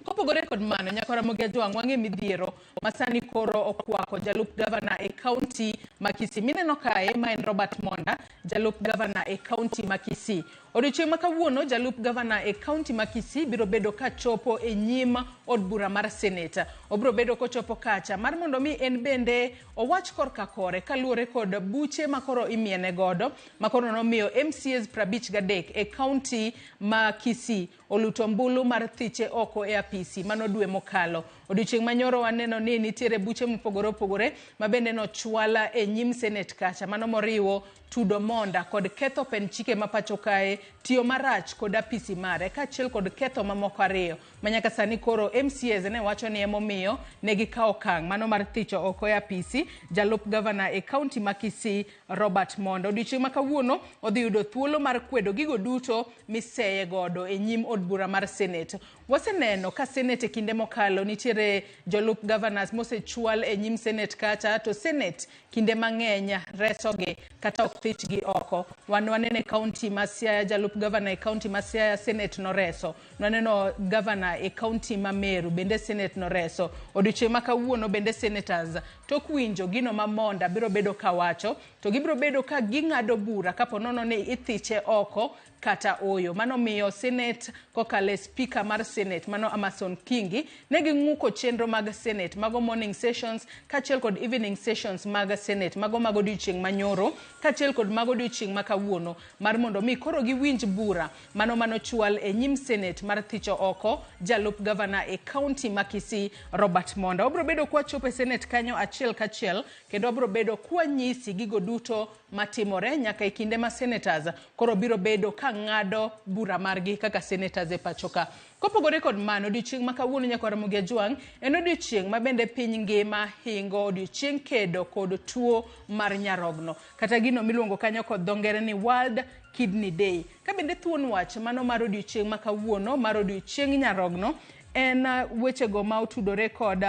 Kopogore kod mano, Nyakwar Ramogi Ajwang' wang'e midhiero ma sani koro okwako jalup gavana e kaunti ma Kisii. Mineno kae ma en Robert Monda, jalup gavana e kaunti ma Kisii. Odiochieng' ma kawuono jalup gavana e kaunti ma Kisii biro bedo kachopo e nyim od bura mar Senate. Obiro bedo kochopo kacha mar mondo mi en bende owach korka kore kaluwore kod buche makoro imiene godo makoro nomiyo MCAs 53 e kaunti ma Kisii oluto ombulu mar thiche oko e apisi mano dwe mokalo. Odiochieng' manyoro waneno ni nitiere buche mopogore opogore ma bende nochwala e nyim Senate kacha, mano moriwo tudo monda kod ketho pen chike ma pacho kae tiyo marach kod apisi mare kaachiel kod ketho mamoko ariyo ma nyaka sani koro MCAs ne wacho ni emomiyo ne gikawo okang' mano mar thicho oko e apisi jalup gavana e kaunti ma Kisii Robert Monda. Odiochieng' ma kawuono odhi yudo thuolo mar kwedo gigo duto miseye godo e nyim od bura mar Senate. Waseneno ka Senate e kinde mokalo nitiere jolup governors mosechwal e nyim Senate kacha to Senate kinde mang'eny resogi kata ok thichgi oko. Wan waneno e kaunti ma Siaya jalup gavana e kaunti ma Siaya Senate noreso. Nwaneno gavana e kaunti ma Meru bende Senate noreso. Odiochieng' ma kawuono bende senators tok winjo gino ma Monda biro bedo kawacho to gibiro bedo ka ging'ado bura kapo nono ni ithiche oko kata oyo. Mano miyo Senate kokalo e speaker mar Senate mano Amason Kingi ne ging'uko chenro mag Senate mago morning sessions kaachiel kod evening sessions mag Senate mago mag odiochieng' manyoro kaachiel kod mago odiochieng' ma kawuono mar mondo mi koro giwinj bura mano manochwal e nyim Senate mar thicho oko jalup gavana e kaunti ma Kisii Robert Monda. Wabiro bedo kwachopo e Senate kanyo achiel kachiel kendo wabiro bedo kwanyisi gigo duto matimore nyaka e kinde ma senators koro biro bedo ka ng'ado bura margi kaka senators e pacho ka. Kopogore kod mano, odiochieng' ma kawuono nyakwar Ramogi Ajwang' en odiochieng' ma bende piny ngima hingo odiochieng' kedo kod tuo mar nyarogno kata gino miluongo kanyo kod dho ngere ni World Kidney Day. Ka bende thuon wach mano mar odiochieng' ma kawuono mar odiochieng' nyarogno en wechego ma otudore kod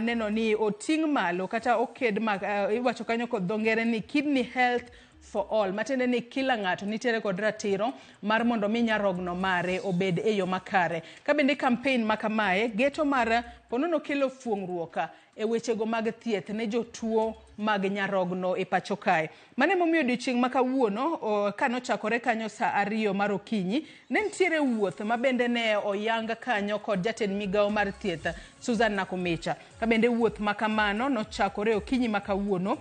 neno ni oting' malo kata oked ma iwacho kanyo kod dho ngere ni kidney health for all matiende ni kila ng'ato nitiere kod ratiro mar mondo mi nyarogno mare obed e yo makare. Ka bende campaign ma kamae geto mar ponono kelo fuong'ruok e wechego mag thieth ne jotuo mag nyarogno e pacho kae. Mano emomiyo odiochieng' ma kawuono kanochakore kanyo saa 2 mar okinyi ne nitiere wuoth ma bende ne oyang kanyo kod jatend migawo mar thieth Susan Nakumicha. Ka bende wuoth ma kamano nochakore okinyi ma kawuono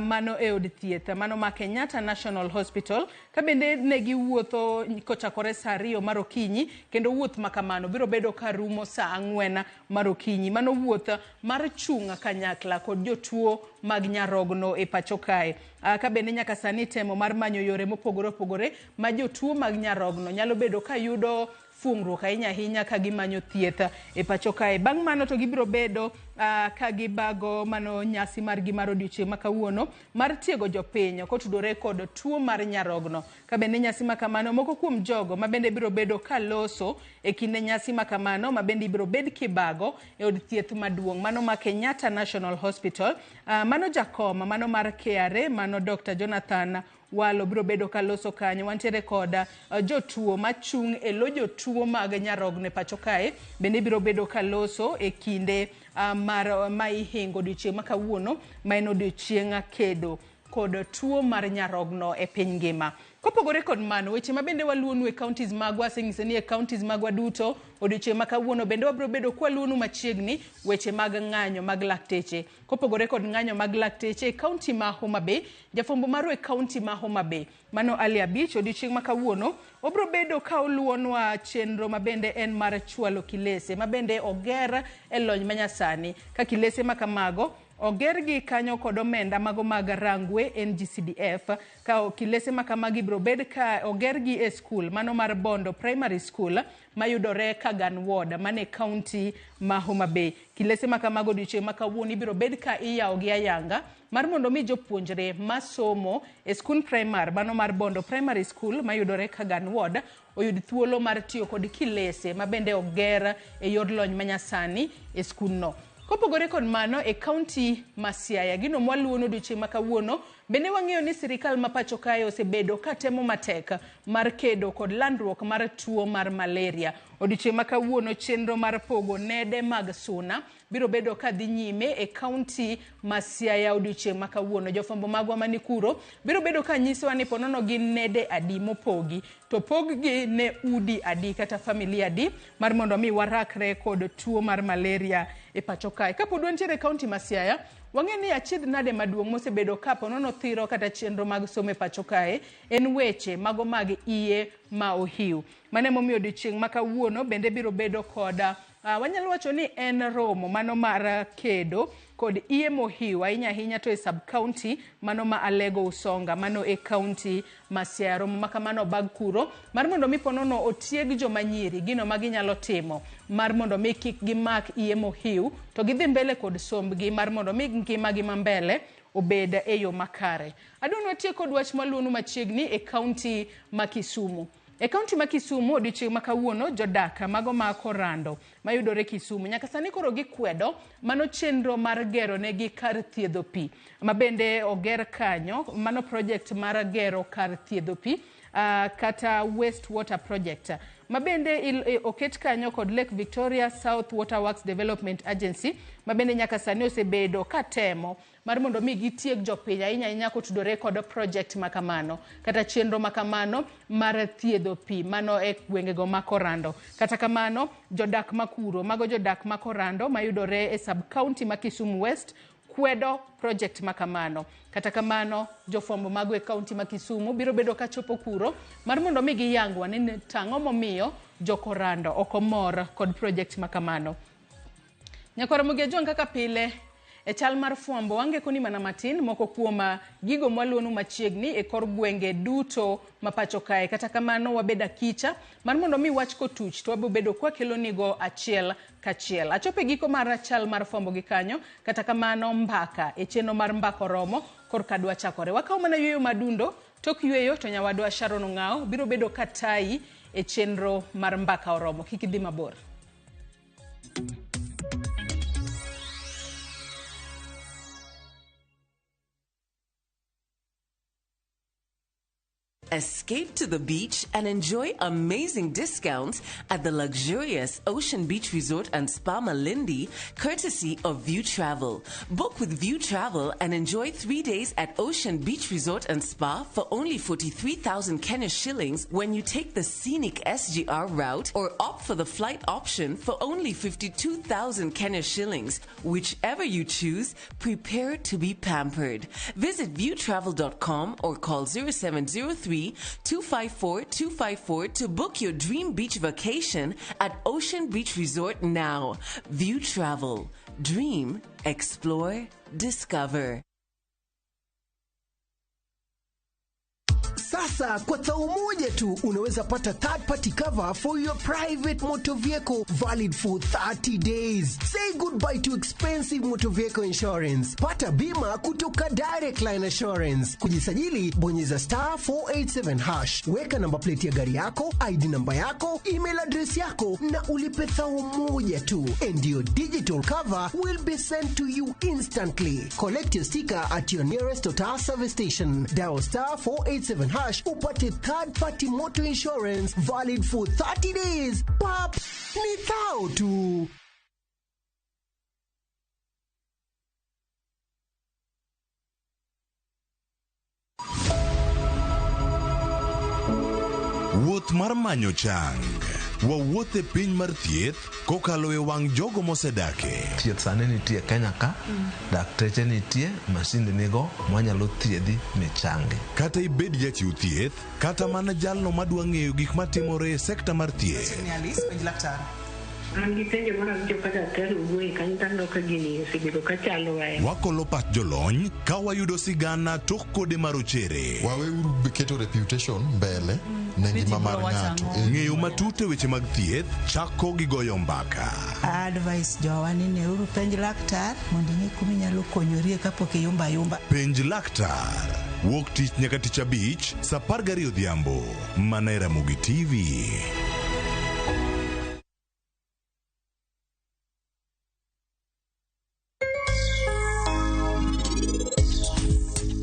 mano e od thieth mano ma Kenyatta National Hospital ka bende ne giwuotho kochakore saa 2 mar okinyi kendo wuoth ma kamano biro bedo ka rumo saa 4 mar okinyi. Mano wuoth mar chung' kanyakla kod jotuo mag nyarogno e pacho kae. Ka bende nyaka sani temo mar manyo yore mopogore opogore ma jotuo mag nyarogno nyalo bedo ka yudo fuong'ruok ahinya ahinya ka gimanyo thieth e pacho kae. Bang' mano to gibiro bedo ka gibago mano nyasi margi mar odiochieng' ma kawuono mar tiego jopiny kotudore kod tuo mar nyarogno. Ka bende nyasi ma kamano moko kuom jogo ma bende biro bedo ka loso e kinde nyasi ma kamano ma bende ibiro bed kibago e od thieth maduong' mano ma Kenyatta National Hospital, mano jakom mano mar KRA mano Dr. Jonathan Walo biro bedo ka loso kanyo. Wantiere kod jotuo machung' e lo jotuo mag nyarogno e pacho kae bende biro bedo ka loso e kinde mar ma ihingo odiochieng' ma kawuono ma en odiochieng' kedo kod tuo mar nyarogno e piny ngima. Kopogore kod mano, weche ma bende waluonu e counties magwa, aseng'iso ni e counties magwa duto odiochieng' ma kawuono bende wabiro bedo kwaluonu machiegni weche mag ng'anyo mag lakteche. Kopogore kod ng'anyo mag lakteche e county ma Homa Bay, jafwambo marwa e county ma Homa Bay mano Ali Abich odiochieng' ma kawuono obiro bedo ka oluonwa chenro ma bende en mar chwalo kilese ma bende oger e lony manyasani ka kilese ma kamago ogergi kanyo kod omenda mago mag Rangwe NGCDF ka kilese ma kamagi biro bed ka ogergi e skul mano mar Bondo Primary School mayudore Kagan Ward mane county ma Homa Bay. Kilese ma kamago odiochieng' ma kawuono ibiro bed ka iyawogi ayanga mar mondo mi jopuonjre masomo e skund primar mano mar Bondo Primary School mayudore Kagan Ward oyud thuolo mar tiyo kod kilese ma bende oger e yor lony manyasani e skundno. Kopogore kod mano e county ma Siaya, gino mwaluono odiochieng' ma kawuono bende wang'eyo ni sirikal ma pacho kae osebedo ka temo matek mar kedo kod landruok mar tuo mar malaria. Odiochieng' ma kawuono chenro mar pogo nede mag suna biro bedo ka dhi nyime e county ma Siaya odiochieng' ma kawuono. Jofwambo magwa mani kuro biro bedo ka nyisowa ni ponono gin nede adi mopogi to pog-gi ne udi adi kata familia adi mar mondo mi warakre kod tuo mar malaria e pacho kae. Kapod wantiere e county ma Siaya, wang'e ni achiedh nade maduong' mosebedo ka ponono thiro kata chenro mag somo e pacho kae en weche mago mag iye ma ohiu. Mano emomiyo odiochieng' ma kawuono bende biro bedo kod wanyalo wacho ni en romo mano mar kedo kod iye mohiu ahinya ahinya to e sub county mano ma Alego Usonga mano e county ma Siaya. Romo ma kamano obag kuro mar mondo mi ponono otieg joma nyiri gino ma ginyalo timo mar mondo mi kik gimak iye mohiu to gidhi mbele kod sombgi mar mondo mi ngimagi ma mbele obed e yo makare. Adwa ni watiek kod wach maluonu machiegni e county ma Kisumu. E kaunti ma Kisumu odiochieng' ma kawuono jodak mago ma Korando mayudore Kisumu nyaka sani koro gikwedo mano chenro mar gero negi kar thiedho pi ma bende oger kanyo mano project mar gero kar thiedho pi kata waste water project ma bende oket kanyo kod Lake Victoria South Water Works Development Agency ma bende nyaka sani osebedo katemo mar mondo mi gitieg jopiny ahinya ahinya kotudore kod project makamano kata chenro makamano mar thiedho pi mano e gwengego ma Korando. Kata kamano jodak makuro mago jodak ma Korando mayudore e sub county ma Kisumu West kwedo project makamano. Kata kamano jofwambo mago e county ma Kisumu biro bedo kachopo kuro mar mondo mi giyangwa ni tang'o momiyo jokorando ok omor kod project makamano. Nyakwar Ramogi Ajwang' kaka pile e chal mar fwambo wangeko ni mana matin moko kuom gigo mwaluonu machiegni e kor gwenge duto ma pacho kae. Kata kamano wabed akicha mar mondo mi wach kotuch to wabobedo kwakelonigo achiel kachiel. Achopo e giko mar chal mar fwambo gi kanyo, kata kamano mbaka e chenro mar mbaka oromo korka dwa chakore. Wakawo mana yueyo madundo, tok yueyo to nyawadwa Sharon Ong'ao biro bedo katayi e chenro mar mbaka oromo. Kik idhi mabor. Escape to the beach and enjoy amazing discounts at the luxurious Ocean Beach Resort and Spa Malindi, courtesy of View Travel. Book with View Travel and enjoy 3 days at Ocean Beach Resort and Spa for only 43,000 Kenya shillings when you take the scenic SGR route or opt for the flight option for only 52,000 Kenya shillings. Whichever you choose, prepare to be pampered. Visit viewtravel.com or call 0703 254 254 to book your dream beach vacation at Ocean Beach Resort now. View Travel. Dream, explore, discover. Sasa kwa thao moja tu unaweza pata third party cover for your private motor vehicle valid for 30 days. Say goodbye to expensive motor vehicle insurance. Pata bima kutoka Direct Line Assurance. Kujisajili bonyeza star 487 hash. Weka namba plate ya gari yako, ID namba yako, email address yako na ulipe thao moja tu. And your digital cover will be sent to you instantly. Collect your sticker at your nearest Total service station. Dial star 487 hash upate third party motor insurance valid for 30 days. Pap, ni thao tu. Wuoth mar manyo chang. Wawuoth e piny mar thieth kokalo e wang' jogo mosedake. Thieth sani nitie Kenya ka, dakteche nitie, masinde nigo mwanyalo thiedhi michangi. Kata ibed jachiw thieth, kata mana jalno madwa ng'eyo gik matimore e sekta mar thieth. Alice, penj laktar. An gi penjo mar awinjo ka daktari owuoye kanyo to aneno ka gini osebedo ka chando ahinya. Wakolo pach jolony ka wayudo sigana tok kode marochere. Waweuru keto reputation mbele ne ngima mar ng'ato. Ng'eyo matut e weche mag thieth chako gi goyo mbaka. Advice jowa ni neuru penj laktar mondo ing'e kuma inyalo konyorie kapok iyumba ayumba. Penj laktar. Wuok tich nyaka tich abich saa 12 odhiambo. Mana e Ramogi TV.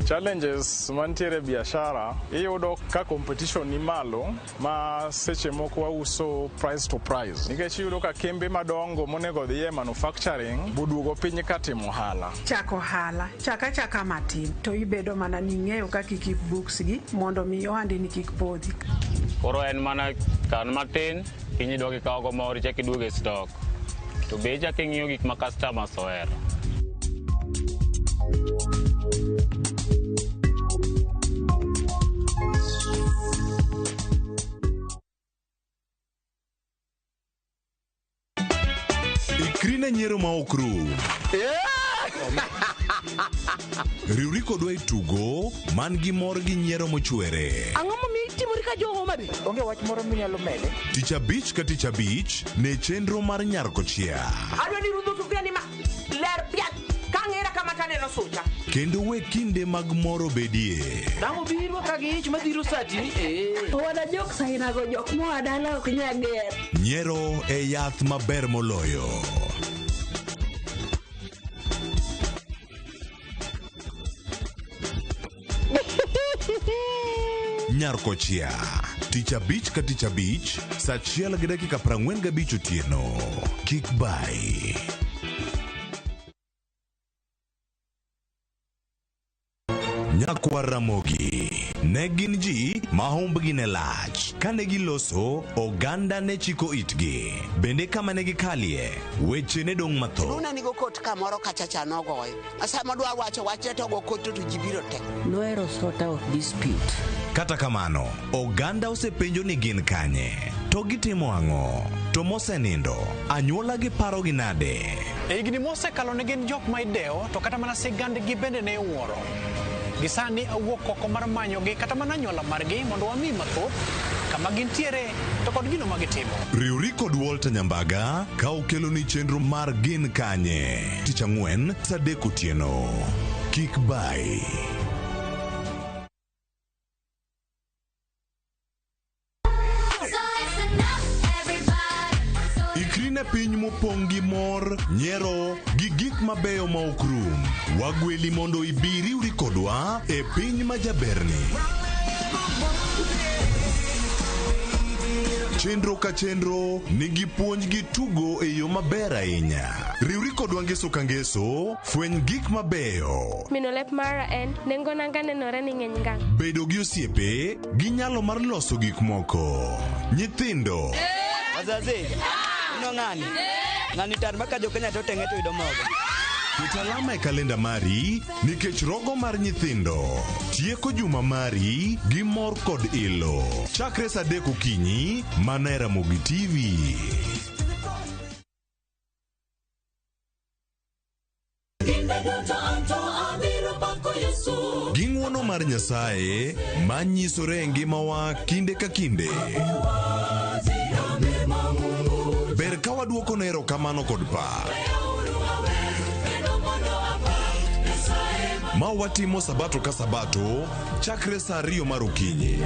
Challenges mantiere e biashara iyudo ka competition ni malo ma seche moko wauso price to price nikech iyudo ka kembe madongo monego dhi e manufacturing boduogo piny ka timo ohala. Chako ohala, chaka chaka matin to ibedo mana ni ing'eyo kaka i keep books gi mondo mi ohandi ni kik podhi. Koro en mana kan matin kiny idok ikawo go moro ichak iduogo e stock to be ichak ing'iyo gik ma customers ohero. Ikri ne nyiero ma ok rum. Riwri kodwa e tugo man gi mor gi nyiero mochwere. Ang'o momiyo itimori ka jo Homa Bay? Onge wach moro minyalo mede? Tich abich ka tich abich ne chenro mar Nyar Kochia. Adwa ni rudho sufuria ni ma ler piak ka ng'era kama taneno sucha. Kendo we kinde mag mor obedie. Dang' obiro ka gi ich madhiro sati. Owada jok sainago jok moa dala ok nyal ger. Nyiero e yath maber moloyo. Nyar Kochia. Tich abich ka tich abich, saa 1:45 otieno. Kik bai. Nyakwar Ramogi ne gin ji ma humbgi ne lach. Kane giloso, oganda ne chiko itgi. Bende kama ne gikalie, weche ne dong' mathoth. Luna nigo kot kamoro kacha cha nogoyo. Sama dwa wacho wachne to go kot to ji biro te. Nohero sort out dispute. Kata kamano, oganda osepenjo ni gin kanye, to gitimo ang'o, to mosenindo, anyuola gi parogi nade? E higni mosekalo ne gin jok ma idewo to kata mana sigandgi bende ne iwuoro. Gisani awuok oko mar manyogi kata mana anyuola margi mondo wami mathoth kama gintiere to kod gino ma gitimo. Riwri kod Walter Nyambaga ka okeloni chenro mar Gin Kanye tich ang'wen saa 3 otieno. Kik bai. Ikri ne piny mopong' gi mor, nyiero, gi gik mabeyo ma ok rum. Wagweli mondo ibi riwri kodwa e piny ma jaberni. Chenro ka chenro nigi puonj gi tugo e yo maber ahinya. Riwri kodwa ngeso ka ngeso, fweny gik mabeyo. Mino lep mara en nengo nanga nenore ni ng'eny ngang'. Bedo gi osiepe gi nyalo mar loso gik moko. Nyithindo. Wazazi, ino ng'ani? Ng'ani tar maka jo Kenya to teng'e to yudo mogo. Ket alama e kalenda mari nikech rogo mar nyithindo tieko juma mari gi mor kod ilo. Chakre saa 3 okinyi mana e Ramogi TV. Gi ng'wono mar Nyasaye manyisore e ngimawa kinde ka kinde. Ber ka waduoko ne erokamano kod pak. Ma watimo sabato ka sabato chakre saa 2 mar okinyi.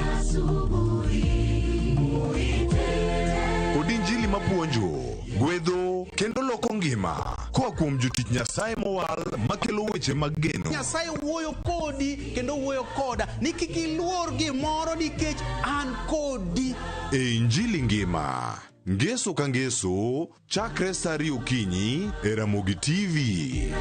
Kod injili mapuonjo, gwedho kendo loko ngima koa kuom jotich Nyasaye mowal makelo weche mag geno. Nyasaye wuoyo kodi kendo wuoyo koda ni kik iluor gimoro nikech an kodi. E injili ngima ngeso ka ngeso chakre saa 2 okinyi e Ramogi TV.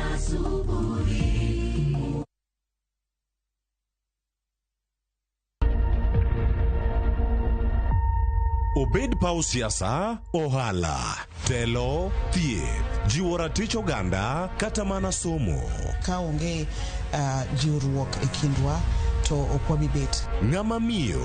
Obed paw siasa, ohala, telo, thieth, jiwo ratich oganda kata mana somo. Ka onge jiwruok e kindwa to ok wabi bet. Ng'ama miyo,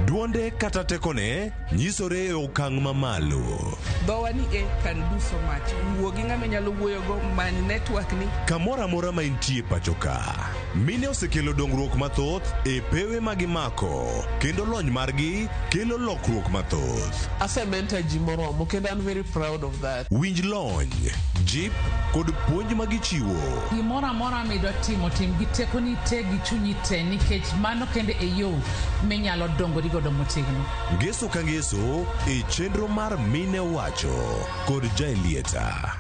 duonde kata tekone nyisore e okang' mamalo. Dhowa ni e can do so much. Wuo gi ng'ama inyalo wuoyogo, many network ni. Kamoro amora ma intie pacho ka, mine osekelo dongruok mathoth e pewe ma gimako kendo lony margi kelo lokruok mathoth. Asementa ji moromo kendo an very proud of that. Winj lony, jip kod puonj ma gichiwo. Gimoro amora midwa timo, tim gi tekoni te gi chunyi te nikech mano kende e yo minyalo dongori godo motegno. Ngeso ka ngeso e chenro mar Mine Wacho kod Jaelieta.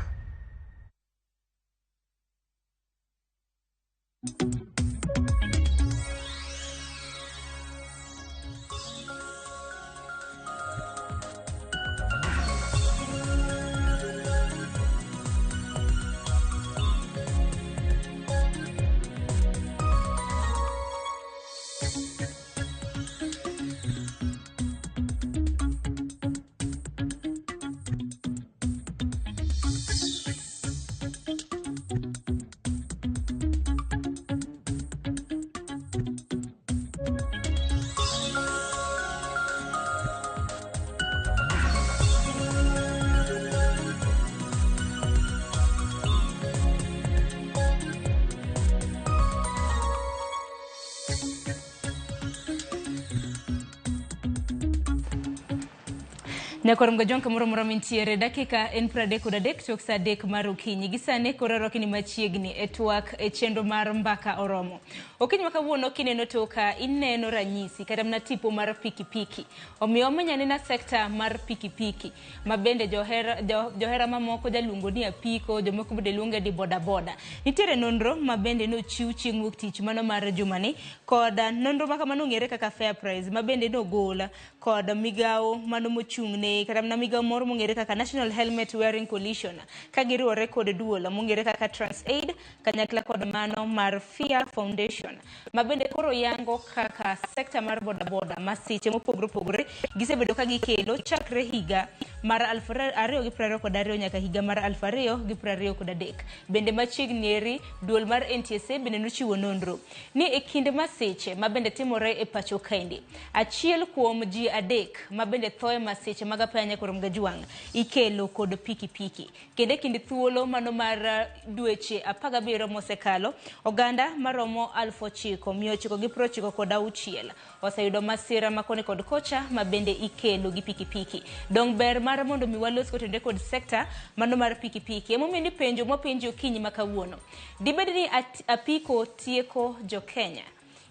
Nyakwar Mgajwang' kamoro amora mintiere, dakika en 33 tok sa 3 mar okinyi. Gi sani koro rwakni machiegni e twak e chenro mar Mbaka Oromo. Okinyi ma kawuono kineno toka ineno ranyisi kata mana tipo mar pikipiki. Omiyo wamenyo anena sekta mar pikipiki ma bende johera, jo, johera mamoko jaluongo ni apiko, jomoko bende luonge ni bodaboda. Nitiere nonro ma bende nochiw chieng' wuok tich mano mar jumani kod nonro ma kamano ong'ere kaka fair price ma bende nogol kod migawo mano mochung'ne kata mana migawo moro mong'ere kaka National Helmet Wearing Coalition ka giriwore kod duol mong'ere kaka TransAid kanyakla kod mano mar Fear Foundation ma bende koro yango kaka sekta mar bodaboda masiche mopogore opogore gisebedo ka gikelo chakre higa mar 2022 nyaka higa mar 2023. Bende machiegni eri duol mar NTSA bende nochiwo nonro ni e kinde masiche ma bende timore e pacho kaendi, achiel kuom ji 3 ma bende tho e masiche mag apaya Nyakwar Mgajwang' ikelo kod pikipiki. Kendo e kind thuolo mano mar dweche 17 mosekalo, oganda maromo 9,996 oseyudo masira ma koni kod kocha ma bende ikelo gi pikipiki. Dong ber mar mondo mi walos kotenore kod sekta mano mar pikipiki. Emomiyo ni penjo mwapenji okinyi ma kawuono. Dibed ni apiko tieko jo Kenya?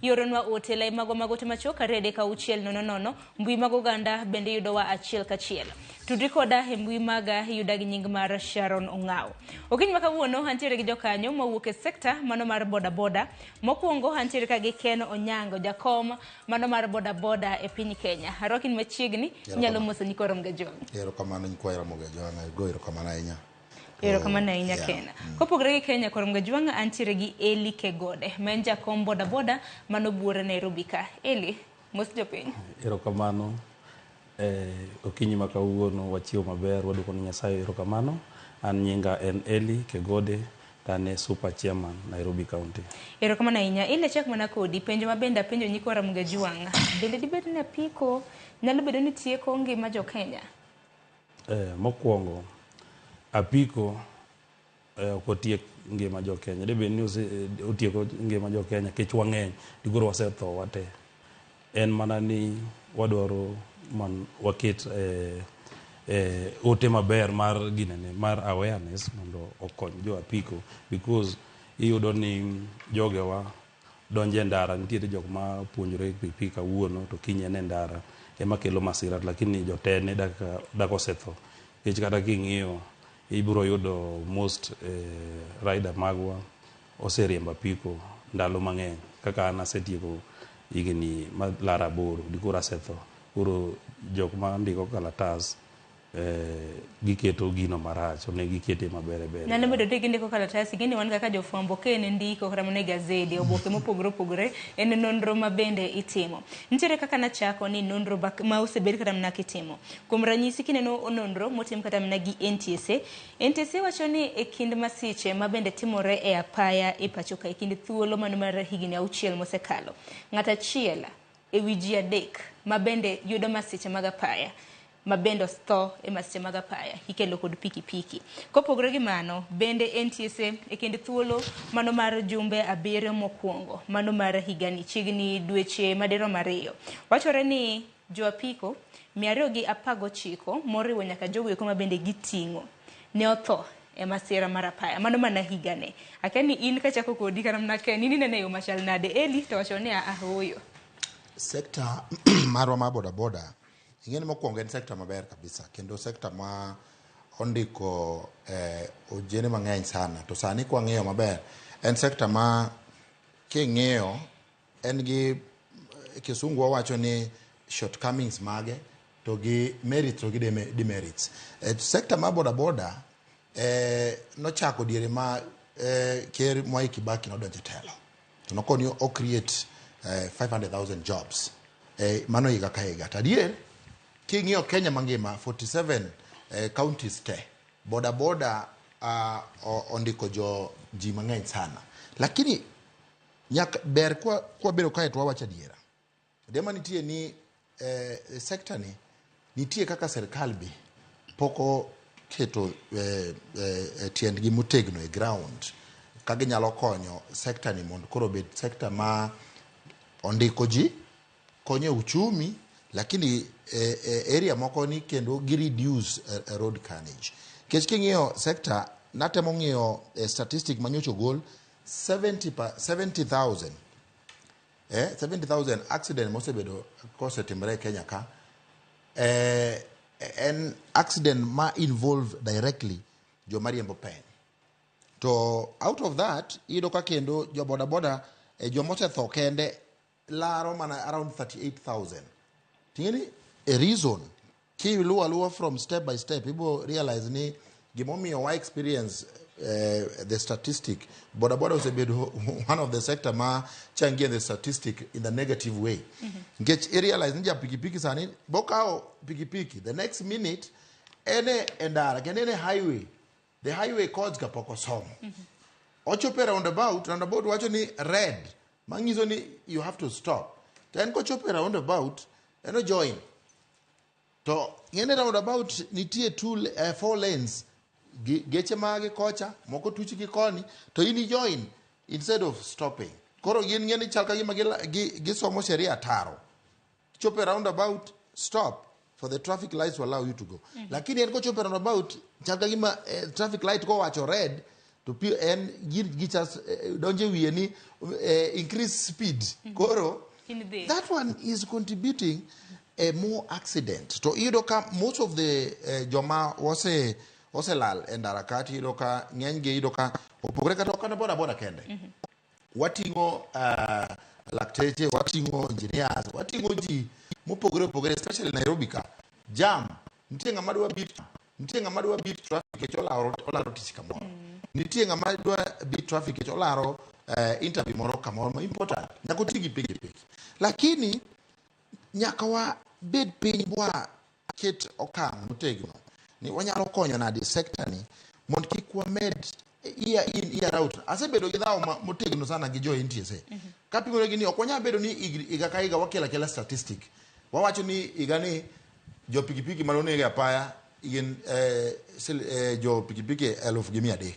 Ioronwa ote lai magwa mag ote machuok 236 00, mbui mag oganda bende yudowa achiel kachiel. Tudri koda e mbui maga iyuda gi nying mar Sharon Ong'aw. Okinyi ma kawuono antiere gi jokanyo mawuok e sekta mano mar bodaboda. Mokwongo antiere ka gi Ken Onyango, jakom mano mar bodaboda e piny Kenya. Arwakini machiegni, inyalo moso nyikwa Ramogi Ajwang'. Erokamano nyikwa Ramogi Ajwang', ago erokamano ahinya. Erokamano ahinya Ken. Kopogore gi Kenya, kor Mgajwang' antiere gi Eli Kegode, ma en jakom bodaboda mano buore Nairobi ka. Eli, mos jopiny. Erokamano. Okinyi ma kawuono wachiewo maber, waduoko ne Nyasaye erokamano. An nyinga en Eli Kegode, to an e super chairman Nairobi County. Erokamano ahinya. Eli, achak mana kodi. Penjo ma bende apenjo nyikwa Ramogi Ajwang'. Bende dibed ni apiko nyalo bedo ni tieko ngima jo Kenya? Mokwongo, apiko ok otiek ngima jo Kenya. Dibed ni otieko ngima jo Kenya kech wang'eny, dikoro wasetho wate. En mana ni wadwaro man waket ote maber mar ginene mar awareness mondo okony jo apiko, because iyudo ni jogewa donje ndara, nitiere jok ma puonjore pikipiki kawuono to kiny en e ndara ema kelo masira, lakini jotene dak osetho. Nikech kata king'iyo ibiro yudo most rider magwa oseriembo apiko ndalo mang'eny. Kaka an asetieko higni malaro 8 dikoro asetho. Koro jok ma ndiko kalatas giketo gino marach, onego gikete maber ber. Nyalo bedo ni gindiko kalatas, ing'e ni wan kaka jofwambo ka en ndiko kata mana e gazede, oboke mopogore opogore, en nonro ma bende itimo. Nitiere kaka nachako ni nonro ma osebed kata mana kitimo. Kuom ranyisi kineno nonro motim kata mana gi NTSA, NTSA wacho ni e kind masiche ma bende timore e apaya e pacho ka, e kind thuolo mano mar higni 6 mosekalo, ng'at achiel e wi ji 3 ma bende yudo masiche mag apaya ma bende otho e masiche mag apaya ikelo kod pikipiki. Kopogore gi mano, bende NTSA e kind thuolo mano mar jumbe 7 mokwongo mano mar higani, chiegni dweche madirom 2, wachore ni jo apiko 219 moriwo nyaka jogo eko ma bende giting'o ne otho e masira mar apaya mano mana higane. Akia ni in kachako kodi kata mana Ken, in inene yo machal nade? Eli to wacho ni a ooyo. Sekta marwa mar bodaboda ing'e ni mokwongo en sekta maber kabisa, kendo sekta ma ondiko ojende mang'eny sana. To sani kwang'iyo maber, en sekta ma king'iyo en gi kisungu wawacho ni shortcomings mage to gi merits to gi demerits. Sekta mar bodaboda nochako diere ma Ker Mwai Kibaki nodonjo e telo. To nokoni o create 500,000 jobs. Mano higa ka higa. To adier, king'iyo Kenya mangima, 47 counties te, bodaboda ondiko jo ji mang'eny sana. Lakini nyaka ber kwa bedo kae to wawacho adiera. Adiera nitie ni sekta ni nitie kaka serikal be pok oketo tiendgi motegno e ground ka ginyalo konyo sekta ni mondo koro obed sekta ma ondiko ji, konyo e uchumi, Lakini area moko ni kendo gi reduce road carnage. Nikech king'iyo sector, natemo ng'iyo statistic manyocha ogol 70,000 70,000 accident mosebedo kosetimore e Kenya ka en accident ma involve directly joma riembo peng. To out of that iyudo ka kendo jo boda boda joma osetho kende laro mana around 38,000. Ting'eni a reason kiluwo aluwa from step by step ibo realize ni gimomiyo wa experience the statistic boda boda osebedo one of the sector ma changie the statistic in the negative way. Nikech i realize ni ja pikipiki sani bokawo pikipiki the next minute en e ndara kendo en e highway, the highway codes ka pok osomo. Ochopo e roundabout, roundabout wacho ni red manyiso ni you have to stop, to en kochopo e roundabout en o join to ng'ene roundabout nitie four lanes, geche mage kocha moko tuch gi koni to in i join instead of stopping. Koro gin ng'eni chal ka gima gisomo sheria taro. Chopo e roundabout, stop for the traffic lights to allow you to go. Lakini en kochopo e roundabout chal ka gima traffic light kowacho red to pi en gicha donjo e wiye ni increase speed. Koro In that one is contributing a more accident. To iyudo ka most of the joma oselal e ndara ka, tiyudo ka ng'eny gi iyudo ka opogore kata ok boda boda kende. Wating'o lakteche, wating'o engineers, wating'o ji mopogore opogore, especially Nairobi ka. Jam, nitie ng'ama dwa beat traffic nikech olaro tich kamoro. Nitie ng'ama dwa beat traffic nikech olaro interview moro kamoro ma important. Nyaka oti gi pikipiki. Lakini nyaka wabed piny bwa ket okang' motegno ni wanyalo konyo nade sector ni mondo kik wamed year in year out. Asebedo gi dhawo motegno sana gi jo NTSA. Kapimore gi ni ok wanyal bedo ni higa ka higa wakelo akela statistic. Wawacho ni higa ni jo pikipiki mane oneg e apaya gin jo pikipiki 1,300.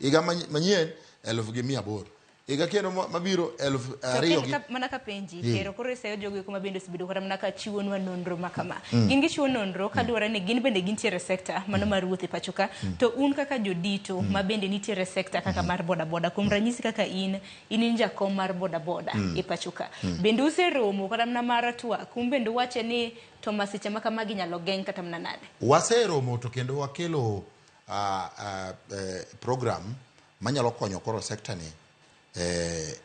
Higa manyien 1,800. Higa kendo mabiro 2,000 gi Mana ka penji kero koro iseyo jogo eko ma bende osebedo kata mana ka chiwonwa nonro ma kama. Gin gichiwo nonro kaluwore ni gin bende gintiere e sector mano mar wuoth e pacho ka. To un kaka jodito ma bende nitiere e sector kaka mar boda boda, kuom ranyisi kaka in in jakom mar boda boda e pacho ka. Bende useromo kata mana mar twak, un bende uwache ni to masiche ma kamagi inyalo geng' kata mana nade? Waseromo to kendo wakelo program manyalo konyo koro sector ni.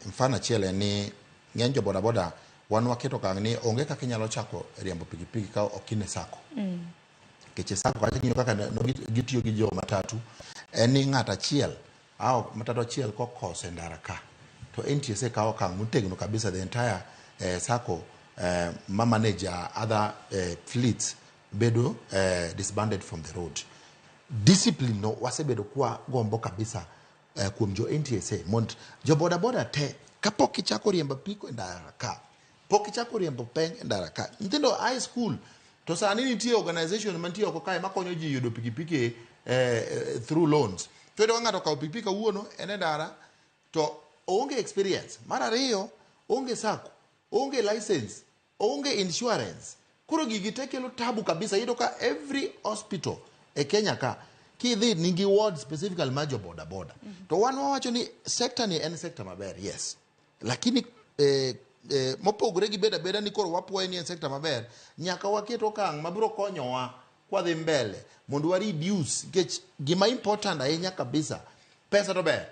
Mfano achiel en ni ng'eny jo boda boda wan waketo okang' ni onge kaka inyalo chako riembo pikipiki ka ok in e sacco. Nikech e sacco kacha ing'iyo kaka gitiyo gi jo matatu en ni ng'ato achiel au matatu achiel kokoso e ndara ka to NTSA kawo okang' motegno kabisa, the entire sacco ma manage other fleets bedo disbanded from the road. Discipline no wasebedo kwa gombo kabisa kuom jo NTSA mond jo boda boda te kapok ichako riembo apiko e ndara ka, pok ichako riembo peng e ndara ka, nyithindo high school to sani nitie organization mantie oko kae makonyo ji yudo pikipiki through loans. To iyudo ka ng'ato okawo pikipiki kawuono en e ndara to oonge experience. Mar ariyo, onge sacco, onge license, onge insurance. Koro gigi te kelo tabu kabisa. Iyudo ka every hospital e Kenya ka kidhi nigi ward specifically mar jo boda boda. To wan wawacho ni sector ni en sector maber, yes. Lakini mopogore gi bedo abeda ni koro wapuoye ni en sector maber, nyaka waket okang' mabiro konyowa kwadhi mbele mondo wa reduce, nikech gima important ahinya kabisa, pesa to ber,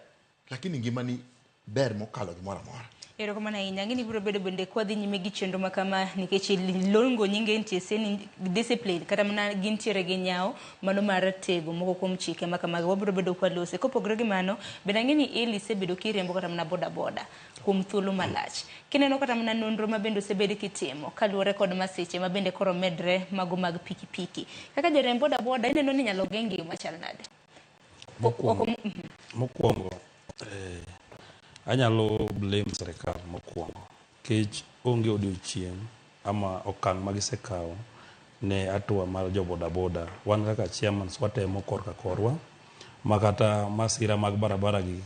lakini ngimani ber mokalo gimoro amora. Erokamano ahinya. Ang'e ni biro bedo bende kwadhi nyime gi chenro ma kama nikech longo nying NTSA ni discipline kata mana gintiere gi nyawo mano mar tego moko kuom chike ma kamago wabiro bedo kwalose. Kopogore gi mano, bende ang'e ni Eli isebedo kiriembo kata mana boda boda kuom thuolo malach. Kineno kata mana nonro ma bende osebed kitimo kaluwore kod masiche ma bende koro medre mago mag pikipiki. Kaka jariemb boda boda ineno ni inyalo geng' gi yo machal nade? Mokwongo anyalo blame sirikal mokwongo nikech onge odiochieng' ama okang' ma gisekawo ne hatua mar jo boda boda. Wan kaka chairmans watemo korka korwa ma kata masira mag barabara gi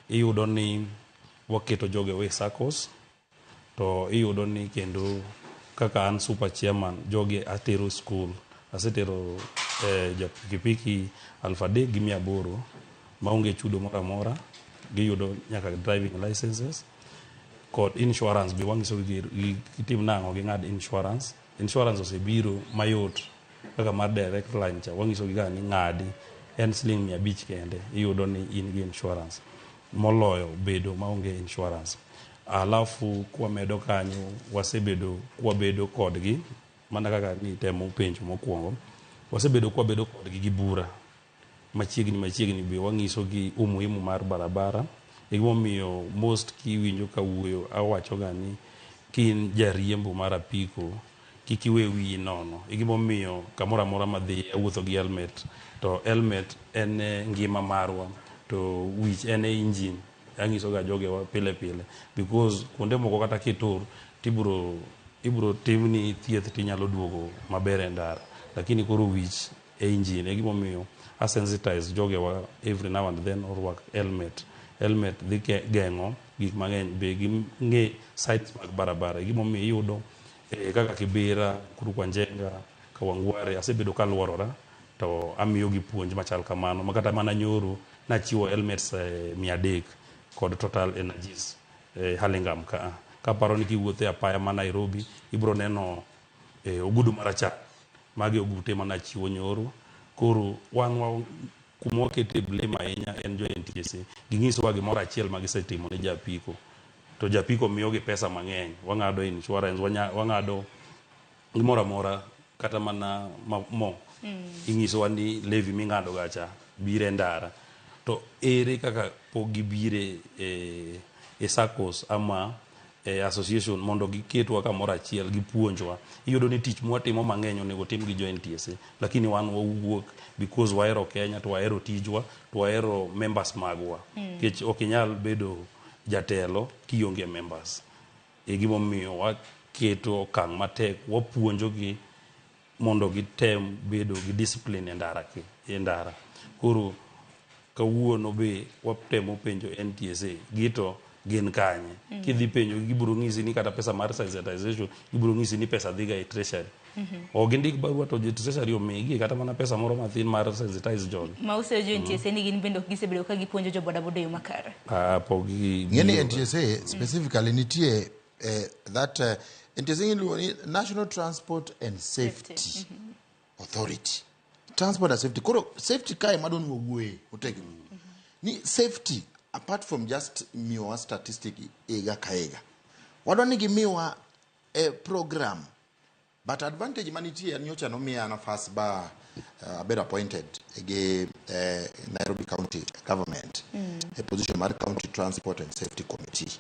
iyudo ni waketo jogo e saccos to iyudo ni kendo Kaka an super chairman, jogi atero school. Asetero jo pikipiki 3800 maonge chudo moro amora. Giyudo nyaka driving licenses kod insurance be wanyiso gi gitim nang'o ging'ad insurance. Insurance osebiro mayot kaka mar direct line cha wanyiso gi ga ni ng'adi en siling 500 kende iyudo ni in gi insurance moloyo bedo maonge insurance. Alafu kwamedo kanyo wasebedo kwabedo kodgi mana kaka nitemo penjo mokwongo wasebedo kwabedo kodgi gi bura machiegni machiegni be wang'iso gi umuhimu mar barabara. E gimomiyo most kiwinjo ka wuoyo awacho ga ni kin jariembo mar apiko kik iwe wiyi nono. E gimomiyo kamoro amora madhi awuotho gi helmet to helmet en ngima marwa to wich en e engine. Anyiso ga jogewa pile pile because kuonde moko kata kitur tibro ibro timni thieth tinyalo duogo maber e ndara lakini koro wich e engine e gimomiyo a sensitize jogewa every now and then orwak helmet. Helmet dhi geng'o gik mang'eny be ging'e signs mag barabara. E gimomiyo iyudo kaka Kibera, Mukuru kwa Njenga, Kawangware asebedo kaluorora to amiyogi puonj machal kamano ma kata mana nyoro nachiwo helmets 300 kod Total Energies Hurlingham ka. Kaparo ni kiwuotho e apaya ma Nairobi ibro neno ogudu marachar. Magi ogute manachiwo nyoro. Koro wan kuma wakete blame ahinya en jo NTSA. Ging'isowa gimoro achiel ma gisetimo ne japiko. To japiko miyogi pesa mang'eny. Wang'ado insurance, wang'ado gimoro amora kata mana mo. Ing'isowa ni levy ming'ado gacha biro e ndara. To ere kaka pok gibire e SACCOs ama e association mondo giketwa kamoro achiel gipuonjwa. Iyudo ni tich mwatimo mang'eny onego tim gi jo NTSA lakini wan wawuok because wahero Kenya to wahero tijwa to wahero members magwa. Nikech ok inyal bedo jatelo kionge members. E gimomiyo waketo okang' matek wapuonjogi mondo gitem bedo gi discipline e ndara e ndara. Koro kawuono be watemo penjo NTSA gito gin kanye. Kidhi penjo gibiro ng'isi ni kata pesa mar sensitization gibiro ng'isi ni pesa dhiga e treasury. Ok gindik barua to jo treasury omigi kata mana pesa moro mathin mar sensitize jogi. Ma useyo jo NTSA ni gin bende ok gisebedo ka gipuonjo jo bodaboda e yo makare. Pok gi Ng'e ni NTSA specifically nitie that NTSA iluongo ni National Transport and Safety Authority. Transport and safety. Koro safety kae madwa ni wawuoye motegno. Ni safety apart from just miyowa statistic higa ka higa. Wadwa ni gimiwa program. But advantage manitie en nyocha nomiya nafas ba abedo appointed gi Nairobi County Government e position mar County Transport and Safety Committee.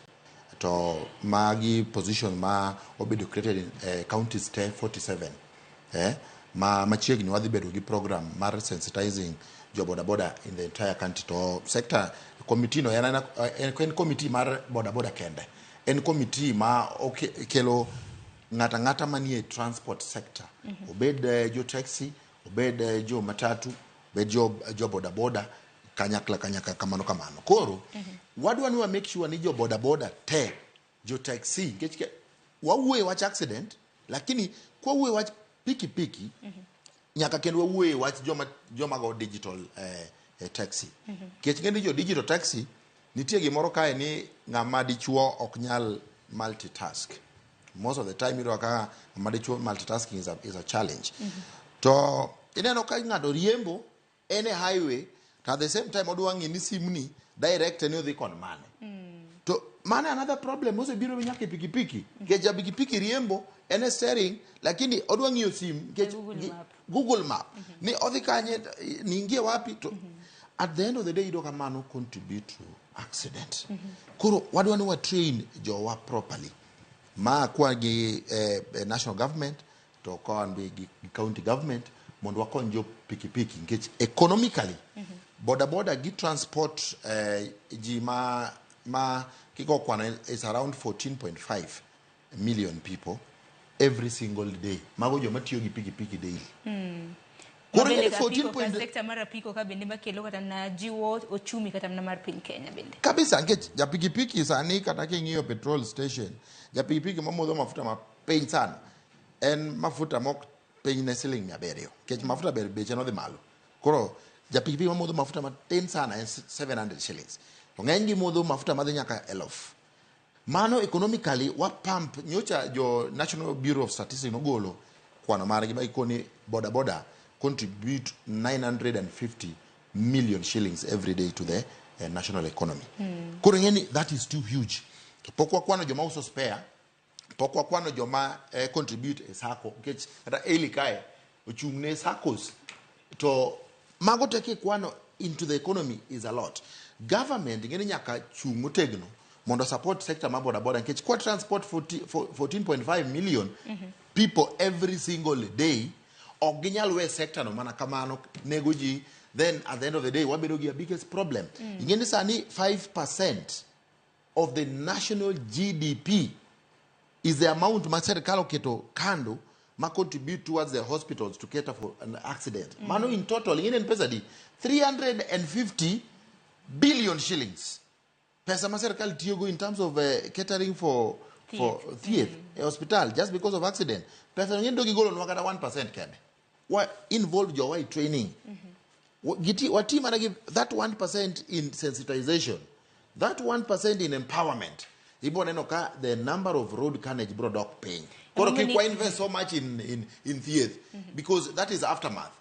To magi position ma obedo created in counties te 47 ma machiegni wadhi bedo gi program mar sensitizing jo boda boda in the entire country. To sector committee no en committee mar boda boda kende. En committee ma kelo ng'ata ng'ata manie transport sector. Obed jo taxi, obed jo matatu, obed jo boda boda, kanyakla kanyakla kamano kamano. Koro wadwa ni wa make sure ni jo boda boda te, jo taxi, nikech wawuoye wach accident, lakini kwa wuoye wach pikipiki, nyaka kendo wawuoye wach joma go digital taxi. Nikech ng'e ni jo digital taxi, nitie gimoro kae ni ng'ama dichuo ok nyal multitask. Most of the time iyudo ka ng'ama dichuo multitasking is a challenge. To ineno ka ng'ato riembo en e highway, to at the same time odwa ng'e ni simni direct ni odhi kon mane. To mano another problem osebiro nyaka e pikipiki. Nikech ja pikipiki riembo en e steering, lakini odwa ng'iyo sim nikech Google Map. Google Map. Ni odhi kanye, niingie wapi to at the end of the day iyudo ka mano contribute to accident. Koro wadwa ni wa train jowa properly. Ma kwa gi national government to kwa gi county government mondo wakony jo pikipiki nikech economically boda boda gi transport ji ma kiko kwano is around 14.5 million people every single day. Mago joma tiyo gi pikipiki daily. Koro Mabende ing'e ni ka apiko 14 ka sector mar apiko ka bende makelo kata na jiwo ochumi kata mana mar piny Kenya bende. Kabisa nikech ja pikipiki sani kata king'iyo petrol station, ja pikipiki mamodho mafuta mapiny sana en mafuta mok piny ne siling 700 nikech mafuta ber beche nodhi malo. Koro ja pikipiki mamodho mafuta matin sana en 700 shillings. To ng'eny gi modho mafuta madhi nyaka 1000. Mano economically wa pump nyocha jo National Bureau of Statistics nogolo kwano margi ma gikoni boda boda contribute 950 million shillings every day to the national economy. Koro ing'e ni that is too huge. To pok wakwano joma uso spare, pok wakwano joma contribute e sacco nikech kata Eli kae ochung' ne saccos to mago te kikwano into the economy is a lot. Government ing'e ni nyaka chung' motegno mondo support sector mar boda boda nikech kwa transport 40, 14.5 million people every single day ok ginyal we sector no mana kamano nego ji then at the end of the day wabedo gi a biggest problem. Ing'e ni sani 5% of the national GDP is the amount ma serikal oketo kando ma contribute towards the hospitals to cater for an accident. Mano in total ing'e ni en pesa di 350 billion shillings. Pesa ma serikal tiyogo in terms of catering for thieth e hospital just because of accident. Pesa no ing'e ni dog gigolonwa kata 1% kende. Wa involve jowa e training. Wati mana gi that 1% in sensitization, that 1% in empowerment. Ibo neno ka the number of road carnage bro dok piny. Koro kik wa invest so much in thieth because that is aftermath.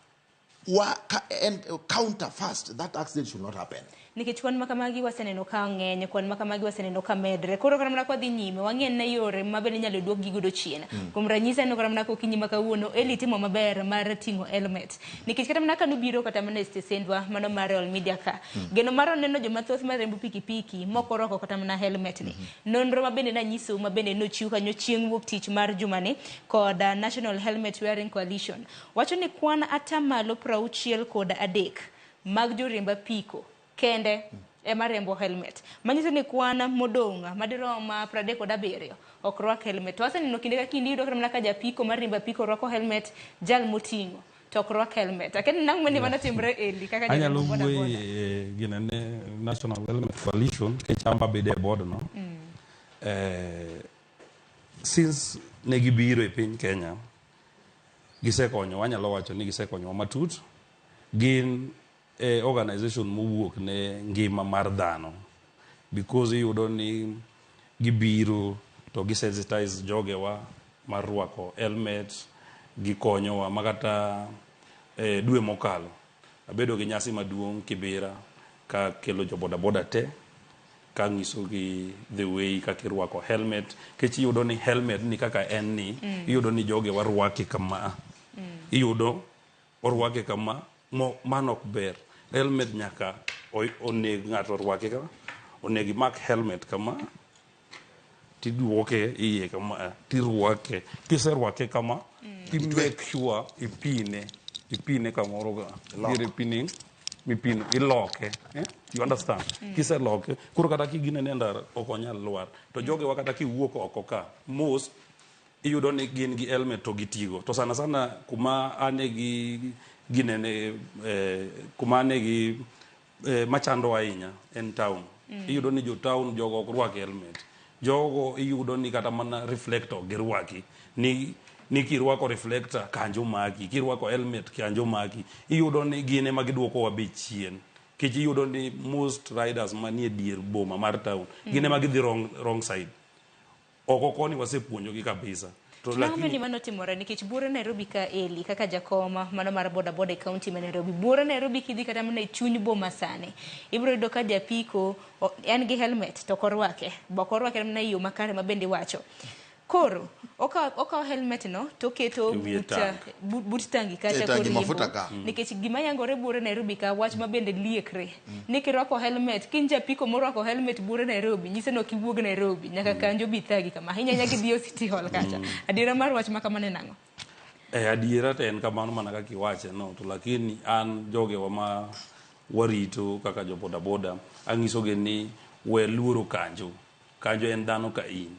Wa ka, en, counter first that accident should not happen. Nikech kwan ma kamagi waseneno ka ng'eny, kwan ma kamagi waseneno ka medre. Koro kata mana kwadhi nyime, wang'e ne yore ma bende inyalo duok gi godo chien. Kuom ranyisi aneno kata mana kokinyi ma kawuono, Eli timo maber mar ting'o helmet. Nikech kata mana kanobiro kata mana e stesendwa mano mar Royal Media ka, geno mar neno joma thoth mariembo pikipiki mok orwako kata mana helmet ni. Nonro ma bende nanyisou ma bende nochiw kanyo chieng' wuok tich mar jumani kod National Helmet Wearing Coalition. Wacho ni kwan atamalo 63 mag joriemb apiko kende ema riembo helmet. Manyiso ni kwan modong' madirom 37 ok rwak helmet. To waseneno kinde ka kinde iyudo kata mana ka japiko mar riembo apiko rwako helmet, jal moting'o to ok rwak helmet. Akia ni nang'o ni mano timre Eli kaka Anyalo jariembo boda wuoyo boda. e ginene National Helmet Coalition nikech an be abedo e board no. Since ne gibiro e piny Kenya, gisekonyo, wanyalo wacho ni gisekonyowa matut. Gin e organization mowuok ne ngima mar dhano because iyudo ni gibiro to gisensitize jogewa mar rwako helmet, gikonyowa makata dwe mokalo abedo gi nyasi maduong' Kibera ka kelo jo boda boda te ka nyisogi the way kaka irwako helmet kech iyudo ni helmet ni kaka en ni iyudo ni jogewa rwake kama iyudo orwake kama mano ok ber. Helmet nyaka oneg ng'ato orwake kama, onego imak helmet kama tiduoke iye kama tirwake kiserwake kama ti make sure ipine kamoro ga nitiere pinning mipino iloke you understand? Kiseloke koro kata kiginene e ndara ok onyal lwar to jogewa kata kiwuok oko ka most iyudo ni gin gi helmet to gitigo to sana sana kuma ane gi ginene kuma ane gi machando ahinya en town. Iyudo ni jo town jogo ok rwak helmet, jogo iyudo ni kata mana reflector ok girwaki ni kirwako reflector kanjo maki, kirwako helmet kanjo maki. Iyudo ni gin ema giduokowa be chien nikech iyudo ni most riders manie dier boma mar town gin ema gidhi wrong side. Oko koni wasepuonjogi kabisa. To Nang'o lakini ni mano timore nikech buore Nairobi ka Eli kaka jakom mano mar boda boda e kaunti ma Nairobi. Buore Nairobi kidhi kata mana e chuny boma sani, ibiro yudo ka japiko en gi helmet to ok orwake. Be ok orwake mana e yo makare ma bende iwacho. Koro okawo helmet no to oketo E wiye tank. but tangi kacha E tangi koriembo. mafuta ka. Nikech gima yangore buore Nairobi ka wach ma bende liekre. Ni kirwako helmet, kin japiko morwako helmet buore Nairobi, nyise ni ok iwuog Nairobi, nyaka kanjo bi thagi kama. Ahinya ahinya kidhi e City Hall kacha. Adiera mar wach ma kamano en ang'o? Adiera to en kamano mana kaka iwache no, to lakini an jogewa ma warito kaka jo boda boda ang'isogi ni we luoro kanjo. Kanjo en dhano ka in.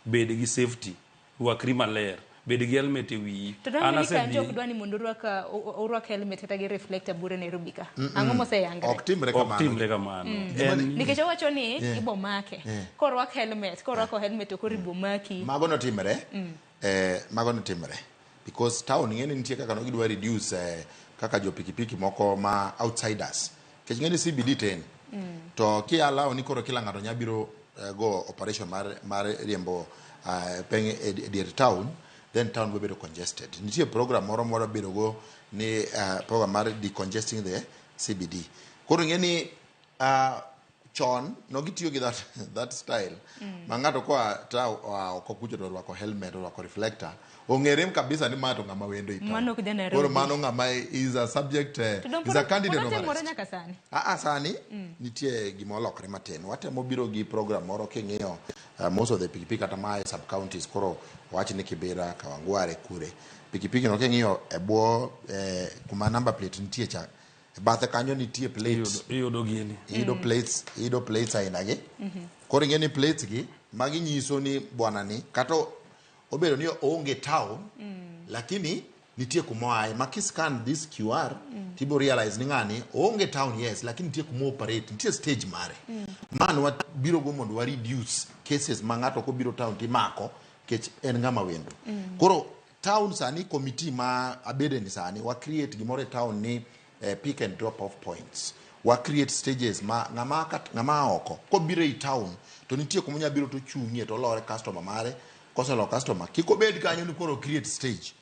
Bed gi safety, rwakri maler, bed gi helmet e wiyi. To An dang' ni kanjo asedhi ok dwa ni mondo orwak helmet kata gi reflector buore Nairobi ka. Ang'o moseyangre? Ok timre ok kamano. timre kamano. En Nikech owacho ni ibo make. Korwak helmet, korwako helmet to koro ibo maki. Mago notimre. Mago notimre. Because town ing'e ni nitie kaka no gidwa reduce kaka jo pikipiki moko ma outsiders. Nikech ing'e ni CBD tin. To ki allow ni koro kila ng'ato nya biro go operation mar riembo peng e dier town, then town biro bedo congested. Nitie program moro mwadwa bedo go ni program mar decongesting the CBD. Koro ing'e ni chon no gitiyo gi that style ma ng'ato koa ta oa oko kucho to orwako helmet, orwako reflector, ong'ere kabisa ni ma to ng'ama wendo i town. Mano ok ja Nairobi. Koro mano ng'ama is a subject, To dong is a candidate pod of otimore arrest. nyaka sani. Sani nitie gima olokore matin. Watemo biro gi program moro king'iyo most of the pikipiki kata ma e sub counties, koro wach ni Kibera, Kawangware, kure. Pikipiki no king'iyo e bwo kuma number plate nitie cha, e bathe kanyo nitie plates. Iyudo gini. Iyudo plates, iyudo plates aina gi. Koro ing'e ni plates gi magi nyiso ni bwana ni kata obedo ni oonge town, lakini nitie kuma oaye. Ma ki scan this QR, tibo realize ni ng'ani oonge town, yes, lakini nitie kuma operate, nitie stage mare. Man wabiro go mondo wa reduce cases ma ng'ato kobiro town timako nikech en ng'ama wendo. Koro town sani, committee ma abede ni sani, wa create gimoro e town ni pick and drop off points. Wa create stages ma ng'ama oko kobiro ei town to nitie kuma onya biro to chung'ie to olore customer mare. Koseloro customer, kik obed kanyo ni koro create stage.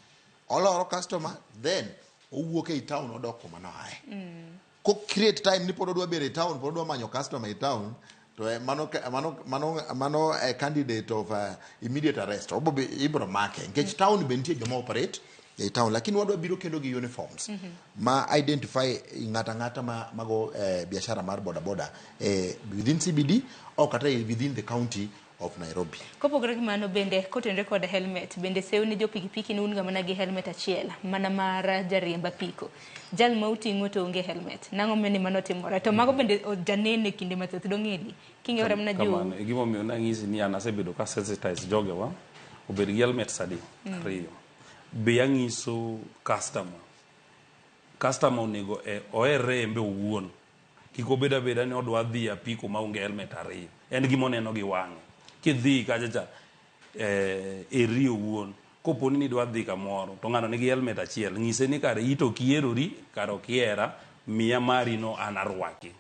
Oloro customer, then owuok ei town odok kuma noaye. Ko create time ni pod odwa bedo e town, pod odwa manyo customer e town, to mano candidate of immediate arrest. Ibro make. Nikech town be nitie joma operate ei town, lakini wadwa biro kendo gi uniforms ma identify ng'ata ng'ata ma mago biashara mar boda boda within CBD or kata within the county of Nairobi. Kopogore gi mano bende kotenore kod helmet, bende sew ni jo pikipiki ni un ga mana gi helmet achiel, mana mar jariemb apiko. Jal ma uting'o to onge helmet. Nang'o mene mano timore? To mago bende janene kinde mathoth dong'eli. King'eyo mana jo. Kamano, e gimomiyo nang'isi ni an asebedo ka sensitize jogewa obed gi helmet sadi ariyo. Be ang'iso customer. Customer onego oherre en be owuon. Kik obed abeda ni odwa dhi apiko maonge helmet ariyo. En gima oneno gi wang'e. Kidhi kacha cha, eri owuon. Kopo ni idwa dhi kamoro, to ng'ano nigi helmet achiel, ng'ise ni kare ito ok ihierori, kare ok ihera, miya mari no an arwaki.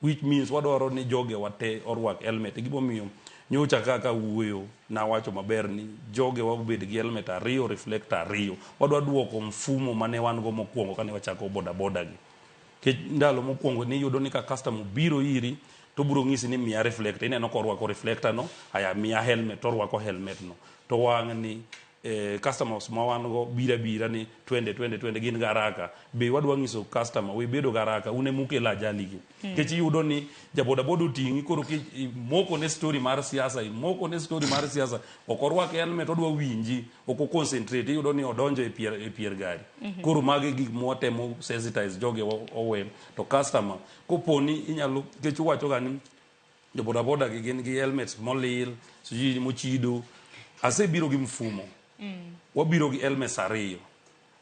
Which means wadwaro ni jogewa te orwak helmet. Gimomiyo nyocha kaka wuoyo nawacho maber ni jogewa obed gi helmet ariyo, reflector ariyo. Wadwa duoko mfumo mane wan go mokwongo kane wachako boda boda gi. Nikech ndalo mokwongo niyudo ni ka customer obiro iri, to obiro ng'isi ni miya reflector. Ineno korwako reflector no, aya miya helmet, to orwako helmet no. To wang' ni customers ma wan go biro abira ni twende, twende, twende, gin gi haraka. Be wadwa ng'iso customer, we bedo gi haraka, un ema ukelo ajali gi. Nikech iyudo ni ja boda boda oting'i, koro imoko ne story mar siasa, imoko ne story mar siasa, ok orwak helmet, odwa winji, ok o concentrate, iyudo ni odonjo e pier gari. Koro magi gik mwatemo sensitize joge owe. To customer, kopo ni inyalo, nikech uwacho ga ni jo boda boda gi gin gi helmets molil, sijui mochido. Asebiro gi mfumo. Wabiro gi helmets ariyo.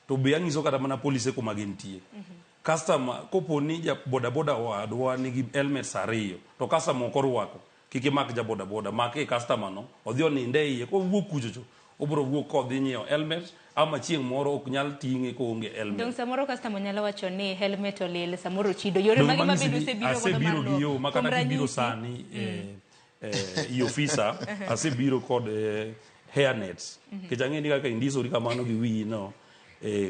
To be ang'iso kata mana polise kuma gintie. Customer, kopo ni ja boda boda owadwa nigi helmets ariyo, to customer ok orwako, kik imak ja boda boda, make e customer no, odhi oninde e iye, kowuok kuchocho, obiro wuok kodhi nyiewo helmet, ama chieng' moro ok nyal ting'e koonge helmet. Dong samoro customer nyalo wacho ni helmet olil, samoro ochido. Yore Dong mage ma mang'isi bende ni osebiro godo asebiro mar gi yo, ma luwo? kata Kuom kibiro ranyisi. sani, i ofisa, asebiro kod hair nets. Nikech ang'e ni kaka indisori kamano gi wiyi no,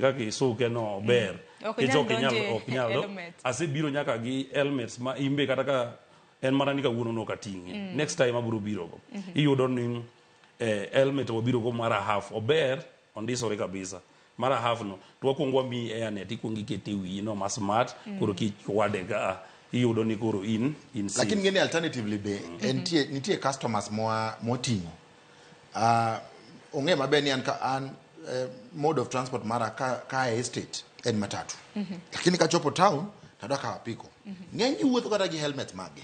kaka isuke no ber. Ok Nikech nyal ok inyal, donje ok nyal. helmet. Asebiro nyaka gi helmets ma imbe kata ka en mana ni kawuono no ok ating'e. Next time abiro biro go. Iyudo ni helmet wabiro go mar half ober, ondisore kabisa. Mar half no, to wakwongo wamiyi hairnet, ikwongo ikete e wiyi no ma smart, koro kichwade ka, iyudo ni koro in safe. Lakini ng'eni alternatively be, nitie customers moting'o. Ong'e maber ni an ka, an mode of transport mara ka e estate en matatu. Lakini kachopo town, tadwa kawo apiko. Ng'eny ji wuotho kata gi helmet mage.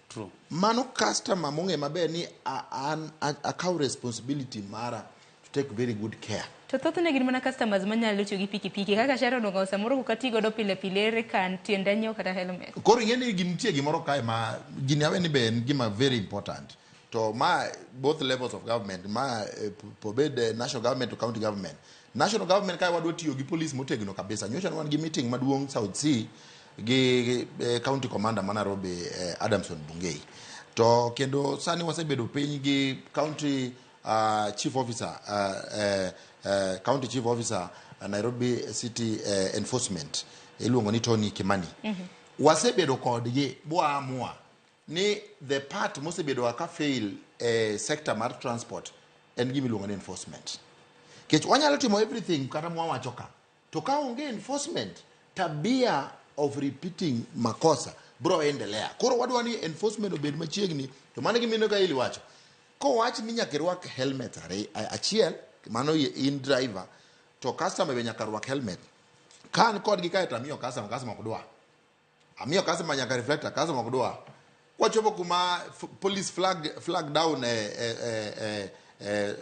True. Mano customer mong'e maber ni an akaw responsibility mara to take very good care. To thothne gin mana customers manyalo tiyo gi pikipiki kaka Sharon Ong'o samoro ok ati godo pile pile ere kan tienda nyiewo kata helmet. Koro ing'e ni nitie gimoro kae ma gini awe ni be en gima very important. To ma both levels of government, ma obed national government to county government, National government kae wadwa tiyo gi police motegno kabisa. Nyocha ne wan gi meeting maduong' South C gi county commander ma Nairobi Adamson Bungei. To kendo sani wasebedo piny gi county chief officer county chief officer Nairobi City enforcement iluongo ni Tony Kimani. Wasebedo kodgi bwaamua ni the part mosebedo ka fail e sector mar transport en gima iluongo ni enforcement. Nikech wanyalo timo everything kata mwawacho ka to ka onge enforcement tabia of repeating makosa bro endelea. Koro wadwa ni enforcement obed machiegni to mano gima ineno ka Eli wacho. Kowach ni nyaka irwak helmet achiel mano in driver to customer be nyaka rwak helmet. Ka an kodgi kae to amiyo customer, customer ok dwa. Amiyo customer nyaka reflector, customer ok dwa. Kwachopo kuma police flag down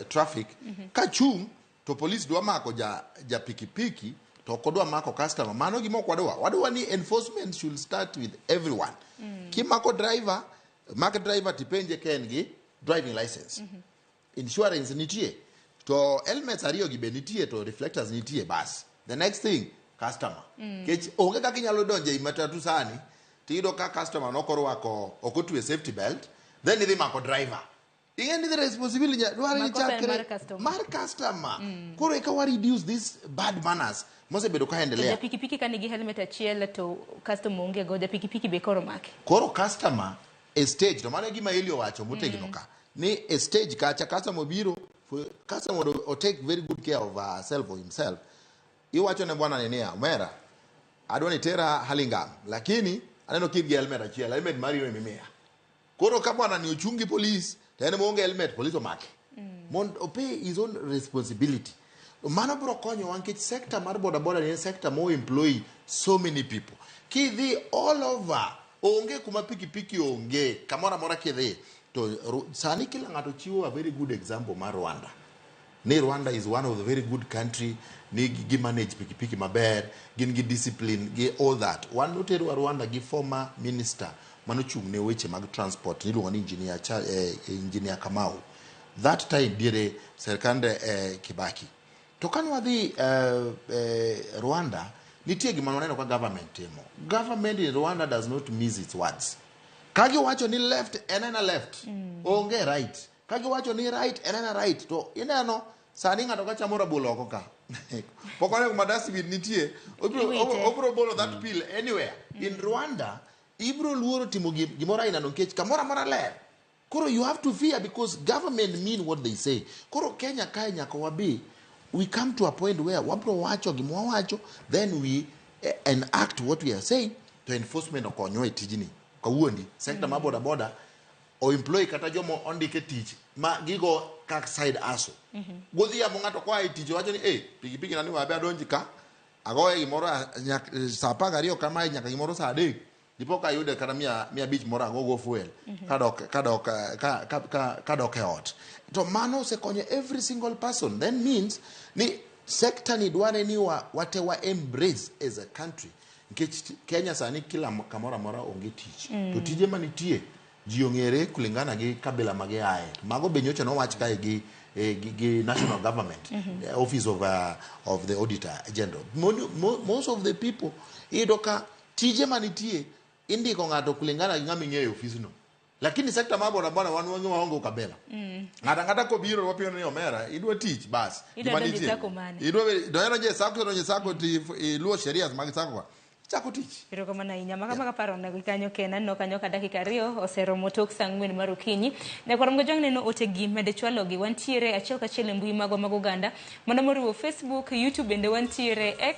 traffic kachung' to police dwa mako ja pikipiki to ok odwa mako customer. Mano gima ok wadwa. Wadwa ni enforcement should start with everyone. Kimako driver, mak driver tipenje ka en gi driving license. Insurance nitie. To helmets ariyo gi be nitie to reflectors nitie bas. The next thing, customer. Kech onge kaka inyalo donjo ei matatu sani tiyudo ka customer nokorwako ok otwe safety belt then idhi mako driver. Ing'e ni the responsibility dwaro ni Makosa en chakre mar customer. mar customer. Koro eka wa reduce this bad manners mosebedo ka To endelea. ja pikipiki ka nigi helmet achiel to customer onge go, ja pikipiki be koro make. Koro customer e stage to mano e gima Eli owacho motegno ka ni e stage kacha customer obiro for customer mondo o take very good care of herself or himself. Iwacho ne bwana ni niya, omera adwa ni tera Hurlingham lakini aneno ka in gi helmet achiel, helmet mari no emimiya. Koro ka bwana ni ochung gi police to en maonge helmet, police omake. Mondo o pay his own responsibility. Mano biro konyowa nikech sector mar boda boda ni en sector mo employ so many people. Kidhi all over, onge kuma pikipiki onge, kamoro amora kidhi. To sani kila ng'ato chiwo a very good example mar Rwanda. Ni Rwanda is one of the very good country, ni gi manage pikipiki maber, gin gi discipline, gi all that. Wan noterwa Rwanda gi former minister manochung' ne weche mag transport niluongo ni engineer Kamau. That time diere serikand Kibaki. To kane wadhi Rwanda, nitie gima waneno ka government timo. Government in Rwanda does not miss its words. Ka giwacho ni left, en ena left. Onge right. Ka giwacho ni right, en ena right. To ineno, sani ng'ato ka chamo rabolo oko ka. Pok oneno kuma dustbin nitie, Iwite. obiro bolo that pill anywhere. In Rwanda, ibiro luoro timo gimoro aina no nikech kamoro amora ler. Koro you have to fear because government mean what they say. Koro Kenya kae nyaka wabi, we come to a point where wabro wacho gima wawacho, then we enact what we are saying to enforcement okonywa e tijni. Kawuondi, sector mar boda boda, o employ kata joma ondike tich ma gigo kaka side hustle. Godhiambo ng'ato koa e tich wacho ni pikipiki na ni wabe adonji ka, agoye gimoro saa 12 kamae nyaka gimoro saa 3. Dipo ka ayude kata 500 moro agogo fuel, kadok e ot. To mano osekonyo every single person. Then means ni sector ni dware ni wate wa embrace as a country. Nikech Kenya sani kila kamoro amora onge tich. To tije manitie ji ong'ere kulingana gi kabila ma giaye. Mago be nyocha nowach kae gi national government, office of the auditor general. Most of the people iyudo ka tije manitie indiko ng'ato kulingana gi ng'ama ing'eyo e ofisno. Lakini sector mar boda boda wan wang'e waonge ukabila. Ng'ato ang'ata kobiro wapimo ni omera idwa tich bas. Idwa Gima donjo e nitie. sacco mane? Idwa donjo e sacco, donjo e sacco to iluwo sheria mag sacco ka. Chako tich. Erokamano ahinya. Maka maka paro onego kanyo kendo aneno kanyo ka dakika 2 oseromo tok saa 4 mar okinyi. Nyakwar Mgojwang' neno ote gi mede chwalogi. Wantiere achiel kachiel e mbui magwa mag oganda. Mano moriwo Facebook, YouTube bende wantiere X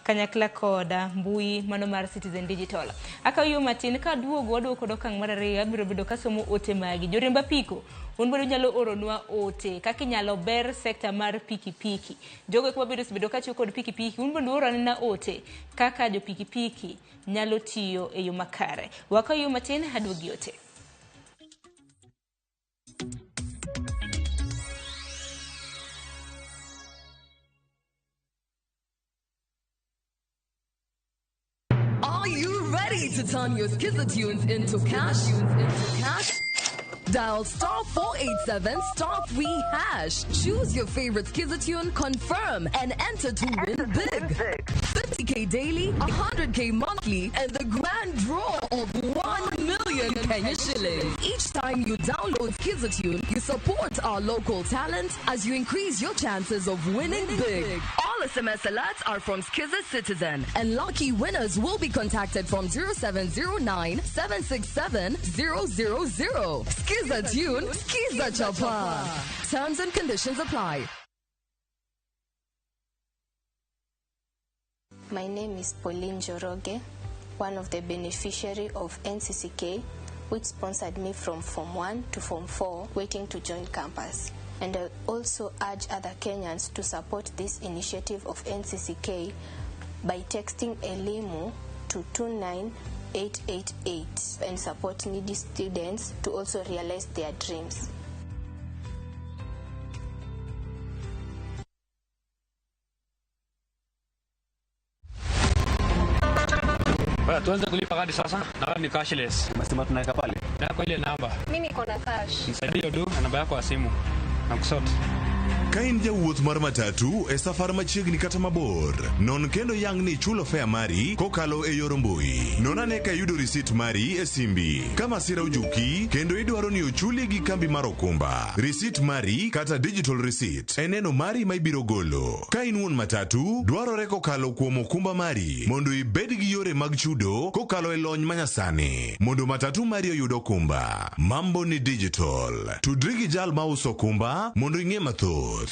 kanyakla koda mbui mano mar Citizen Digital. Akawo yo matin ka aduogo waduogo kod okang' mar 2 abiro bedo kasomo ote magi. Joriemb apiko, un bende unyalo oronwa ote kaka inyalo ber sekta mar pikipiki. Jogo eko mabende osebedo katiyo kod pikipiki, un bende uoronwa ote kaka jo pikipiki nyalo tiyo e yo makare. Wakaw yo matin aduogi ote. Are you ready to turn your Skiza tunes into cash? Into cash? Dial star 487 star 3 hash. Choose your favorite Skiza tune, confirm, and enter to win big. 50k daily, 100k monthly, and the grand draw of 1 million Kenya shillings. Each time you download Skiza tune, you support our local talent as you increase your chances of winning big. All SMS alerts are from Skiza Citizen, and lucky winners will be contacted from 0709 767 000. Skiza tune, Skiza Chapa. Terms and conditions apply. My name is Pauline Joroge, one of the beneficiary of NCCK, which sponsored me from Form 1 to Form 4, waiting to join campus. And I also urge other Kenyans to support this initiative of NCCK by texting ELIMU to 29888 and support needy students to also realize their dreams. Bwana, tuanze kulipa kadi sasa. Na ni cashless. Umesema tunaweka pale. Na kwa ile namba. Mimi niko na cash. Nisaidie du na namba yako ya simu. Na kusort. Ka in jawuoth mar matatu e safar machiegni kata mabor, non kendo yang ni ichulo fare mari kokalo e yor mbui. Non ane ka iyudo risit mari e simbi. Ka masira ojuki kendo idwaro ni ochuli gi kambi mar okumba, risit mari kata digital receipt e neno mari ma ibiro golo. Ka in wuon matatu, dwarore kokalo kuom okumba mari mondo ibed gi yore mag chudo kokalo e lony manyasani mondo matatu mari oyud okumba. Mambo ni digital. Tudri gi jal mauso okumba mondo ing'e mathoth.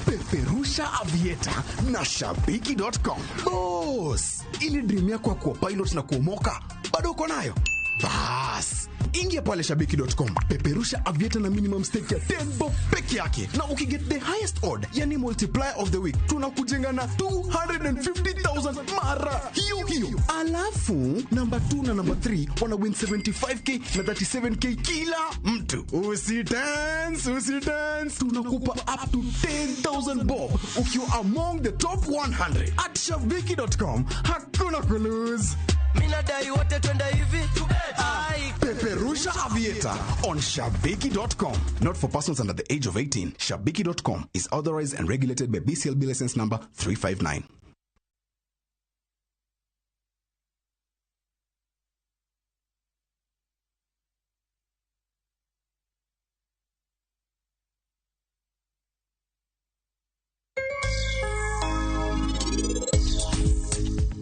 Peperusha Avieta na Shabiki.com. Boss, ile dream yako ya kuwa pilot na kuomoka bado uko nayo? Bas, ingia pale shabiki.com, peperusha Avieta na minimum stake ya 10 bob peke yake, na ukiget the highest odd, yani multiplier of the week, tunakujenga na 250,000 mara hiyo hiyo. Alafu namba 2 na namba 3 wana win 75k na 37k kila mtu. Usitense, usitense, tunakupa up to 10,000 bob ukiwa among the top 100 at shabiki.com. Hakuna kulose. Minadai wote twende hivi. Ai. Peperusha Avieta on Shabiki.com. Not for persons under the age of 18. Shabiki.com is authorized and regulated by BCLB license number 359.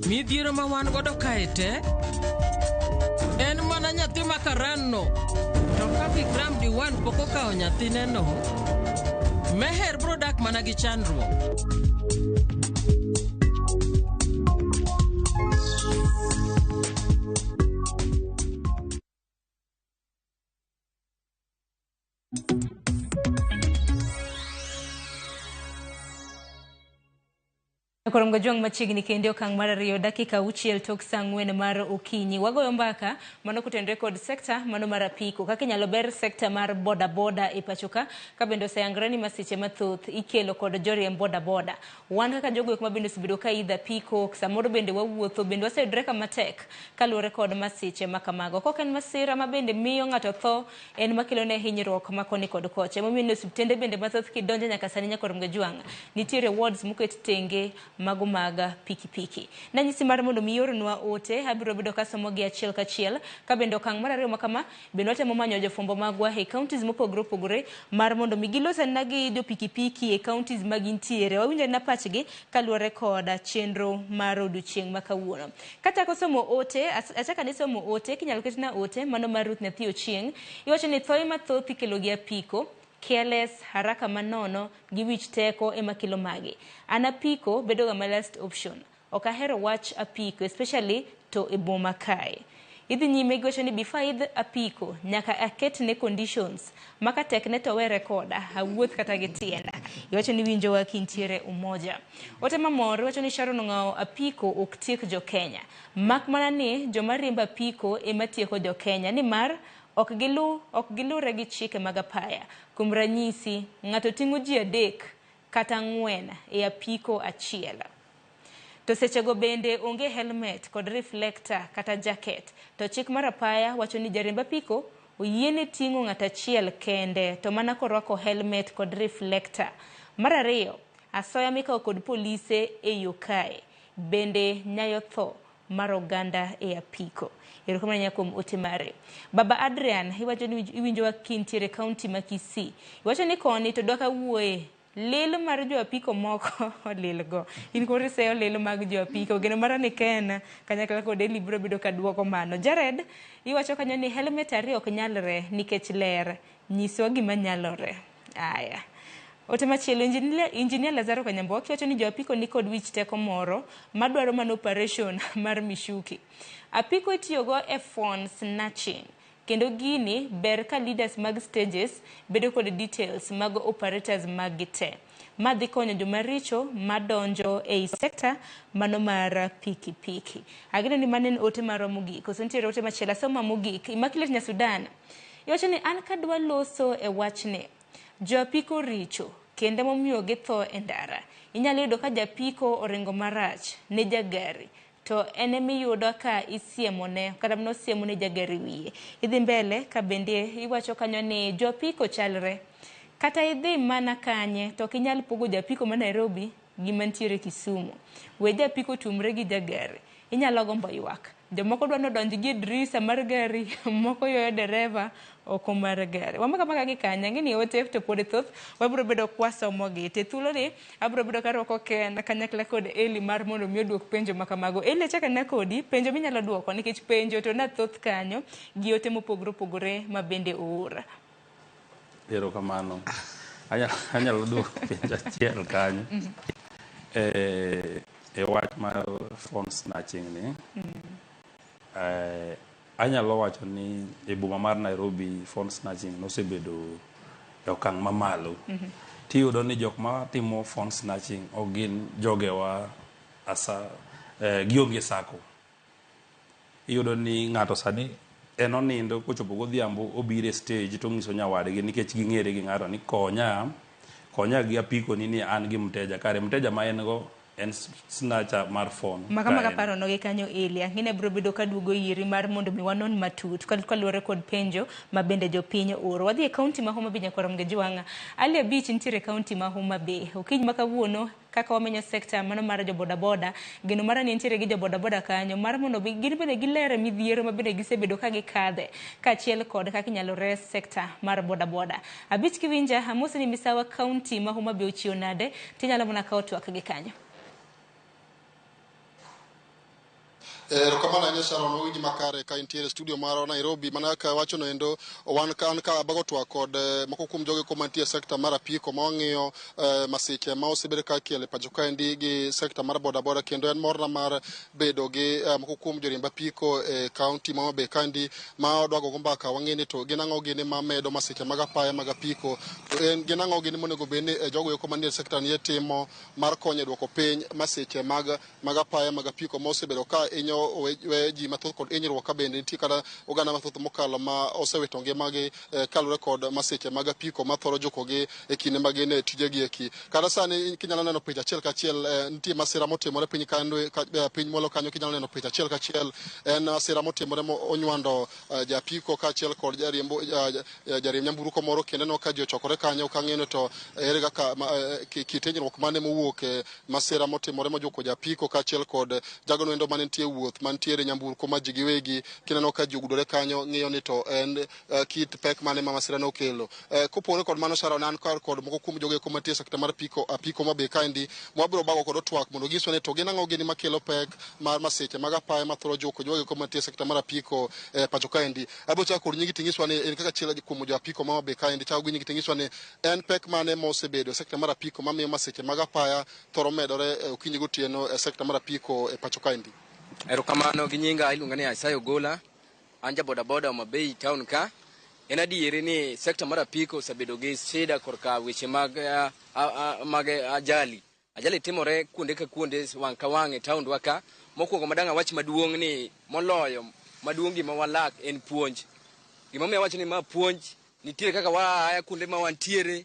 Midhiero ma wan godo kae te en mana nyathi ma Karanno. To ka Vikram Diwan pok okawo nyathineno, Meher biro dak mana gi chandruok. Korongo juang machiegni kendo okang' mar 2 dakika 6 tok saa 4 mar okinyi. Wagoyo mbaka mano kotenore kod sekta mano mar apiko kaka inyalo ber sekta mar boda boda e pacho ka bende oseyangre ni masiche mathoth ikelo kod joriemb boda boda. Wan kaka jogo eko ma bende osebedo ka idho apiko samoro bende wawuotho bende waseyudre kama tek kaluwore kod masiche ma kamago. Kok en masira ma bende miyo ng'ato tho, en makelo ne hinyruok ma koni kod kocha. Emomiyo e osiptende bende mathoth kidonjo nyaka sani nyakorom Gajwang' nitiere wards moket tenge mago mag pikipiki. Nanyisi mar mondo mi iornwa ote, abiro bedo kasomo gi achiel kachiel ka bende okang' mar 2 makama bende watemo manyo jofwambo magwa e counties mopogore opogore mar mondo mi gilos anena gi jo pikipiki e counties ma gintiere. Wawinjo anena pachgi kaluwore kod chenro mar odiochieng' ma kawuono. Kachako somo ote, achako ane somo ote, kinyalo ketna ote mano mar Ruth Nyathi Ochieng', iwacho ni thoe mathoth ikelo gi apiko, careless, haraka manono gi wich teko ema kelo magi. An apiko bedo ga my last option. Ok ahero wach apiko, especially to e boma kae. Idhi nyime giwacho ni before idh apiko nyaka aketne conditions maka tekne to were koda awuoth kata gi tienda. Iwacho ni winjowa kintiere Umoja. Ote mamor iwacho ni Sharon Ong'awo apiko ok tiek jo Kenya. Mak mana ni joma riembo apiko ema tieko jo Kenya nimar ok gilure gi chike mag apaya. Kuom ranyisi, ng'ato ting'o ji 3 kata 4 e apiko achiel. To sechego bende onge helmet kod reflector kata jacket. To chik mar apaya wacho ni jariemb apiko oyiene ting'o ng'at achiel kende to mana korwako helmet kod reflector. Mar ariyo, asoya mikawo kod polise e yo kae bende nyayo tho mar oganda e apiko. Erokamano ahinya kuom ote mare. Baba Adrian, iwacho ni iwinjowa kintiere kaunti ma Kisii. Iwacho ni koni to dwaka wuoye lil mar jo apiko moko olil go. In koro iseyo lil mag jo apiko. Geno mara ni Ken kanyakla kod Eli biro bedo ka duoko mano. Jared, iwacho kanyo ni helmet ariyo ok nyalre nikech ler. Nyiswa gima nyalore. Aya. Ote machielo, Engineer Lazaro Kanyamboki wacho ni jo apiko ni kod wich teko moro madwaro mana operation mar Mishuki. Apiko itiyogo e phone snatching. Kendo gini ber ka leaders mag stages bedo kod details mag operators mag gi te. Ma dhi konyo jomaricho madonjo ei sekta mano mar pikipiki. Ageno ni mano en ote marwa mogik. Koso nitiere ote machielo asoma mogik. Immaculate Nyasudan. Iwacho ni an kadwa loso e wachni. Jo apiko richo kendo momiyo githo e ndara. Inyalo yudo ka japiko oringo marach ne jagari to en emiyudo ka isiemone kata mana osiemo ne jagari wiye. Idhi mbele ka bende iwacho kanyo ni jo apiko chalre. Kata idhi mana kanye to ok inyal pogo japiko ma Nairobi gi mantiere Kisumu. We japiko tumre gi jagari. Inyalo gombo ywak. Jomoko dwa nodonj gi e drisa mar gari, moko yoyo dereva oko mar gari. Wamaka maka gi kanya, ang'e ni ote to pod thoth, wabiro bedo kwasomogi. To e thuoloni, abiro bedo karwako Ken kanyakla kod Eli mar mondo mi oduok penjo ma kamago. Eli achako anena kodi, penjo minyalo duoko nikech penjo to na thoth kanyo gi ote mopogore opogore ma bende oor. Erokamano. Anyalo duoko penjo achiel kanyo. E wach mar phone snatching ni, anyalo wacho ni e boma mar Nairobi phone snatching nosebedo e okang' mamalo. Tiyudo ni jok matimo phone snatching ok gin jogewa asa gionge sako. Iyudo ni ng'ato sani en onindo kochopo godhiambo obiro e stage to ong'iso nyawadgi nikech ging'ere gi ng'ato ni konya konya gi apiko ni ni an gi mteja kare mteja ma en go en snatcher mar phone. Maka maka paro no gi kanyo Eli, ang'e biro bedo ka duogo iri mar mondo mi wanon matut kaluwore kod penjo ma bende jopiny oro. Wadhi e kaunti ma Homa Bay nyakwar Mgejwang'a. Ali Abich nitiere e kaunti ma Homa Bay. Okinyi ma kawuono kaka wamenyo sekta mano mar jo bodaboda, geno mara ni nitiere gi jo bodaboda kanyo mar mondo gin bende gilere midhiero ma bende gisebedo ka gikadhe kaachiel kod kaka inyalo res sekta mar bodaboda. Abich kiwinja, amosi ni misawa kaunti ma Homa Bay ochiwo nade, tinyalo mana kawo twak gi kanyo. Erokamano ahinya Sharon, wawinji makare ka intiere studio marwa Nairobi. Mana kaka wacho noendo, wan ka an ka abago twak kod moko kuom jogo eko mantie e sekta mar apiko ma wang'iyo masiche ma osebedo ka ikelo e pacho kaendi gi sekta mar bodaboda, kendo en morna mar bedo gi moko kuom joriemb apiko e kaunti ma Homa Bay kaendi ma wadwa gogo mbaka wang'e ni to gin ang'o gini mamedo masiche mag apaya mag apiko, to en gin ang'o gini monego bed ni jogo eko manie sekta ni timo mar konyo e duoko piny masiche mag apaya mag apiko ma osebedo ka inyo we ji mathoth kod hinyruok, ka bende nitie kata oganda mathoth mokalo ma osewito ngimagi kaluwore kod masiche mag apiko mathoro jukogi e kinde ma gin e tijegi eki. Kata sani kinyalo neno picha achiel kachiel, nitie masira motimore piny kanyo, piny mwalo kanyo, kinyalo neno picha achiel kachiel en masira motimore onywando japiko kaachiel kod jariemb nyamburko moro, kendo aneno ka ji ochokore kanyo kang'eno to ere kaka kit hinyruok mane mowuok e masira motimore mojuko japiko kaachiel kod jagono endo mane nitie wuoth mantiere nyamburko ma ji giwegi, kineno ka ji ogudore kanyo ng'iyo ni to en kit pek mane ma masira nokelo. Kopogore kod mano Sharon, an kod moko kuom jogo eko mantie e sekta mar apiko ma Bay kaendi mwabiro bago kod twak mondo ginyiswa ni to gin ang'o gini makelo pek mar masiche mag apaya mathoro juko jogo eko mantie e sekta mar apiko pacho kaendi. Abiro chako kod nyingi ting'iswa ni en kaka achiel kuom jo apiko ma Bay kaendi, chako gi nyingi ting'iswa ni en pek mane mosebedo e sekta mar apiko mamiyo masiche mag apaya thoro medore okinyi gotieno e sekta mar apiko e pacho kaendi. Erokamano, gi nyinga iluonga ni Isaiah Ogola, an ja bodaboda Homa Bay town ka. En adieri ni sekta mar apiko osebedo gi shida korka weche mag ajali. Ajali timore kuonde ka kuonde, wang' ka wang' e taondwa ka. Mokwongo madang' awach maduong' ni moloyo maduong' gima walak en puonj. Gimomiyo awacho ni ma puonj, nitiere kaka waaya kuonde ma wantiere,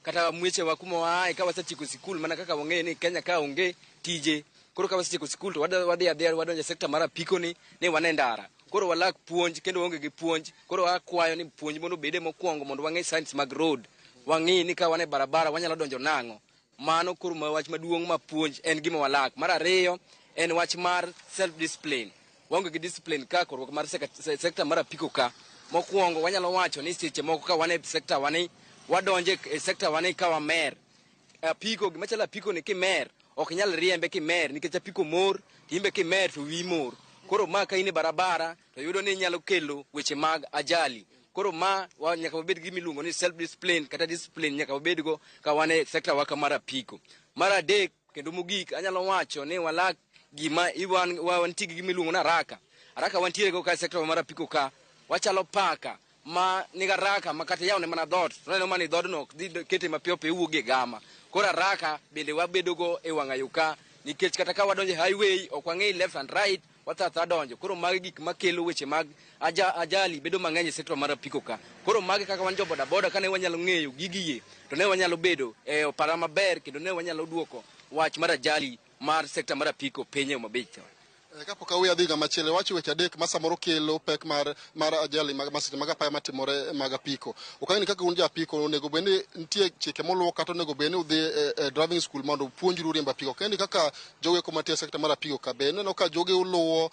kata mwechewa kuma waaye ka wasetieko sikul, mana kaka wang'eyo ni Kenya ka onge tije. Koro ka wasetieko sikul to wadhi adhiya wadonjo e sekta mar apiko ni ni wan e ndara. Koro walak puonj kendo waonge gi puonj. Koro akwayo ni puonj mondo obede mokwongo mondo wang'e signs mag road. Wang'i ni ka wan e barabara wanyalo donjo nang'o. Mano koro ma wach maduong' ma puonj en gima walak. Mar ariyo en wach mar self discipline. Waonge gi discipline ka korruok mar sekta mar apiko ka. Mokwongo wanyalo wacho ni seche moko ka wan e sekta wani wadonje e sekta wani ka wamer. Apiko gima chalo apiko ni kimer ok inyal riembe kimer nikech apiko mor to in be kimer to wiyi mor. Koro ma ka in e barabara to yudo ni inyalo kelo weche mag ajali. Koro ma nyaka wabed gi miluongo ni self discipline kata discipline nyaka wabedgo ka wan e sekta wa ka mar apiko. Mar adek kendo mogik anyalo wacho ni walak gima wantie gi gima iluongo ni araka. Araka wantiere go ka e sekta mar apiko ka wachalo paka ma nigi araka ma kata iyawne mana dhoot to oneno mana ni dhoodno ok dhi kete mapiyo piyo iwuok e gama. Koro araka bende wabedogo e wang'ayo ka nikech kata ka wadonjo e highway ok wang'i left and right watho athoa donjo. Koro magi gik makelo weche mag ajali bedo mang'eny e sekta mar apiko ka. Koro magi kaka wan jo boda boda kane wanyalo ng'eyo gigi ye to ne wanyalo bedo e opara maber kendo ne wanyalo duoko wach mar ajali mar sekta mar apiko piny e Homa Bay. Kapok aweyo adhi kamachielo, iwacho weche adek ma samoro kelo pek mar mar ajali mag masiche mag apaya matimore mag apiko. Ok ang'e ni kaka un jo apiko onego bed ni nitie chike moluw kata onego bed ni udhi e driving school mondo upuonjru riembo apiko. Ok ang'e ni kaka jogo eko mantie e sekta mar apiko ka be ineno ka jogi uluwo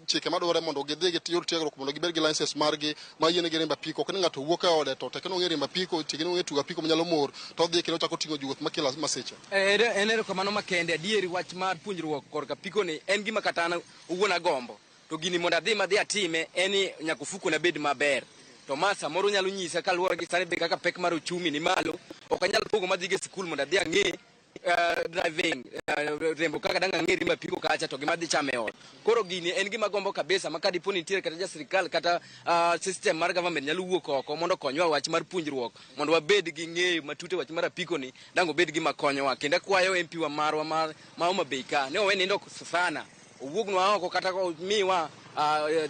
chike madwarore mondo gidhi giyud tiegruok mondo gibed gi license margi ma yienegi riembo apiko. Ok ni ng'ato wuok e ode to tek ni ong'e riembo apiko, tek ni ong'e tugo apiko manyalo mor to odhi kendo ochako ting'o jowuoth makelo masiche. En erokamano makende adieri wach mar puonjruok korka apiko ni en gima kata an owuon agombo. To gini mondo adhi madhi atime en ni nyaka ofuko na bed maber. To ma samoro nyalo nyisa kaluwore gi sani be kaka pek mar uchumi ni malo, ok anyal pogo madhi e sikul mondo adhi ang'e driving riembo kaka dang' ang'e riembo apiko kacha to gima adhi chamo e ot. Koro gini en gima gombo kabisa ma kadipo ni nitiere kata ja sirikal kata system mar government nyalo wuok oko mondo okonywa wach mar puonjruok mondo wabed gi ng'eyo matut e wach mar apiko ni dang' obed gima konyowa. Kendo akwayo MP wa marwa ma Homa Bay ka ne owe nindo sana owuognwa oko kata omiwa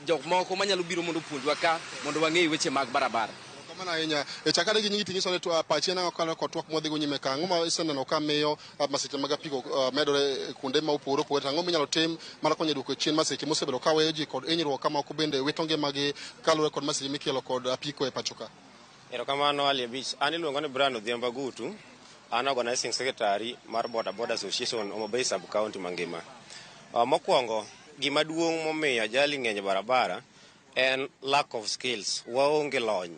jok moko manyalo biro mondo opuonjwa ka mondo wang'e weche mag barabara. Kamano ahinya. E chakare gi nyingi tinyiso ni pachi en ang'o kalo kod twak mwadhigo nyime ka ang'o ma iseneno ka miyo masiche mag apiko medore kuonde ma opogore opogore to ang'o minyalo tim mar konyo e duoko chien masiche mosebedo ka weyo ji kod hinyruok ka moko bende wito ngimagi kaluwore kod masiche mikelo kod apiko e pacho ka. Erokamano Ali Abich. An iluonga ni Brian Odhiambo Agutu. An organizing secretary mar Boda Boda Association Homa Bay Sub County mangima. Mokwongo, gima duong' momiyo ajali ng'eny e barabara en lack of skills. Waonge lony.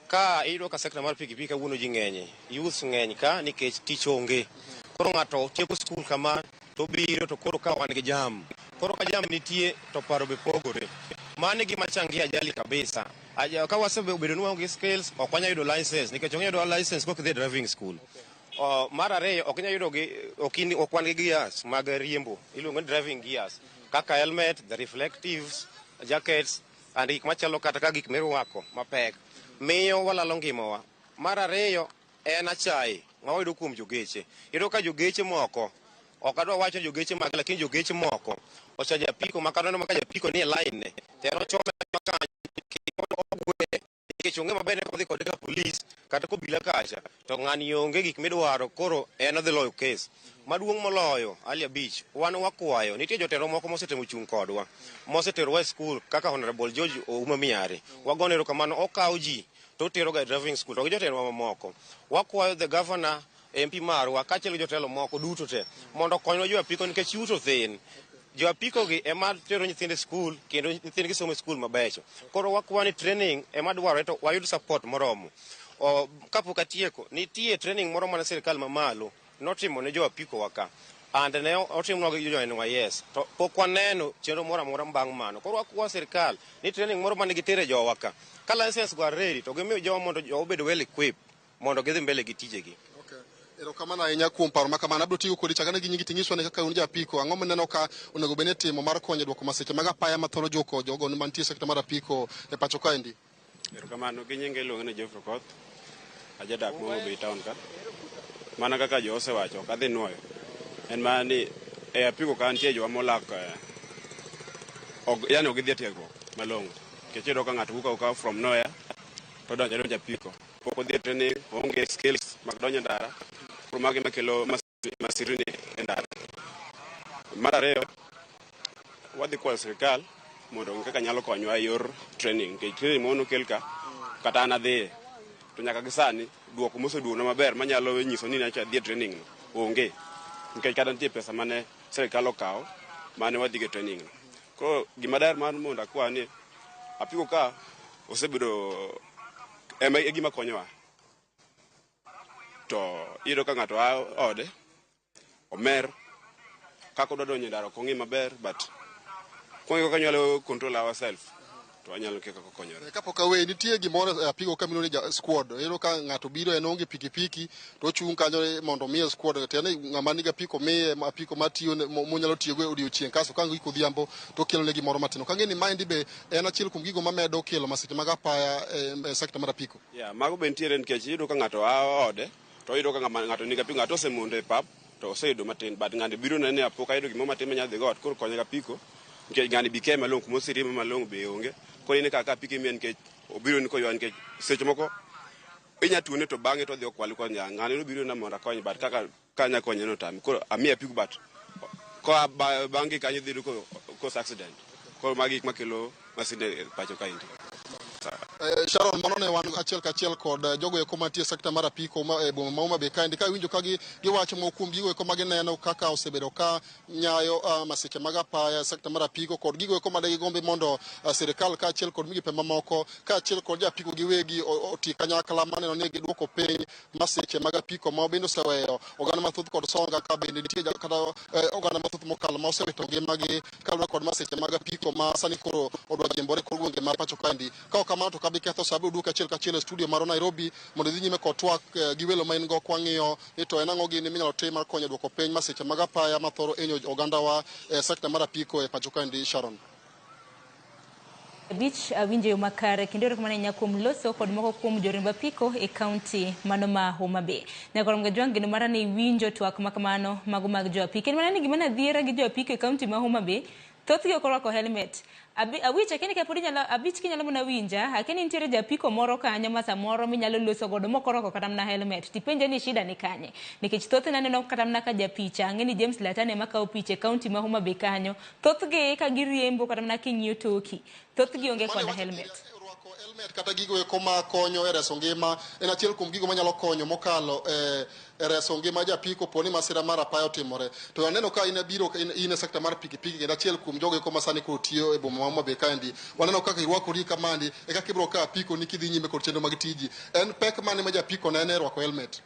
Ka iyudo ka sekta mar pikipiki kawuono ji ng'enye, youths ng'eny ka nikech tich onge. Koro ng'ato tieko skul kama to biro to koro ka wan gi jam. Koro ka jam nitie to paro be pogore. Mano e gima changia ajali kabisa. Ka wasebedo ni waonge skills, ok wanyal yudo license nikech ok inyal yudo license kok idhi e driving school. Mar ariyo ok inyal yudo gi ok wan gi gears mag riembo iluongo ni driving gears kaka helmet, the reflectives, jackets and gik machalo kata ka gik mirwako mapek miyo walalo ngimawa. Mar ariyo en achaye ma wayudo kuom jogeche. Iyudo ka jogeche moko ok adwa wacho ni jogeche mag lakini jogeche moko ochajo apiko ma kata oneno ka japiko nie line ne to en ochome kanyo ogwe nikech onge maber ni kodhi kode ka polis kata kobila kacha to ng'ani onge gik midwaro koro en odhi loyo kes. Maduong' moloyo Ali Abich wan wakwayo nitie jotelo moko mosetemo chung' kodwa moseterowa e skul kaka Honorable George Ouma Miari wagone erokamano okawo ji to oteroga e driving school to gi jotelo mamoko. Wakwayo the governor MP marwa kaachiel gi jotelo moko duto te mondo okonywa jo apiko nikech yuto thin. Jo apiko gi ema tero nyithindo e skul kendo nyithindgi somo e skul mabecho. Koro wakwayo ni training ema dwarore to wayud support moromo. Kapok atieko, nitie training moro mane sirikal mamalo notimo ne jo apiko wa ka and ne otimnwa gi jo NYS to pok waneno chenro moro amora bang' mano. Koro wakwayo sirikal ni training moro mane gitere jowa ka ka license go are ready to gimiyo jowa mondo jowa obed well equipped mondo gidhi mbele gi tijegi. Erokamano ahinya kuom paro ma kamano. Abiro tiyo kodi chakane gi nyingi ting'iswa ni kaka un japiko, ang'o mineno ka onego bed ni itimo mar konyo e duoko masiche mag apaya ma thoro juko jogo mantie e sekta mar apiko e pacho kaendi? Erokamano, gi nyinga iluonga ni Geoffrey Okoth, ajadak ma Homa Bay town ka. Mana kaka jo osewacho, ok adhi nuoyo. En mana ni e apiko ka nitie jowa molak, ok, yani ok gidhi e tiegruok malong'o. Nikech iyudo ka ng'ato wuok awuoka from nowhere to donjo adonja apiko. Pok odhi e training, oonge skills mag donjo e ndara. Koro mago ema kelo masirni e ndara. Mar ariyo, wadhi kwayo sirikal mondo ong'e kaka nyalo konyowa e yor training nikech training ma nokel ka kata an adhiye to nyaka gi sani duoko moseduogona maber manyalo nyiso ni nacha adhi e training no onge nikech kata nitie pesa mane sirikal okawo mane wadhigo e training no. Koro gima daher mar mondo akwa ni apiko ka osebedo ema e gima konyowa to iyudo ka ng'ato a ode omer kaka odwa donjo e ndara ok ong'i maber but kwang'iyo kaka wanyalo control ourselves to wanyalo kaka konyore. Kapok aweyi, nitie gimoro e apiko ka miluongo ni ja squad. Iyudo ka ng'ato biro en oonge pikipiki to ochung' kanyo mondo omiye squad. Tiende ni ng'ama nigi apiko miye apiko matiyo monyalo tiyogo e odiochieng' kasto ka ang' odhiambo to okelone gimoro matin. Ok ang'e ni maendi be en achiel kuom gigo mamedo kelo masiche mag apaya e sekta mar apiko. Yeah, mago be nitiere nikech iyudo ka ng'ato a ode to oyudo ka ng'ato nigi apiko, ng'ato osemondo e pap to oseyudo matin but ng'ani biro nene ni pok ayudo gimoro matin manyalo dhi go ot koro konye gi apiko nikech ng'ani be kia malong'o kuma oseriembe malong'o be onge. Koro in kaka apiko imiye nikech obiro ni koywa nikech seche moko inya tuone to bang'e to odhi okwali kwa ng'ani nobiro na mondo akonye but kaka kanya konye notame. Koro amiye apiko but koa bang'e kanyo idhi yudo cause accident. Koro magi gik makelo masinde e pacho kaendi. Sharon, mano ne wan achiel kachiel kod jogo eko mantie e sekta mar apiko e boma ma Homa Bay kaendi ka iwinjo ka giwacho moko kuom gigo eko ma gineno kaka osebedo ka nyayo masiche mag apaya e sekta mar apiko kod gigo eko made gigombi mondo sirikal kaachiel kod migepe mamoko kaachiel kod jo apiko giwegi oti kanyakla maneno ni giduoko piny masiche mag apiko ma bende oseweyo oganda mathoth kod songa ka bende nitie kata oganda mathoth mokalo ma osewito ngimagi kaluwore kod masiche mag apiko ma sani koro odwa jimbore kor gwenge ma pacho kaendi. Ka ok kamano to kabi ketho sa abiro duoki achiel kachiel e studio marwa Nairobi mondo idhi nyime kod twak gi welo ma in go kwang'iyo ni to en ang'o gini minyalo tim mar konyo duoko piny masiche mag apaya mathoro hinyo ogandawa e sekta mar apiko e pacho kaendi. Sharon. Abich awinjo yo makare kendo erokamano ahinya kuom loso kod moko kuom joriemb apiko e kaunti mano ma Homa Bay. Nyakoro Mgajwang' geno mara ni iwinjo twak makamano mago mag jo apiko. En mana ni gima nadhiera gi jo apiko e kaunti ma Homa Bay, thothgi ok orwako helmet. Awich akia ni kapod inyalo abich kinyalo mana winja, akia ni nitiere japiko moro kanyo ma samoro minyalo loso godo mok orwako kata mana helmet. Tipenje ni shida ni kanye. Nikech thothne aneno kata mana ka japicha, ang'e ni James Latane ema kawo picha e kaunti ma Homa Bay kanyo. Thothgi ka giriembo kata mana king'iyo toki, thothgi onge koda helmet. Helmet kata gigo eko ma konyo e reso ngima en achiel kuom gigo manyalo konyo mokalo e reso ngima japiko po ni masira mar apaya otimore. To aneno ka in abiro in e sekta mar pikipiki kendo achiel kuom jogo eko ma sani koro tiyo e boma ma Homa Bay kaendi. Waneno kaka irwakori kamandi e kaka ibiro kawo apiko ni kidhi nyime kod chenro mag tiji. En pek mane ma japiko neno e rwako helmet?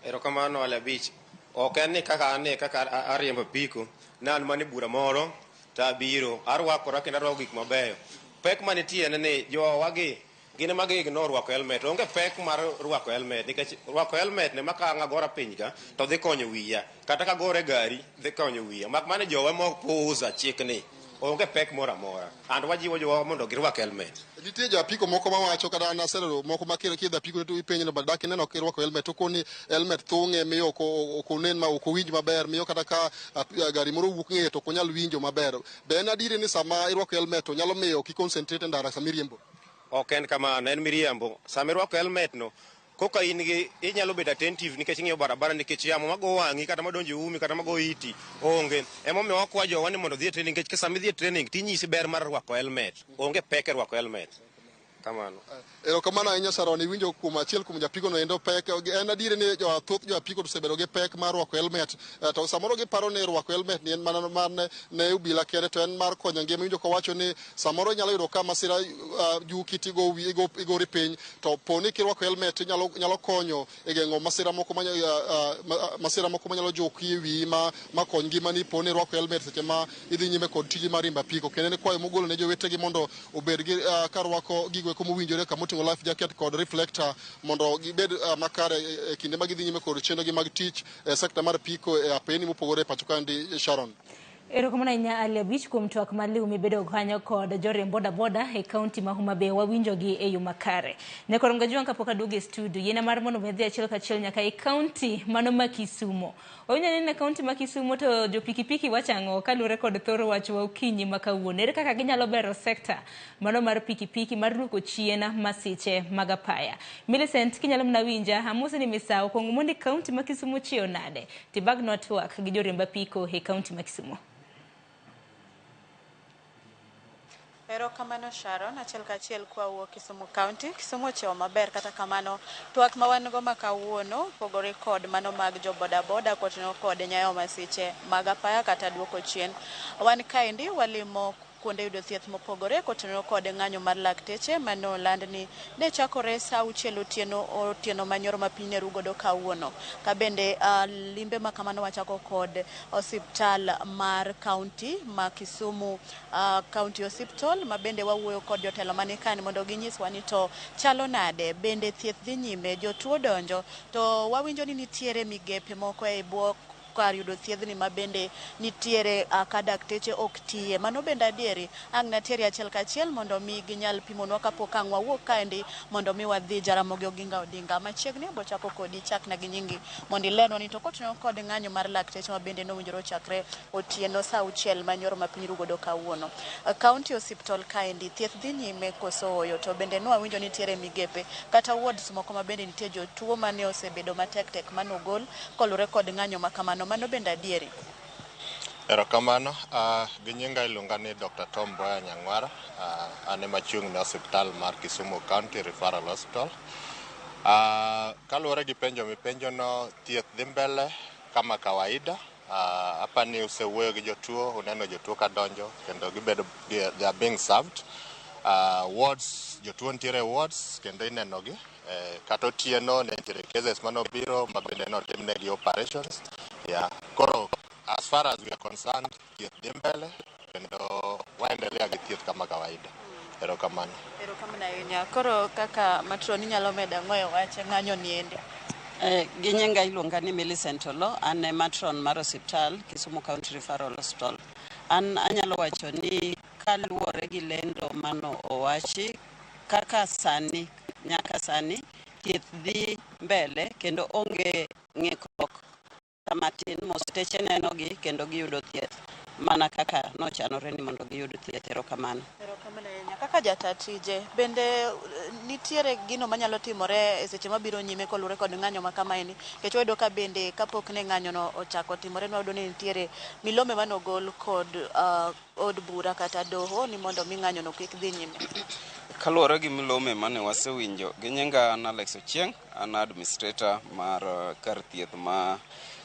Erokamano Ale Abich. Ok en ni kaka an kaka ariembo apiko, ne an mana e bura moro to abiro arwakora kendo arwako gik mabeyo. Pek manitie en ni jowagi gin ema gi ignore rwako helmet. Onge pek mar rwako helmet nikech rwako helmet ne ma ka ang' agora piny ka to dhi konyo wiya. Kata ka agora e gari dhi konyo wiya. Mak mana jowa ma puuza chikni onge pek moro amora. And wajiwo jowa mondo girwak helmet. Nitie jo apiko moko mawacho kata an aseneno moko ma kiidho apiko to ipenjo ni dak ineno kirwako helmet to okoni helmet thung'e miyo ok onen ma ok owinj maber miyo kata ka gari moro wuok ng'eye to ok onyal winjo maber. Be en adieri ni sama irwako helmet to nyalo miyo ok i concentrate e ndara sama iriembo? Ok en kamano, en miriambo. Sama irwako helmet no, koka in gi inyalo bedo attentive nikech ing'iyo barabara nikech yamo mago wang'i kata madonjo e umi kata mago iti onge. Emomiyo wakwa jowa ni mondo odhi e training nikech sama idhi e training tinyisi ber mar rwako helmet. Onge pek e rwako helmet. Kamano. Erokamano ahinya Sharon, iwinjo kuom achiel kuom japiko no endo pek. En adieri ni thoth jo apiko osebedo gi pek mar rwako helmet. To samoro giparo ni rwako helmet ni en mana mar ne obila kende to en mar konyo ngima. Iwinjo kowacho ni samoro inyalo yudo ka masira juki tigo igori piny to po ni kirwako helmet nyalo konyo e geng'o masira moko manyalo juki e wiyi ma kony ngimani po ni irwako helmet seche ma idhi nyime kod tiji mar riembo apiko. Kendo en kwayo mogolo ne jowetegi mondo obed gi ka rwako gigo eko mowinjore kama oting'o life jacket kod reflector mondo gibed makare e kinde ma gidhi nyime kod chenrogi mag tich e sekta mar apiko e apeni mopogore e pacho kaendi. Sharon. Erokamano ahinya Ali Abich kuom twak maliw mibedo kanyo kod joriemb bodaboda e kaunti ma Homa Bay wawinjogi e yo makare. Nyakorom Gajwang' kapok aduogo e studio, yiena mar mondo mi adhi achiel kachiel nyaka e kaunti mano ma Kisumo. Wawinjo ni e kaunti ma Kisumo to jo pikipiki wacho ang'o kaluwore kod thoro wach wa okinyi ma kawuono. Ere kaka ginyalo bero sekta mano mar pikipiki mar duoko chien masiche mag apaya. Millicent kinyalo mana winja, amosi ni misawo kuong mondo kaunti ma Kisumo chiewo nade? Tibagnwa twak gi joriemb apiko e kaunti ma Kisumo. Erokamano Sharon, achiel kachiel kwawuok Kisumu County. Kisumu ochiewo maber kata kamano twak ma wan go ma kawuono pogore kod mano mag jo bodaboda kotingo kod nyayo masiche mag apaya kata duoko chien. Wan kaendi walimo kuonde yudo thieth mopogore kotenore kod ng'anyo mar lakteche mane oland ni ne chakore sa auchiel otieno otieno manyoro ma piny ne ru godo kawuono. Ka bende limbe ma kamano wachako kod osiptal mar kaunti ma Kisumu County Hospital ma bende wawuoyo kod jotelo mani kani mondo ginyiswa ni to chalo nade, bende thieth dhi nyime, jotuo donjo to wawinjo ni nitiere migepe moko e bwo kar yudo thiedhni ma bende nitiere ka dakteche ok tiye. Mano bende adieri ang' natiere achiel kachiel mondo mi ginyal pimonwa kapok ang' wawuok kaendi mondo mi wadhi Jaramogi Oginga Odinga. Machiegni abo chako kodi chakna gi nyingi mondo ilernwa ni to kotenore kod ng'anyo mar lakteche ma bende nowinjore ochakre otieno sa auchiel manyoro ma piny ru godo kawuono. County Hospital kaendi thieth dhi nyime koso ooyo to bende nwawinjo nitiere migepe kata wards moko ma bende nitie jotuo mane osebedo matek tek manogol koluwore kod ng'anyo ma kamano. Mano bende adieri? Erokamano. Gi nyinga iluonga ni Dr. Tom Mboya Nyang'wara. An ema achung' ne osiptal mar Kisumu County Referral Hospital. Kaluwore gi penjo mipenjono, thieth dhi mbele kama kawaida. Apani usewuoyo gi jotuo, uneno jotuo kadonjo kendo gibedo, they are being served. Wards, jotuo nitiere e wards kendo inenogi. Kata otieno ne nitiere cases manobiro ma bende notimnegi operations. Yeah. Koro as far as we are concerned, thieth dhi mbele kendo waendelea gi thieth kama kawaida. Erokamano. Erokamano ahinya. Koro kaka matron inyalo medo ang'o e wach ng'anyo ni endi? Gi nyinga iluonga ni Millicent Olo, an e matron mar osiptal Kisumu County Referral Hospital. An anyalo wacho ni kaluwore gi lendo mano owachi, kaka sani, nyaka sani, thieth dhi mbele kendo onge ng'ikruok matin mosteche nenogi kendo giyudo thieth mana kaka nochanore ni mondo giyud thieth. Erokamano. Erokamano ahinya. Kaka jata tije, bende nitiere gino manyalo timore e seche mabiro nyime koluwore kod ng'anyo ma kamaeni? Nikech wayudo ka bende kapok ne ng'anyo no ochako timore, nwayudo ni nitiere milome manogol kod od bura kata doho ni mondo mi ng'anyo no kik dhi nyime. Kaluwore gi milome mane wasewinjo, gi nyinga an Alex Ochieng, an administrator mar kar thieth ma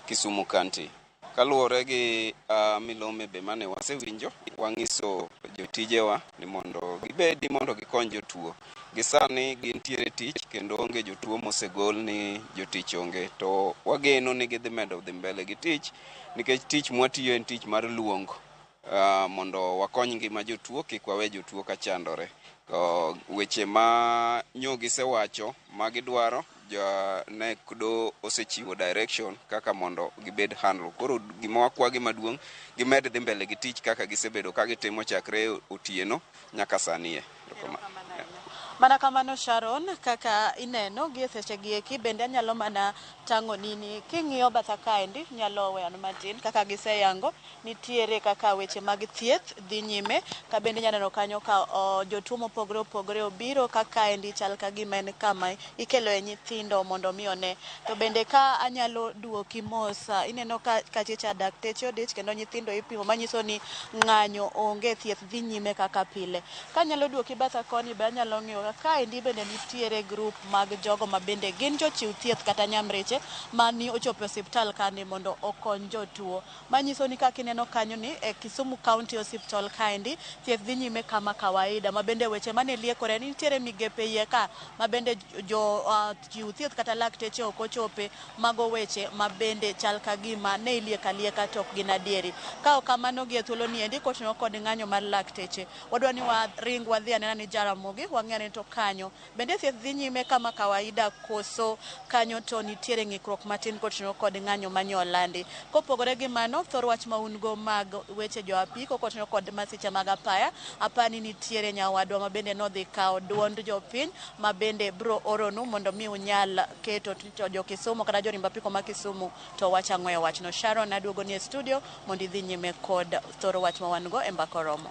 Kisumu County. Kaluwore gi milome be mane wasewinjo, wang'iso jotijewa ni mondo gibedi mondo gikony jotuo. Gi sani gintiere tich kendo onge jotuo mosegol ni jotich onge. To wageno ni gidhi medo dhi mbele gi tich nikech tich mwatiyo en tich mar luong mondo wakony ngima jotuo kik wawe jotuo ka chandore. Weche ma nyo gisewacho ma gidwaro ne do osechiwo direction kaka mondo gibed handle. Koro gima wakwagi maduong' gimed dhi mbele gi tich kaka gisebedo ka gitimo chakre otieno nyaka sani e. Mana kamano Sharon, kaka ineno gi e seche gi eki bende anyalo mana tang'o nini king'iyo batha kaendi nyalo weyo matin kaka giseyango nitiere kaka weche mag thieth dhi nyime ka bende inyalo neno kanyo ka jotuo mopogore opogore obiro ka kaendi chal ka gima en kama ikelo e nyithindo mondo mi one. To bende ka anyalo duoki mos, ineno ka kachicha dakteche odich kendo nyithindo ipimo manyiso ni ng'anyo onge, thieth dhi nyime kaka pile. Kanyalo duoki batha koni be anyalo ng'iyo ka kaendi bende nitiere group mag jogo ma bende gin jochiw thieth kata nyamreche mani ochopo e osiptal kani mondo okony jotuo. Manyiso ni kaka ineno kanyo ni e Kisumu County Hospital kaendi thieth dhi nyime kama kawaida ma bende weche mane liekore ni nitiere migepe iye ka ma bende jo chiw thieth kata lakteche ok ochope, mago weche ma bende chal ka gima ne ilieko alieka to ok gin adieri. Ka ok kamano gi e thuolo ni endi kotinore kod ng'anyo mar lakteche, wadwa ni waring wadhi anena ni Jaramogi wang'e ni to To kanyo bende thieth dhi nyime kama kawaida koso kanyo to nitiere ng'ikruok matin kotenore kod ng'anyo mane olandi. Kopogore gi mano, thor wach ma un go mag weche jo apiko kotenore kod masiche mag apaya, apani nitiere nyawadwa ma bende nodhi kawo duond jopiny ma bende bro oronu mondo mi unyal keto to jo Kisumu kata joriemb apiko ma Kisumu to wach ang'o e wachno. Sharon, aduogo ni e studio mondo idhi nyime kod thor wach ma wan go e Mbaka Oromo.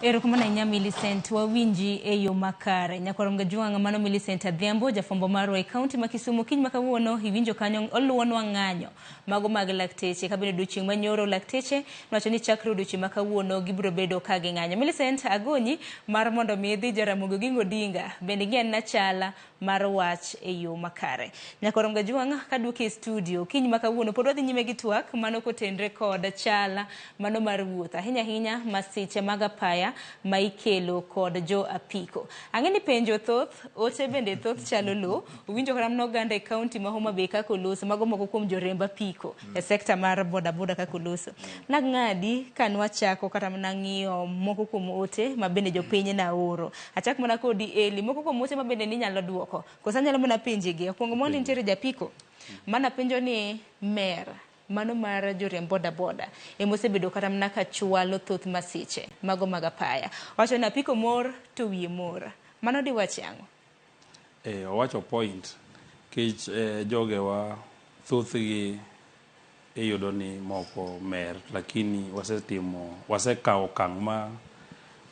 Erokamano ahinya Millicent, wawinji e yo makare. Nyakwar Mgajwang' mano Millicent Adhiambo, jafwambo marwa e kaunti ma Kisumu. Kiny ma kawuono iwinjo kanyo oluwonwa ng'anyo mago mag lakteche. Kabende odiochieng' manyoro lakteche nowacho ni chakre odiochieng' ma kawuono gibiro bedo ka ging'anyo. Millicent, agonyi mar mondo mi idhi Jaramogi Oginga Odinga bende ing'i anena chala mar wach e yo makare. Nyakwar Mgajwang' kaduoki e studio kiny ma kawuono pod wadhi nyime gi twak mano kotenre kod chala mano mar wuoth ahinya ahinya masiche mag apaya ma ikelo kod jo apiko. Ang'e ni penjo thoth, ote bende thoth chalo lo. Uwinjo kata mana oganda e kaunti ma Homa Bay kaka oloso, mago moko kuom joriemb apiko e sekta mar bodaboda kaka oloso. Nang'adi ka nwachako kata mana ng'iyo moko kuom ote ma bende jopiny naoro. Achak mana kodi Eli, moko kuom ote ma bende ninyalo duoko. Koso anyalo mana penji gi. Okwongo mondi nitiere japiko. Mana penjo ni mer mano mar joriemb bodaboda emosebedo kata mana ka chwalo thoth masiche mago mag apaya. Wacho ni apiko mor to wiye mor. Mano diwachi ang'o? Owacho point kech jogewa thothgi iyudo ni moko mer lakini wasetimo wasekawo okang' ma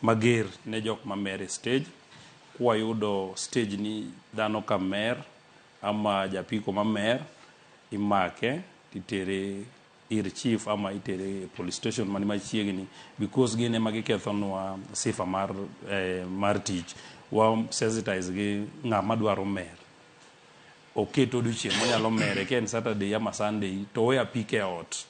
mager ne jok mamer e stage kwayudo stage ni dhano ka mer ama japiko mamer imake titere ir chief ama itere e police station mani machiegni because gin ema gikethonwa sifa mar, mar tich wa sensitize gi ng'ama dwaro mer oket odiochieng' monyalo mere ka en Saturday ama Sunday to owe apiko e ot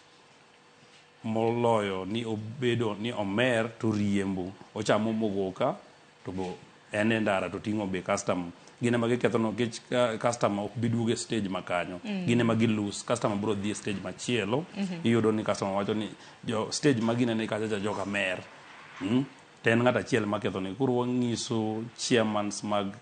moloyo ni obedo ni omer to riembo ochamo mogoka to bo en e ndara to ting'o be customer gin ema giketho no nikech customer ok bi duogo e stage ma kanyo gin ema gi lose customer biro dhi e stage machielo iyudo ni customer wacho ni jo stage ma ginene kacha cha joka mer To en ng'at achiel maketho ni koro wang'iso chairmans mag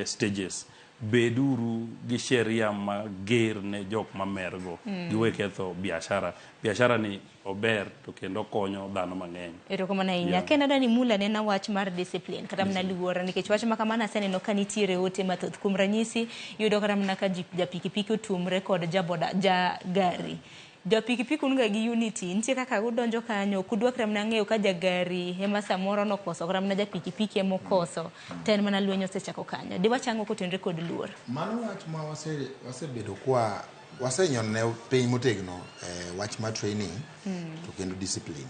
stages beduru gi sheria mager ne jok mamergo giwe ketho biashara biashara ni ober to kendo konyo dhano mang'eny. Erokamano ahinya. Yeah. Ken adwa ni mula nena wach mar discipline kata mana luor nikech wach ma kamano aseneno ka nitiere ote mathoth. Kuom ranyisi, iyudo kata mana ka ja pikipiki otuomre kod ja boda ja gari. Jo pikipiki un ga gi unity, nitie kaka udonjo kanyo, ok udwa kata mana ng'eyo ka ja gari ema samoro nokoso kata mana ja pikipiki ema okoso, to en mana lweny osechako kanyo. Diwach ang'o kotenore kod luor? Mano wach ma wasebedo kwa wasenyone piny motegno wach mar training to kendo discipline.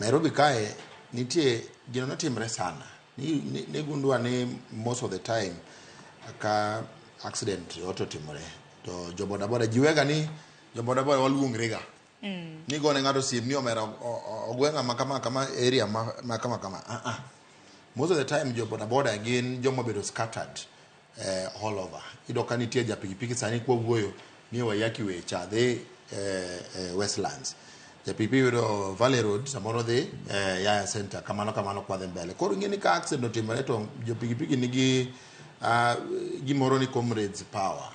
Nairobi kae nitie gino notimre sana. Ni gundua ni most of the time ka accident yote otimore to jo bodaboda ji wega ni jo bodaboda waluongre ga. Ni gone ng'ato sim ni omera ogwe ng'ama kama kama area ma kama kama. Most of the time jo bodaboda gin joma obedo scattered all over. Iyudo ka nitie ja pikipiki sani kwa wuoyo ni Waiyaki Way cha dhi Westlands. Ja pikipiki yudo Valley Road samoro dhi Yaya Center kamano kamano kwa dhi mbele. Koro ing'e ni ka accident otimore to jo pikipiki nigi gimoro ni comrades power.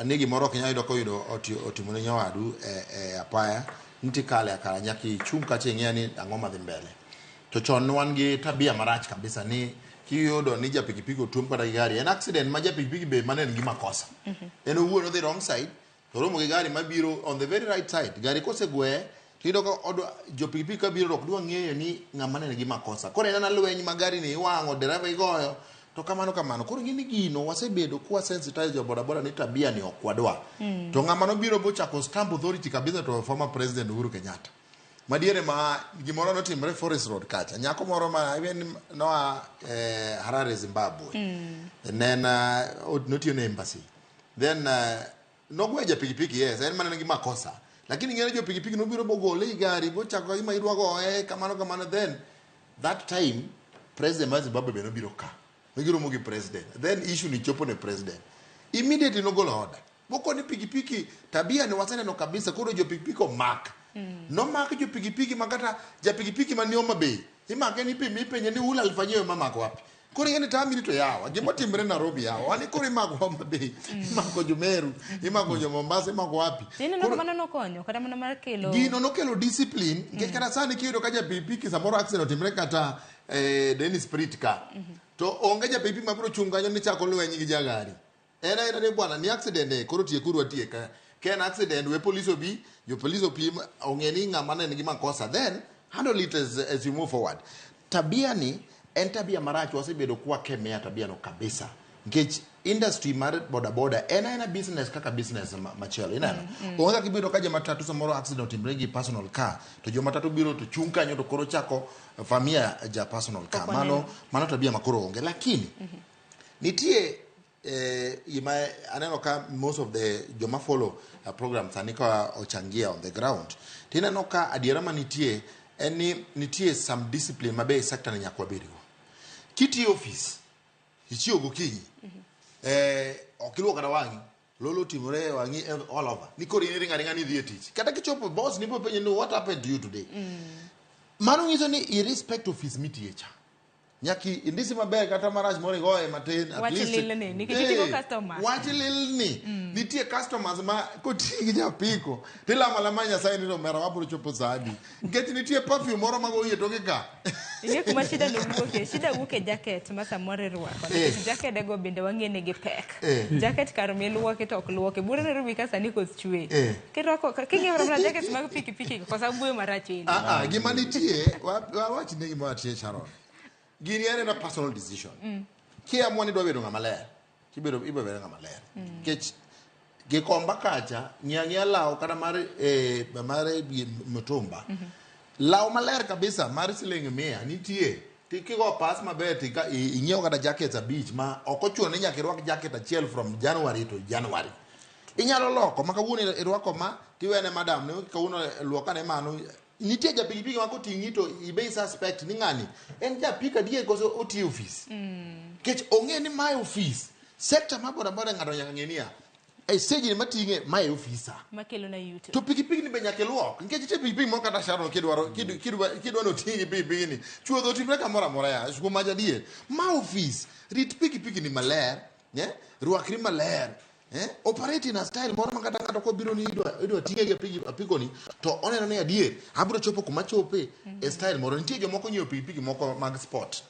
Ni gimoro ok inyal yudo koyudo otimore nyawadu e apaya nitie kale akala nyaka ichung' kacha ing'e ni ang'o madhi mbele. To chon ne wan gi tabia marach kabisa ni kiyudo ni ja pikipiki otuom kata gi gari en accident ma ja pikipiki be mane en gi makosa. En owuon odhi wrong side to oromo gi gari mabiro on the very right side. Gari kosegweye to iyudo ka odwa jo pikipiki kabiro to ok dwa ng'eyo ni ng'ama ne nigi makosa. Koro en ana lweny ma gari ni iwang'o dereva igoyo to kamano kamano. Koro ing'e ni gino wasebedo kwa sensitize jo bodaboda ni tabia ni ok wadwa. To ng'ama nobiro bochako stamp authority kabisa to former president Uhuru Kenyatta. Madiere ma gimoro notimore Forest Road kacha. Nyako moro ma even noa Harare Zimbabwe. Ne en notiyo ne embassy. Then nogwe ja pikipiki yes, en mana nigi makosa. Lakini ng'e jo pikipiki nobiro bogole i gari bochako ka gima idwa goye kamano kamano then that time president mar Zimbabwe be nobiro ka. Negiromo gi president. Then issue ni chopo ne president. Immediately nogolo order. Bokoni pikipiki tabia ni waseneno kabisa koro jo pikipiki omak. Nomak jo pikipiki makata ja pikipiki mani Homa Bay. Imake ni pimi ipenje ni ula alifanyiwe mama ako wapi. Koro ing'e ni tami ni to yawa gimotimre Nairobi yawa wani koro imako Homa Bay, imako Jomeru, imako jo Mombasa, imako wapi. Ineno ka mano nokonyo kata mana mar kelo Gino nokelo discipline nikech kata sani kiyudo ka japikipiki samoro accident otimre kata Dennis Pritt ka to onge japikipiki mabiro chung' kanyo ni chako lweny gi jagari. En aena ni bwana ni accident e koro tiekuru atieka. Ka en accident we police obi, jo police opim ong'e ni ng'ama ne nigi makosa then handle it as you move forward. Tabia ni en tabia marach wasebedo kwakemea tabia no kabisa. Nikech industry mar boda boda en aena business kaka business machielo ineno. Onge kaka ibiro ka jomatatu samoro accident otimre gi personal car to jomatatu biro to chung' kanyo to koro chako famia ja personal car. Pok Mano waneno. mano tabia ma koro onge lakini nitie gima aneno ka most of the joma follow program sani ka ochangia on the ground tineno ka adiera manitie en ni nitie some discipline mabe e sector ni nyaka wabedgo. Kitiyo office ichiew gokinyi ok iluok kata wang'i lolo otimore e wang'i all over ni koro in iringo aringa ni idhi e tich kata kichopo boss ni penjo ni what happened to you today. Mano nyiso ni i respect office mitiye cha nyaka indisi maber kata marach moro igoye matin at Wach least lilni, nikech iting'o customer. Wach lilni. Nitie customers ma koting'i gi japiko tilamo alama Nyasaye ni to omera wabiro chopo sa adi nikech nitie perfume moro magoyi e toke ka. Ing'e kuma shida no wuoke, shida wuok e jacket ma samoro irwako. Nikech jacket go bende wang'e ni gi pek. Jacket kar miluoki to ok luoki. Bure Nairobi ka sani koth chwe. Kirwako king'iyo mana jacket mag pikipiki go kosa buoyo marach endi. Ah, ah, gima nitie wawach ni gima nitie Sharon. Gini en a personal decision. Kiamua ni idwa bedo ng'ama ler, tibedo ibiro bedo ng'ama ler. Nikech Gikomba kacha ng'i ang'iya law kata mar mar mtumba. Law maler kabisa mar siling 100 nitie. Kigo pas maber tika inyiew kata jackets 5 ma ok ochuno ni nyaka irwak jacket achiel from January to January. Inyalo loko ma kawuono irwako ma tiwene madam ni kawuono luokane mano. Nitie japikipiki ma koting'i to ibe suspect ni ng'ani en japik adier koso otiyo ofis. Nikech ong'e ni mae ofis. Sector mar boda boda ng'ato nyaka ng'e niya e stage ni mating'e mae ofisa. Makelo na yuto. To pikipiki ni be nyaka iluok. Nikech nitie pikipiki moro kata Sharon kidwaro kidwa ni oting'i pikipiki ni chuodho otimre kamoro amora ya kuom wacho adier. Ma ofis rit pikipiki ni maler, rwakri maler. Operate in a style moro ma kata ng'ato kobiro ni idwa ting'e gi apiko ni to oneno ni adier abiro chopo kuma chope e style moro. Nitie jomoko nyiewo pikipiki moko mag sport.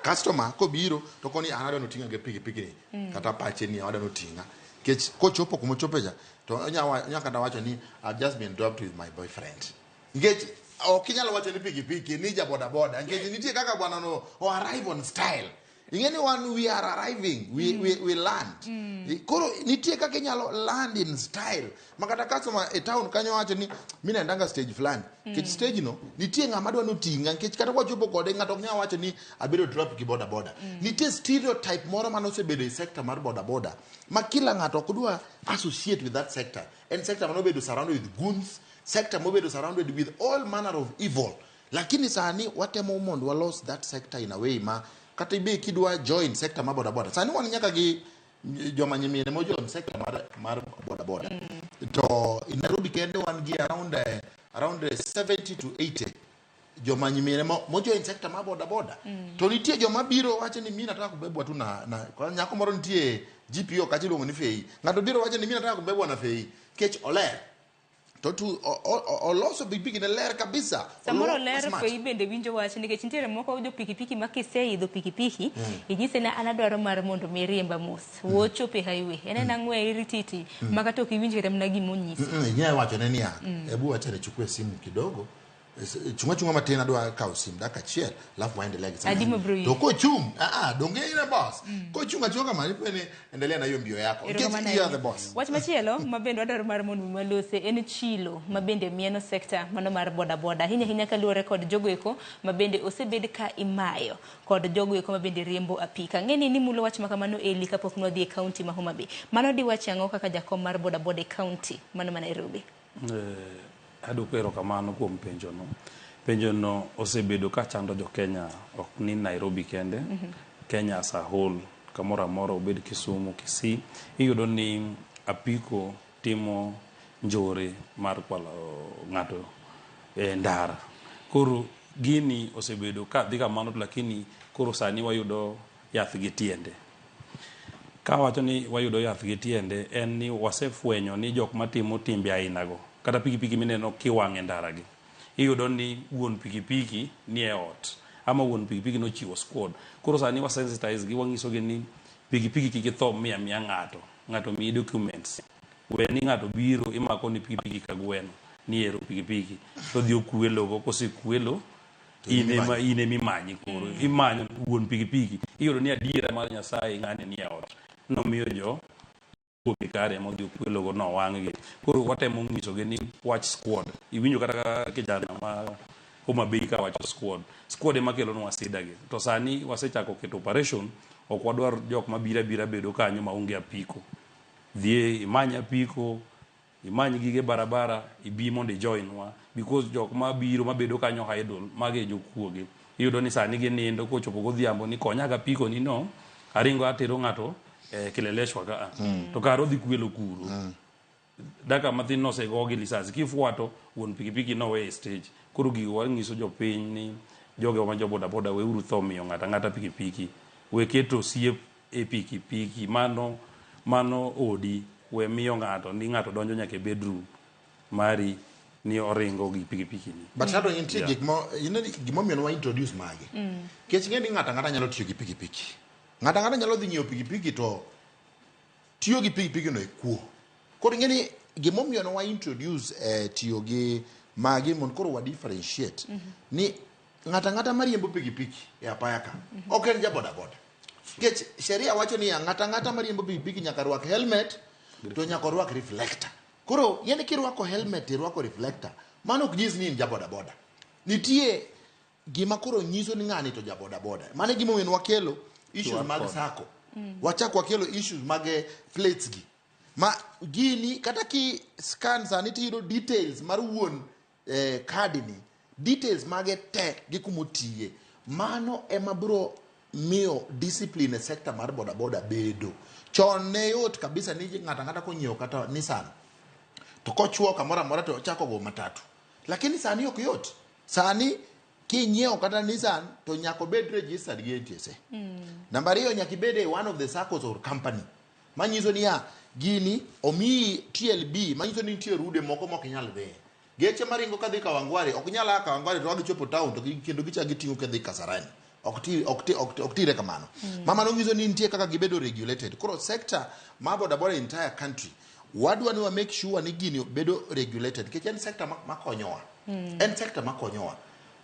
Customer kobiro to koni an adwa noting'a gi pikipiki ni kata pache ni adwa noting'a. Nikech kochopo kuma ochope cha to onya kata wacho ni I've just been dropped with my boyfriend. Nikech ok inyal wacho ni pikipiki ni ja boda boda nikech nitie kaka bwana no o arrive on style. Ing'e ni wan we are arriving, we land. Koro nitie kaka inyalo land in style. Ma kata customer e town kanyo wacho ni mi naendanga stage fulani. Nikech stage no nitie ng'ama dwa noting'a nikech kata kwachopo kode ng'ato ok nyal wacho ni abedo drop gi boda boda. Nitie stereotype moro mane osebedo e sector mar boda boda ma kila ng'ato ok dwa associate with that sector. En sector mane obedo surrounded with goons, sector mobedo surrounded with all manner of evil. Lakini sani watemo mondo walos that sector in a way ma kata ibe kidwa join sector mar boda boda. Sani wan nyaka gi joma nyimine mo join sector mar boda boda. To in Nairobi kende wan gi around 70 to 80 joma nyimine mo join sector mar boda boda. To nitie joma biro wacho ni mimi nataka kubebwa tu na kwa nyako moro nitie GPO kacha iluongo ni Fei. Ng'ato biro wacho ni mimi nataka kubebwa na Fei. Kech oler. To tu oloso pikipiki ne ler kabisa. Samoro Oluok ler smart. Fei bende winjo wach nikech nitiere moko jo pikipiki ma kiseidho pikipiki inyise ni an adwaro mar mondo mi riemba mos. Wochopo e highway. En en ang'we irititi ma kata ok iwinj kata mana gima onyisi. Inyalo wacho ne niya, hebu wacha nichukue simu kidogo. Chunga chunga matin adwa kawo simu dakika achiel alafu waendelea gi Adi mabro yie. To kochung', donge in e boss. Kochung' achunga kamano ipenje ni endelea na hiyo mbio yako. Nikech Erokamano you are the ahinya. boss. Wach machielo ma bende wadwaro mar mondo mi walose en chilo ma bende mieno sekta mano mar boda boda. Ahinya ahinya kaluwore kod jogo eko ma bende osebed ka imayo kod jogo eko ma bende riembo apika. Ng'eni ni mulo wach ma kamano Eli kapok nwadhi e kaunti ma Homa Bay. Mano diwachi ang'o kaka jakom mar boda boda e kaunti mano ma Nairobi? Aduoko erokamano kuom penjono. Penjono osebedo ka chando jo Kenya, ok ni Nairobi kende, Kenya as a whole, kamoro amora obed Kisumu, Kisii, iyudo ni apiko timo njore mar kwalo ng'ato e ndara. Koro Gini osebedo ka dhi kamano to lakini koro sani wayudo yath gi tiende. Kawacho ni wayudo yath gi tiende en ni wasefwenyo ni jok matimo timbe ainago kata pikipiki mineno kiwang'e ndara gi iyudo ni wuon pikipiki ni e ot ama wuon pikipiki nochiwo squad. Koro sani wa sensitize gi wang'iso gi ni pikipiki kik itho miya miya ng'ato, ng'ato miyi documents. We ni ng'ato biro imako ni pikipiki ka gweno ni ero pikipiki to dhi okwelo go kosekwelo in ema in ema imanyi koro imanyo wuon pikipiki iyudo ni adiera mar Nyasaye ng'ani ni e ot nomiyo jo wuok kare modhi okwelo go nowang' gi koro watemo nyisogi ni wach squad iwinjo kata ka kijana ma Homa Bay ka wacho squad squad ema kelonwa sida gi to sani wasechako keto operation ok wadwar jok mabiro abira bedo kanyo maonge apiko dhie imany apiko imany gige barabara ibi mondo ijoin wa because jok mabiro mabedo kanyo idle mage e jokuoge iyudo ni sani ginindo kochopo godhiambo ni konya ga apiko ni no aringo atero ng'ato eh, Kileleshwa ka to kare odhi kwelo kuro daka mathin nosego gi lisasi kifuato wuon pikipiki nowe e stage koro gigo wanyiso jopiny ni jogewa ma jo bodaboda weuru tho miyo ng'ato ang'ata pikipiki we keto osiep e pikipiki mano mano odi we miyo ng'ato ni ng'ato donjo nyaka e bedroom mari ni oringo gi pikipiki ni But shadow nitie Yeah. gik mo ineno gimomiyo ne wa introduce magi. Nikech ing'e ni ng'ato ang'ata nyalo tiyo gi pikipiki. Ng'ato ang'ata nyalo dhi nyiewo pikipiki to tiyo gi pikipiki no e kuo. Koro ing'e ni gimomiyo ne wa introduce eh, tiyo gi magi mondo koro wa differentiate ni ng'ato ang'ata mariembo pikipiki e apaya ka ok en ja bodaboda. Nikech sheria wacho niya ng'ato ang'ata mariembo pikipiki nyaka rwak helmet to nyaka orwak reflector. Koro ing'e ni kirwako helmet irwako reflector mano ok nyis ni in ja bodaboda. Nitie gima koro nyiso ni ng'ani to ja bodaboda. Mano e gimomiyo ne wakelo issues QR mag code. sacco. Wachak wakelo issues mag eh, plates gi. Ma gini kata ki scan sani tiyudo details mar wuon eh, kadi ni details mage te gi kumotiye. Mano ema biro miyo discipline e sector mar bodaboda bedo. Chon ne yot kabisa ni ng'ato ang'ata konyiewo kata Nissan to kochuo kamoro amora to ochako go matatu. Lakini sani ok yot. Sani kinyiewo kata Nissan to nyaka obed registered gi NTSA. Namba ariyo nyaka ibed e one of the SACCOs or company. Manyiso niya gini omiyi TLB manyiso ni nitie rude moko mok inyal dhiye. Geche maringo kadhi Kawangware ok nyal a Kawangware to gichopo town to kendo gichak giting'o kadhi Kasarani. Ok ti ok ti ok ti- ok tire kamano. Ma mano nyiso ni nitie kaka gibedo regulated. Koro sector mar bodaboda entire country wadwa ni wa make sure ni gini bedo regulated nikech en sector makonyowa. En sector makonyowa.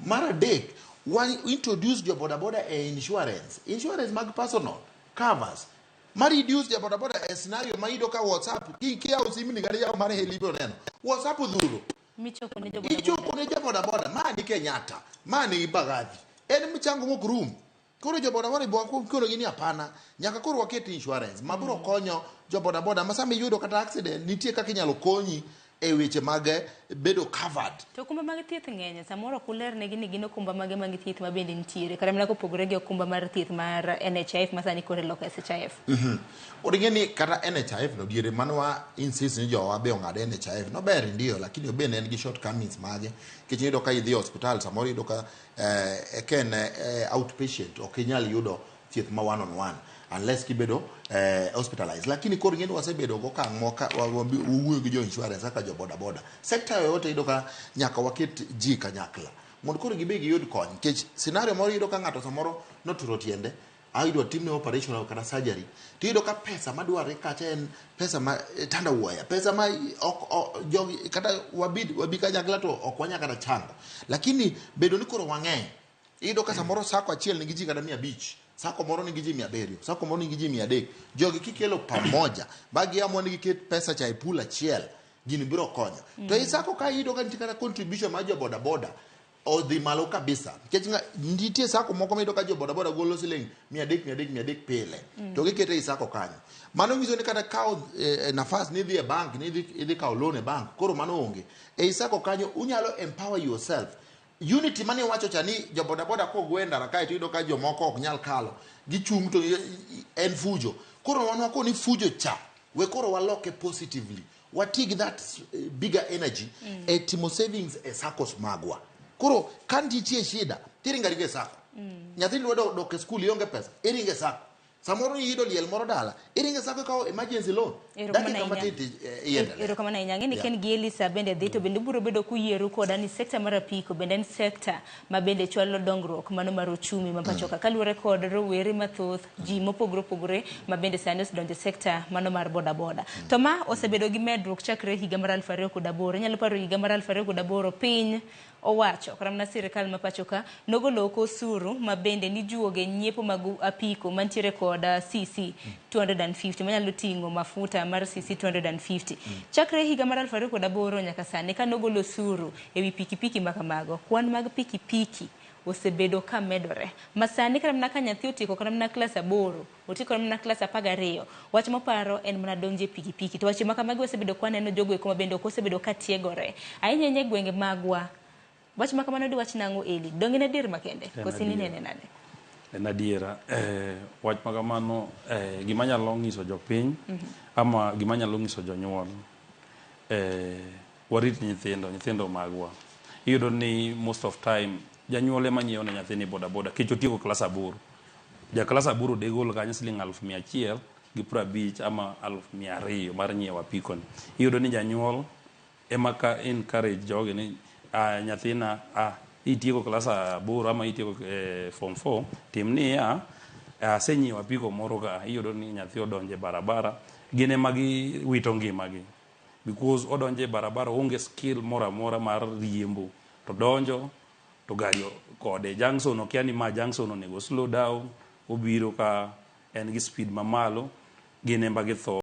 Mar adek, wa introduce jo bodaboda e insurance. Insurance mag personal covers. Ma reduce jo bodaboda e scenario ma iyudo ka WhatsApp ki kiyawo simni kata iyawo mar Heli ibiro neno. WhatsApp odhuro. Michoko ne jo bodaboda. Ichoko ne jo bodaboda, ma ni Kenyatta, ma ni Mbagathi. En michango mok rum. Koro jo bodaboda ibo koro gi ni hapana, nyaka koro waket insurance ma biro konyo jo bodaboda ma sama iyudo kata accident nitie kaka inyalo konyi e weche mag bedo covered. To okumba mag thieth ng'eny, samoro ok ulernegi ni gin okumba mage mag thieth ma bende nitiere, kata mana kopogore gi okumba mar thieth mar NHIF ma sani koro iloko SHIF. Koro ing'e ni kata NHIF no diere mane wa insist ni jowa be ong'ad NHIF nober ndio lakini obe ne en gi shortcomings mage nikech iyudo ka idhi e hospital samoro iyudo ka eh, ka en eh, outpatient ok inyal yudo thieth ma one on one unless kibedo eh, hospitalized lakini koro ing'e ni wasebedo gokang' moka wawuoyo gi jo insurance kaka jo boda boda sector yoyote iyudo ka nyaka waket ji kanyakla mondo koro gibe giyud kony nikech scenario moro iyudo ka ng'ato samoro noturo tiende a idwa timne operation kata surgery to iyudo ka pesa madwarre kacha en pesa ma eh, tandawuoya pesa ma ok jogi kata wabid wabi kanyakla to ok wanya kata chango lakini bedo ni koro wang'eny iyudo ka samoro sako achiel nigi ji kata 500 sako moro nigi ji 700 sako moro nigi ji 300 jogi kikelo pamoja ba giamua ni giket pesa cha e pool achiel gini biro konyo to i sako ka iyudo ka nitie kata contribution mar jo boda boda odhi malo kabisa nikech nitie sako moko miyudo ka jo bodaboda golo siling 300 300 300 pile to gikete i sako kanyo mano nyiso ni kata kawo eh, nafas ni idhi e bank ni idhi kawo loan e bank koro mano onge e sako kanyo unyalo empower yourself unity mane iwacho cha ni jo bodaboda kogwe e ndara kae to iyudo ka jomoko ok nyal kalo gichung' to en fujo koro wan wakoni fujo cha we koro waloke positively wati gi that bigger energy e timo savings e SACCOs magwa. Koro ka nitie shida tiringo aringa e sacco. Nyathi dwa dok e skul ionge pesa, iringo e sacco. Samoro iyudo liel moro dala, iringo e sacco ikawo emergency loan. Erokamano Dakika ahinya. matin to iendelea. Erokamano ahinya. Ang'e ni Yeah. Ken gi Elisa bende dhi to bende ubiro bedo kuyieru koda ni sekta mar apiko bende en sekta ma bende chwalo dongruok mano mar ochumi ma pacho ka kaluwore kod rowere mathoth ji mopogore opogore ma bende sani osedonjo e sekta mano mar bodaboda. To ma osebedo gi medruok chakre higa mar 2008. Inyalo paro higa mar 2008 piny owacho kata mana sirikal ma pacho ka nogolo oko osuru ma bende nijuoge nyiepo mag apiko mantiere kod cc 250 manyalo ting'o mafuta mar cc 250. Chakre higa mar 2008 nyaka sani ka nogolo osuru ewi pikipiki ma kamago, kwan mag pikipiki osebedo ka medore. Ma sani kata mana ka nyathi otieko kata mana klas 8, otieko kata mana klas 12, wach moparo en mana donjo e pikipiki. To weche ma kamagi wasebedo ka waneno jogo eko ma bende ok osebedo ka tiegore. Ahinya ahinya e gwenge magwa. Wach ma kamano diwach nang'o Eli? Donge en adier makende? En Koso adier. inene nade? En adiera. Wach ma kamano gima anyalo nyiso jopiny ama gima anyalo nyiso jonyuol, warit nyithindo, nyithindo magwa. Iyudo ni most of time janyuol ema nyiewo ne nyathini bodaboda kech otieko klas 8. Ja klas 8 degol kanyo siling 150,000 ama 200,000 mar nyiewo apiko ni. Iyudo ni janyuol ema ka encourage jogi ni nyathina itieko klas 8 ama itieko form 4 tim niya asenyiewo apiko moro ka. Iyudo ni nyathi odonjo e barabara, gin ema giwito ngimagi because odonjo e barabara oonge skill moro amora mar riembo to donjo to gari kode junction okia ni ma junction onego slow down, obiro ka en gi speed mamalo, gin ema githo.